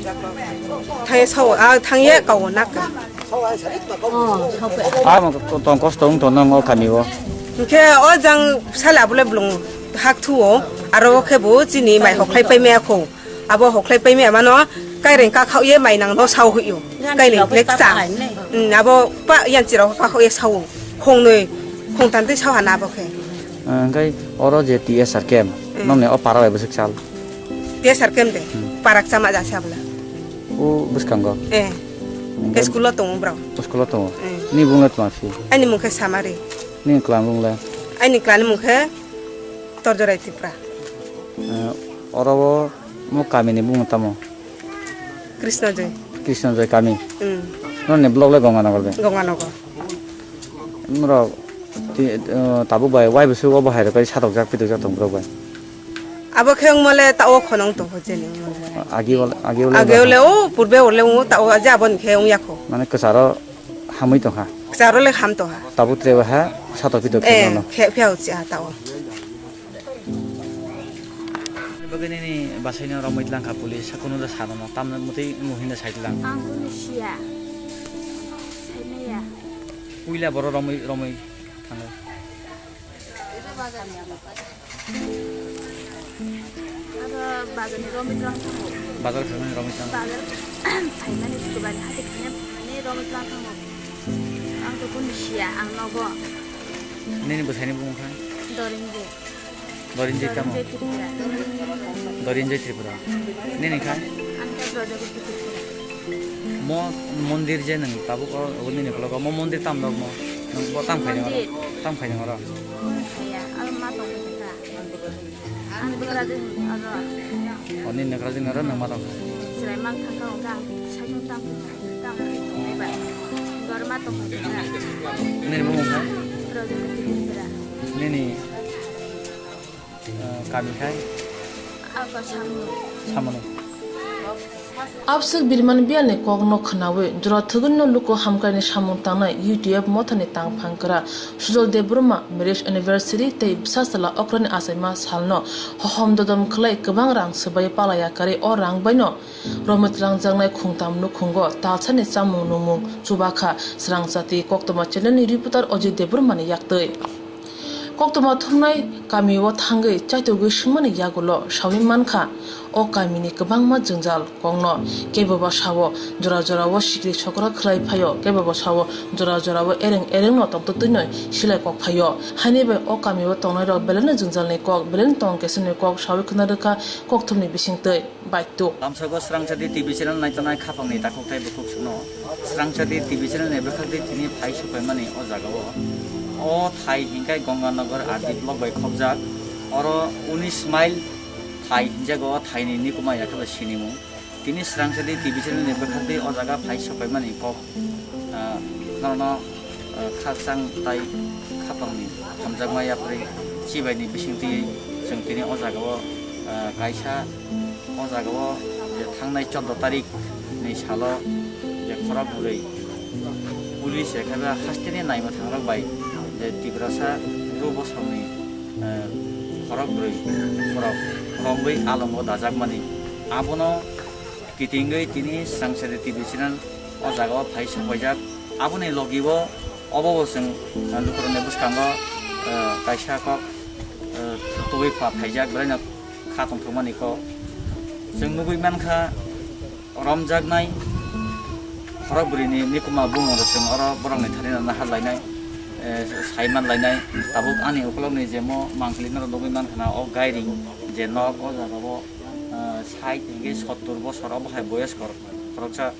thai sao, a thang ye kao nak. Amo tong kosto wng tong nang o kami o. Hwnkhe o jang sala bole blung hak thu o, aro khe bo chini mai hoklai pai maya kho. Abo hoklai pai maya mano kaireng ka khao ye mai nang no sao hoi o. Kaireng lek cha. Hmm, abo pa yan chirok ka khao ye sao. Khong noi, khong tan tei sao hana abo khe. Hwnkhe oro je T S R camp, hmm, nokni o para bai bwswk sal? T S R camp de, hmm, parak chama jase abla. O bwskango? Eh. Hwnkhe school o tongo bro. School o tongo? Eh. Ni bung le tma phi? Ani mung khe Samari. Ni klan bung le? Ani klan mung khe Torjorai Tripura. Eh, oro o mo kami ni bung tamo? Krishna Joy. Krishna Joy kami? Hmm. Nokni block le Gonganagar be? Gonganagar. Norok ti, eh, tabuk bai wai bwswk obo hai rok kai satokjak pitokjak tong borok bai? Abo khe wngmale ta o khonong tongkho chini wngmale. Agi ole, agi ole Age ba? Ole o purbe ole o ta o aje aboni khe wngya kho. Mane kwcharo hamwi tongkha? Kwcharo le ham tongkha. Tabuk tre ba ha satok pitok khe Eh, no? Khe phiya o cha ta o. Bagwi nini basaino romwi tlangkha police, sakhuno da sanono, tamno mwtwi wngwi hinda sai tlang. Ang kunu siya. Saimaya. Puila boro romwi, romwi thango. Aro bazarni romwi tlang thango. Bazar phaimani romwi tlang. Bazar phaimani sukubani hati khaina phaimani romwi tlang thango. Ang to kunu siya, ang nogo. Nini bwsaini bumung kha? Dorinje. Dorinjit tamo? Dorinjit Tripura. Dorinjit Tripura. Nini kha? Ang kha Brajabuti Tripura. Mo mondir je nwng tabuk o, o nini ukolog o mo mondir tam dok mo? Nwng bo tam khaini oro? Mondir. Tam khaini oro? Kaya, aro ma tong kha. Ang Nagrajin aro. O nini Nagrajin aro nwng ma tong kha? Chwrai mang thang kha, hwnkhe ang sajung tam kha, tam kha, tong nai ba. Dorma tong kha. Nini bumung kha? Brajabuti Tripura. Nini Ah, kami khai? Abo Samung. Samung. Abswk Birman Biyalni kokno khwnawi jora thwgwino luku hamkraini samung tangnai U T F mothani tangphang kwra Sujol Debbarma marriage anniversary tei bwsa chwla okrani achaima salno hohom dodom khlai kwbang rang swbai pala yakarwi o rang baino romwi twlangjaknai khungtam nukhungo talsani chamung nungmung chubakha. Srangchati Koktwma channelni reporter Ajit Debbarmani yaktwi. Koktwma thumnai kamio thangwi chaitugwi swngmani yagulo sawi mankha, o kamini kwbangma jwngjal kokno keboba sao jora jorao sikri sokra khlai phaio, keboba sao jora jorao ereng erengno tongtwtwino silai kok phaio. Haini bai o kamio tongnairok belaino jwngjalni kok, belaino tong kesuni kok sawi khna rwkha kokthumni bisingtwi. Baito. Lamsako Srangchati T V channel naitonai khapangni takhuk tei bukhuk sukno. Srangchati T V channel ni bwkhak tei tini phai supaimani o jagao. O thai hinkhe Ganganagar R D block bai khopjak. Oro unis mile thai hinjago, o thaini nikuma yakhe bai sinimung. Tini Srangchati T V channel ni bwkhak tei o jaga phai supaimani kok. Ah, norokno, ah, khakchang tai khapangni hamjakma yapri chibaini bisingtwi chwng tini o jagao, ah, kaisa o jagao je thangnai chordo tarik ni salo je khorok bwrwi police ekhabe hasteni naima thangrok bai je Tiprasa bru bosongni, ah, khorok bwrwi borok romwi alongo dajakmani abono kitingwi tini Srangchati T V channel o jagao phai sapaijak. Aboni logibo obo bo chwng, ah, lukurokni bwskango, ah, kaisa kok, ah, tubui pha phaijak, belaino kha tongthokmani kok. Chwng nugui mankha romjaknai khorok bwrwini nikuma bumung rok chwng oro borokni thani rok nahar lainai, eh, sai man lainai. Tabuk ani ukulokni je mo mangpili norok nugui mankha na o gairing je nok o jagao. Ah, sait hingke sottur bosor obo hai boyos kor-, khoroksa,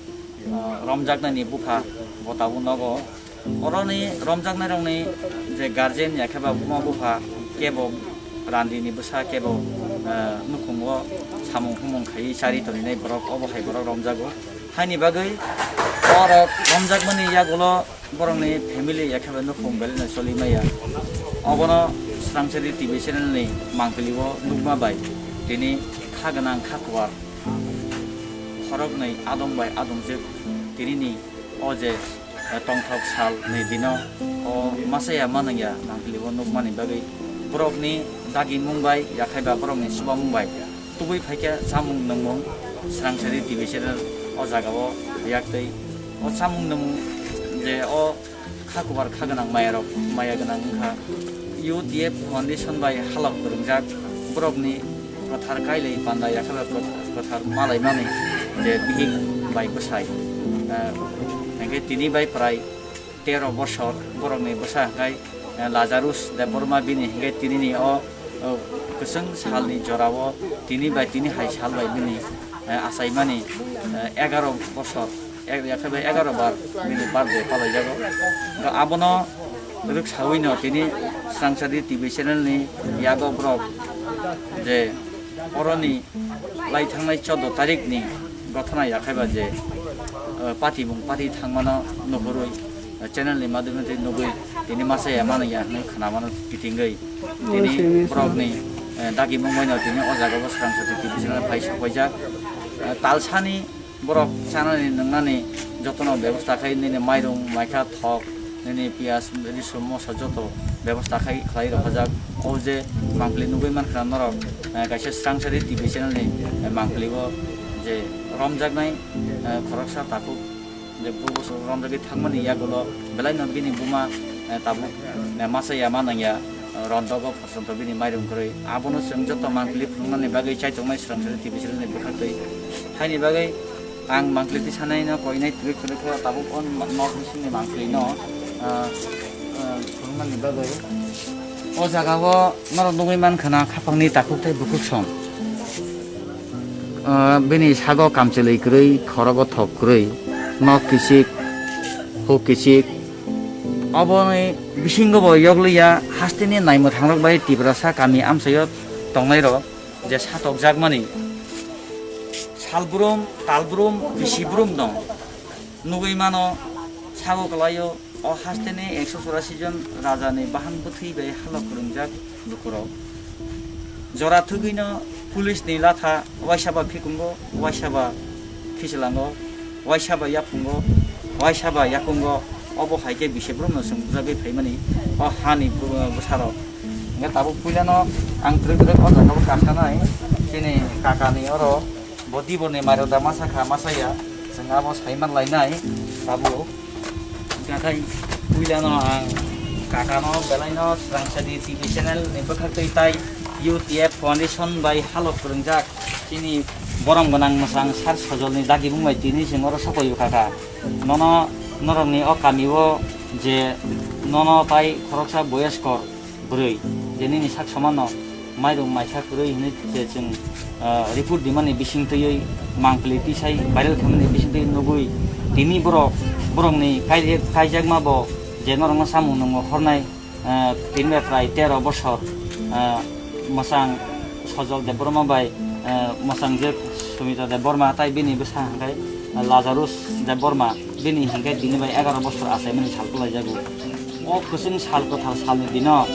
ah, romjaknani bupha bo tabuk nogo. Oroni romjaknairokni je guardian ya khe ba buma bupha kebo randini bwsa kebo, ah, nukhungo samung humung khaiwi chari toninai borok obo hai borok romjago. Haini bagwi borok romjakmani yagulo borokni family ya khe bai nukhung belai no choli maya. Obono Srangchati T V channel ni mangpili o nukma bai tini kha gwnang kha kuar khoroknwi adong bai adongjak tini ni o je, eh, tongthok sal ni dino o masa ya manang ya mangpili o nukmani bagwi borokni dagimung bai ya khe ba borokni chubamung bai Kubui phaikha chamung nungmung, Swrang Sari T V channel o jagao yaktwi o chamung nungmung je o kha kubar kha gwnang maya rok, maya gwnang wngkha. U T F Foundation bai halok kwrwngjak borokni kwthar kailai panda yakhe bai kwth-, kwthar malaimani je bihik bai bwsai. Eh, hwnkhe tini bai prai tero bosor borokni bwsa hwnkhe, eh, Lazarus Debbarma bini hwnkhe tinini o, o kwchwng salni jorao tini bai tini hai sal bai bini, eh, achaimani, eh, egaroh bosor, ek-, yakhe bai egaroh bar bini birthday palaijago. Hwnkhe abono rwksawino tini Swrang Sari T V channel ni yago borok je oroni lai thangnai chordo tarikni gothona yakhaiba je, eh, patibung pati thangmano nuhurwi, eh, channel ni madhyome tei nugwi tini masa ya mano ya hinwi khwnamano kitingwi tini borokni, eh, dagimung baino tini o jagao Swrang Sari T V channel phai sokpaijak. Eh, talsani borok chanani nwngnani jotono bebosta khai nini mairung maikha thok nini piyaj riso moso joto bebosta khai khlai rwkhajak. O je mangpili nugwi mankha norok, eh, kaisa Swrang Sari T V channel ni, eh, mangpili o je romjaknai, eh, khoroksa takhuk je bwswk romjagwi thangmani yagulo belaino bini buma, eh, tabuk, eh, masa ya ma nangya, eh, rondogo. Chwngto bini mairum kwrwi. Abono chwng joto mangpili phunuknani bagwi chaitongnai Swrang Sari T V channel ni bwkhaktwi. Haini bagwi ang mangpili tisanaino koinai twrwi kwrwikho tabuk o nok bisingni mangpilino, ah, ah, phunuknani bagwi. O jagao norok nugwi mankha na khapangni takhuk tei bukhuk song. Ah, bini sago kamchwlwi kwrwi, khorogo thok kwrwi, nok kichik, huk kichik. Oboni bisingo bo yokliya hasteni naimwthangrok bai Tiprasa kami amchaio tongnairok je satokjakmani salbrum, talbrum, bisibrum no nugwi mano, sago kwlaio. O hasteni ekso churasi jon rajani bahang bwthwi bai halok kwrwngjak lukurok. Jora thwgwino police ni latha waisa ba phikungo, waisa ba khichilango, waisa ba yaphungo, waisa ba yakungo. Obo hai khe bisi borokno chwng bujagwi phaimani o hani bu-, bwsarok. Hwnkhe tabuk puilano ang twrwk twrwk o jaga o kasanai chini kakani oro. Bo diborni mairok da masa kha, masa ya, chwng abo saiman lainai tabuk. Hwnkhe puilano ang kakano belaino Swrang Sari T V channel ni bwkhaktwi tai U T F Foundation bai halok kwrwngjak chini borom gwnang mwsang sar sojolni dagimung bai tini chwng oro sokoio kaka. Nono norokni o kamio je nono tai khoroksa boyoskor bwrwi je nini sak samano mairung maisa kwrwi hinwi je chwng, ah, report dimani bisingtwiwi mangpili tisai viral khaimani bisingtwi nugwi tini borok, borokni kai-, kaijakma bo je norokno samung nwngo hornai, ah, tini bai prai tero bosor, ah, mwsang Sojol Debbarma bai, ah, mwsang je Sumitra Debbarma tai bini bwsa hwnkhe Lazarus Debbarma bini hwnkhe tini bai egaroh bosor achaimani sal kwlaijago. O kwchwng sal kwthar salni dino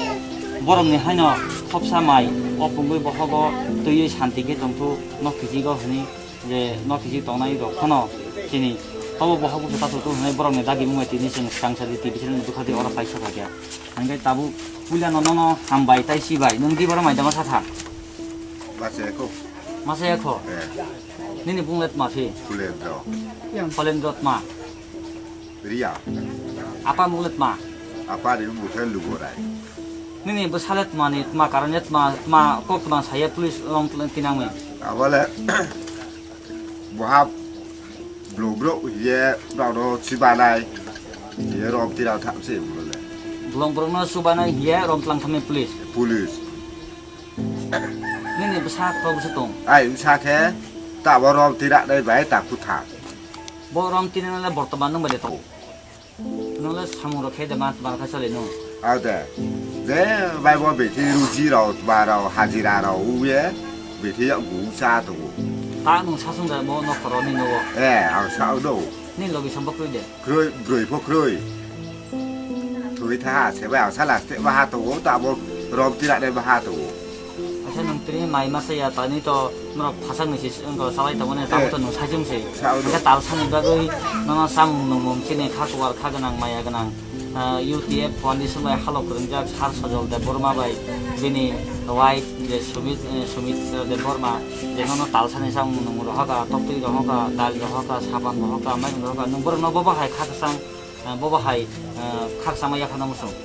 borokni haino khopsa mai o pungwi bohogo twiwi santi khe tongthu nok kichigo hwnwi je nok kichik tongnai rok phano chini tobo bohok bwsa ta thuthu hwnwi borokni dagimung bai tini chwng Swrang Sari T V channel ni bwkhaktwi oro paisa kha khe. Hwnkhe tabuk puilano nono hambai tai sibai nwng di borok maidama sakha. Masa ekho. Masa ekho? Eh. Nini bung le tma phi? Pulendro. Pulendro tma? Ria. Apa mung le tma? Apa ni mung khe Lugorai. Nini bwsa le tma ni tma karon le tma, tma kok tma saya police long tinang mi. Abo le boha blok blok ye bro chibanai ye rom tira thap se bro le. Blok blok no chibanai ye rom tlang thami police. Police. Nini bwsa kho bwsa tong. Ai bwsa khe tabo rom tira dai bai ta kutha. Bo rom tira le bortoman nung bai de tong. Nung le samung rok khe de ma tma kha chale nung. Ade. Je bai bo beti ruji rok tma rok hajira rok uye beti ya gu cha to. Ta nung sasung da bo no khoro ni no. Eh, ang sa do. Ni logi sambok kroi de. Kroi, broi pho kroi. Thui tha, se bai ang sala ste baha to, ta bo rom tira de baha to. Asa nung tini mai masa ya tani to norok phasang ni se wngkha salai tongmani tamo to nung sajung se. Sa-, hingke talsani bagwi nono samung nungmung chini kha kuar kha gwnang maya gwnang Ah, U T F Coalition bai halok kwrwngjak Sir Sojol Debbarma bai bini wife je Sumit, eh, Sumitra Debbarma, je nono talsani samung nung rohaka, toktwi rohaka, dal rohaka, sapan rohaka, mairung rohaka, nung borokno bobo hai khakchang, eh, bobo hai, eh, khakchangma yakharna muchung.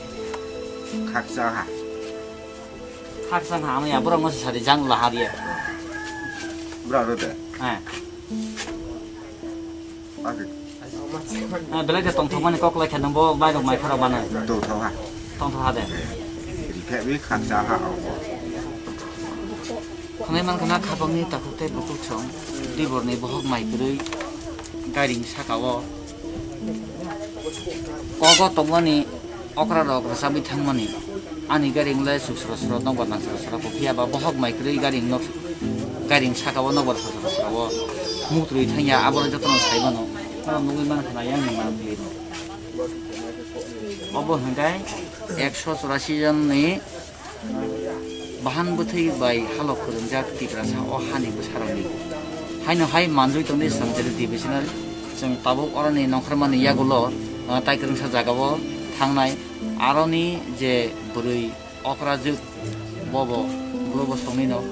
Khakchang ha. Khakchang ha, ano ya borokno se sadi jang lahariya. Bra ro de. Eh. Ake. Ah, belai khe tongthokmani kok lai khe nwng bo mairok mai phara bana. Tongthok ha. Tongthok ha de. Rikhe bi khakcha ha o. Khwnai man khana khapangni takhuk tei bukhuk song. Diborni bohok mai kwrwi gairing saka o. Kogo tongmani okra rok rwchabwi thangmani. Ani gari wngla suk sro sro nokbar nang sro sro, phiya ba bohok mai kwrwi gari nok, gari saka o nokbar sro sro sro o mutrwi thangya, abono jotono sai mano. Oro nugwi mankha na yang ni mankli. Obo hwnkhe ekso chorasi jon ni bahan bwthwi bai halok kwrwngjak Tiprasa o hani bwsarokni. Haino hai manjwi tongdi Srangchari divisional. Chwng tabuk oroni nongkhormani yagulo, ah, tai kwrwngsa jagao thangnai. Aroni je bwrwi okra jwk, bobo bwrwi bosongni no,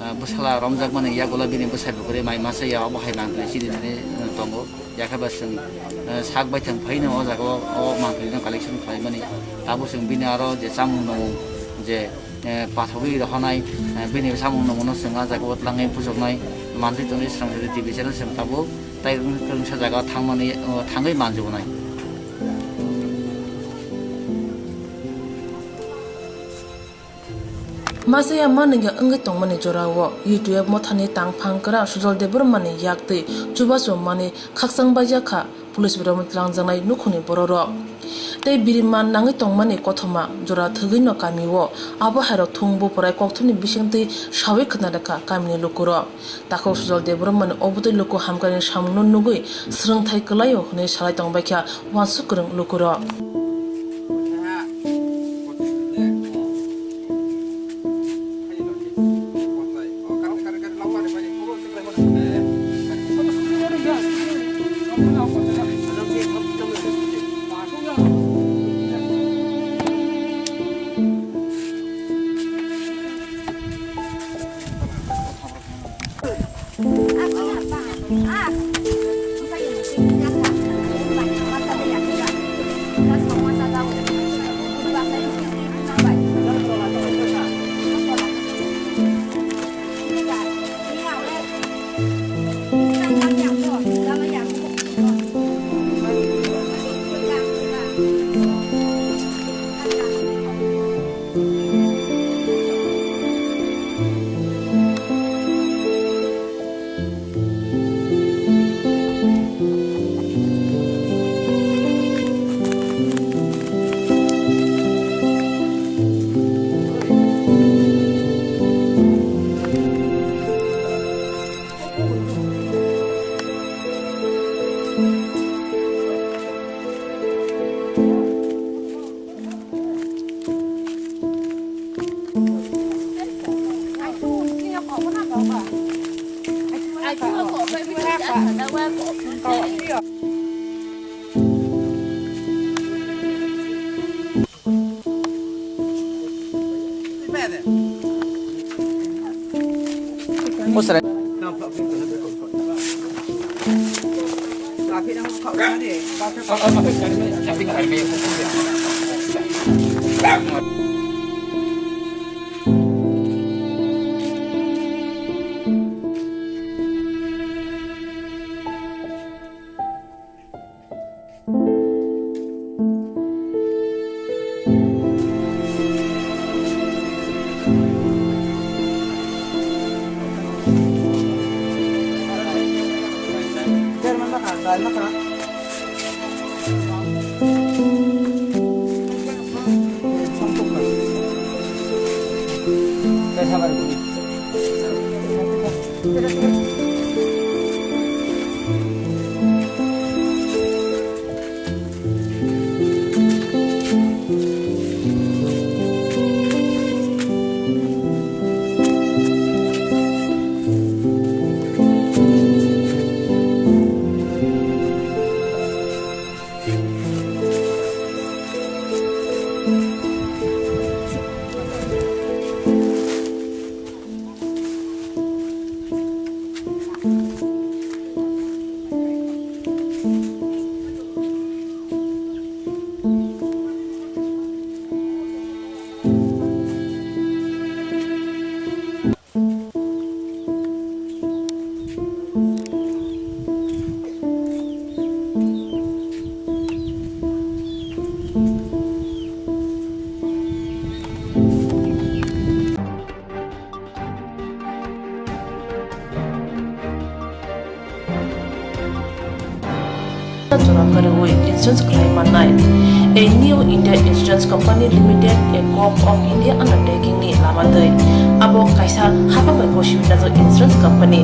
ah, bwsala romjakmani yagulo bini bwsai bwkrwi mai masa ya, obo hai mankli chini thani, ah, tongo. Yakhe ba chwng, ah, sak baithang phaino o jagao o mankli no collection khlaimani. Tabuk chwng bini aro je chamung nung je, eh, pathogwi rohonai, eh, bini samung nungmano chwng ah jagao tlangwi puchuknai. Manjwi tongwi Srangchari T V channel chwng tabuk tai kwrwngsa jaga thangmani, oh, thangwi manjubunai. Masaya manwngya wngwi tongmani jorao U T F mothani tangphang kwrak Sujal Debbarmani yaktwi chubachu manwi khakchang bai yakha. Police bai rokno twlangjaknai nukhungni bororok. Tei biriman nangwi tongmani kothoma jora thwgwino kamio abo hairok thung buphwrai kokthumni bisingtwi sawi khwna rwkha kamini lukurok. Takhuk Sujal Debbarmani obwtwi luku hamkrai ni samungno nugwi swrwngthai kwlaio hwnwi salai tongbaikha uansuk kwrwng lukurok. Jora kwrwi insurance khlai mannai. A New India Insurance Company Limited, a Govt of India undertaking ni lama twi abo kaisa hapha bai gosi wngjak insurance company.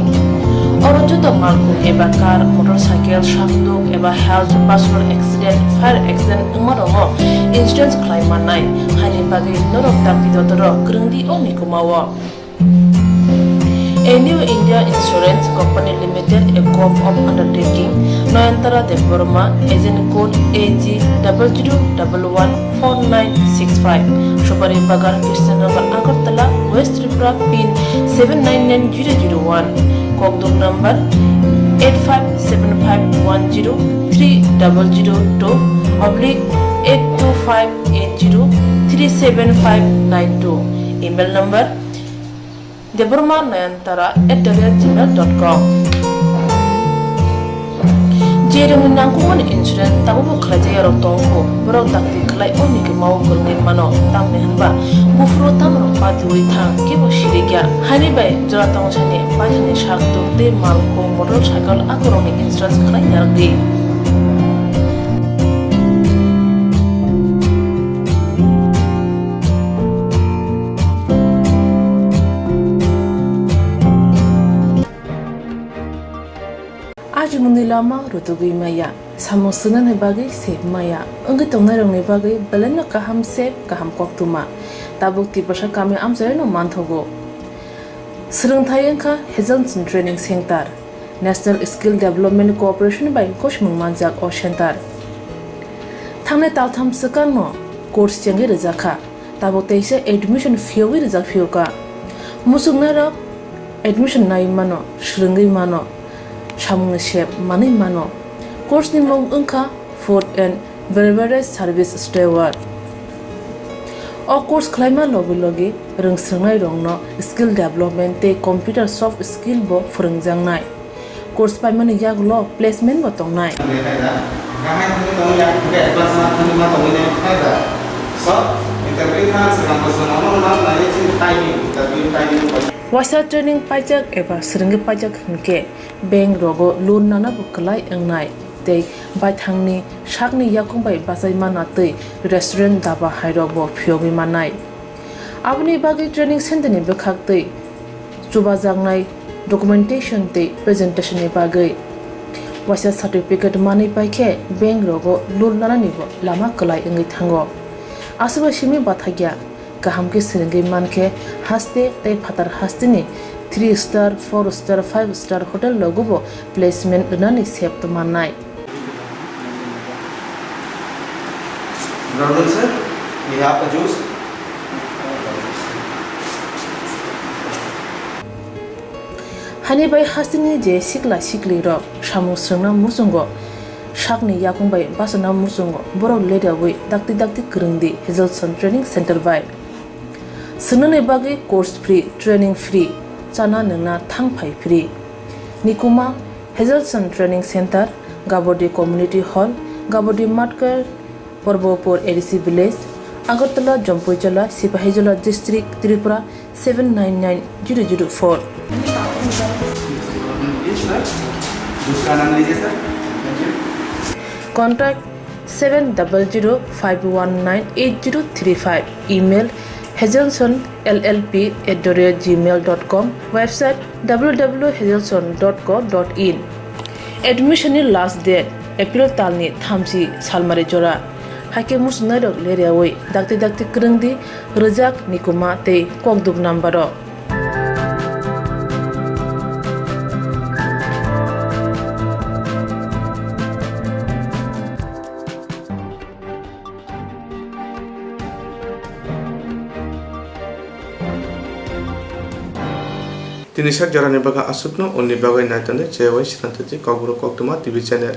Oro joto malkhung eba car, motorcycle, sakduk eba health, personal accident, fire accident wngma rokno insurance khlai mannai. Haini bagwi norok dakti dotoro kwrwng di o nikuma o. A New India Insurance Company Limited, a Govt of Undertaking, Nayantara Debbarma, agent code A G double zero double one four nine six five, Subari Bagan, Krishnanagar, Agartala, West Tripura, pin seven nine nine zero zero one, kokduk number eight five seven five one zero three double zero two oblique eight two five eight zero three seven five nine two, email number Debbarma Nayantara at the rate gmail dot com. Jerwngni nangkukmani insurance tabukbo khlaijak yarok tongkho, borok dakti khlai o nikima o kwrwngwi mano, tamni hwnba buphuru tamrok patiui thang kebo sirikya. Haini bai jora tongsani paithani sak tuk tei malkhung motorcycle akorokni insurance khlai yarwkdi. Ajimungni lama rutugwi maya, samung swngnani bagwi sep maya, wngwi tongnairokni bagwi belaino kaham sep, kaham koktwma. Tabuk Tiprasa kami amchairokno manthogo. Swrwngthai wngkha Hazelson Training Center. National Skill Development Corporation bai gosimung manjak o center. Thangnai taltham swkangno course chengwi rwjakha. Tabuk teisa admission phiyogwi rijak phiyokha. Muchungnairok admission naiwi mano, swrwngwi mano, samungni sep manwi mano. Course ni mung wngkha Food and Beverage Service Steward. O course khlaima logi logi rwngswrwngnairokno skill development tei computer soft skill bo phwrwngjaknai. Course paimani yagulo placement bo tongnai. Waisa training paijak eba swrwngwi paijak hwnkhe bank rogo loan nana bo kwlai wngnai tei baithangni sakni yakung bai bachai mana tei restaurant, daba hairok bo phiyogwi mannai. Aboni bagwi training center ni bwkhak tei chubajaknai documentation tei presentation ni bagwi waisa certificate manwi paikhe bank rogo loan nanani bo lama kwlai wngwi thango. Aswk bai simi bathakya, kaham khe swrwngwi mankhe haste tei phatar hasteni three star, four star, five star hotel rogo bo placement rwnani sep mannai. Good afternoon, sir. We have a juice. Hani bai hasteni je sikla siklirok samung swrwngna muchungo, sakni yakung bai bachana muchungo, borok leriawi dakti dakti kwrwng di Hazelson Training Center bai. Swngnani bagwi course free, training free, chana nwngna thang phai free. Nikuma, Hazelson Training Center, Gabodi Community Hall, Gabodi Matkar, Porbopur A D C Village, Agartala, Jampuijala, Sipahijola District, Tripura seven nine nine zero zero four. Contact seven double zero five one nine eight zero three five, email hazelson L L P at the rate gmail dot com, website W W W hazelson dot co dot in. Admission ni last date April talni thamchi salmari jora. Haikhe muchungnairok leriawi dakti dakti kwrwng di, rwjak, nikuma tei kokduk number o. Tini sak jorani bagwi aswkno, unni bagwi nai tongdi J Y Sinatati Kokborok Koktwma T V channel.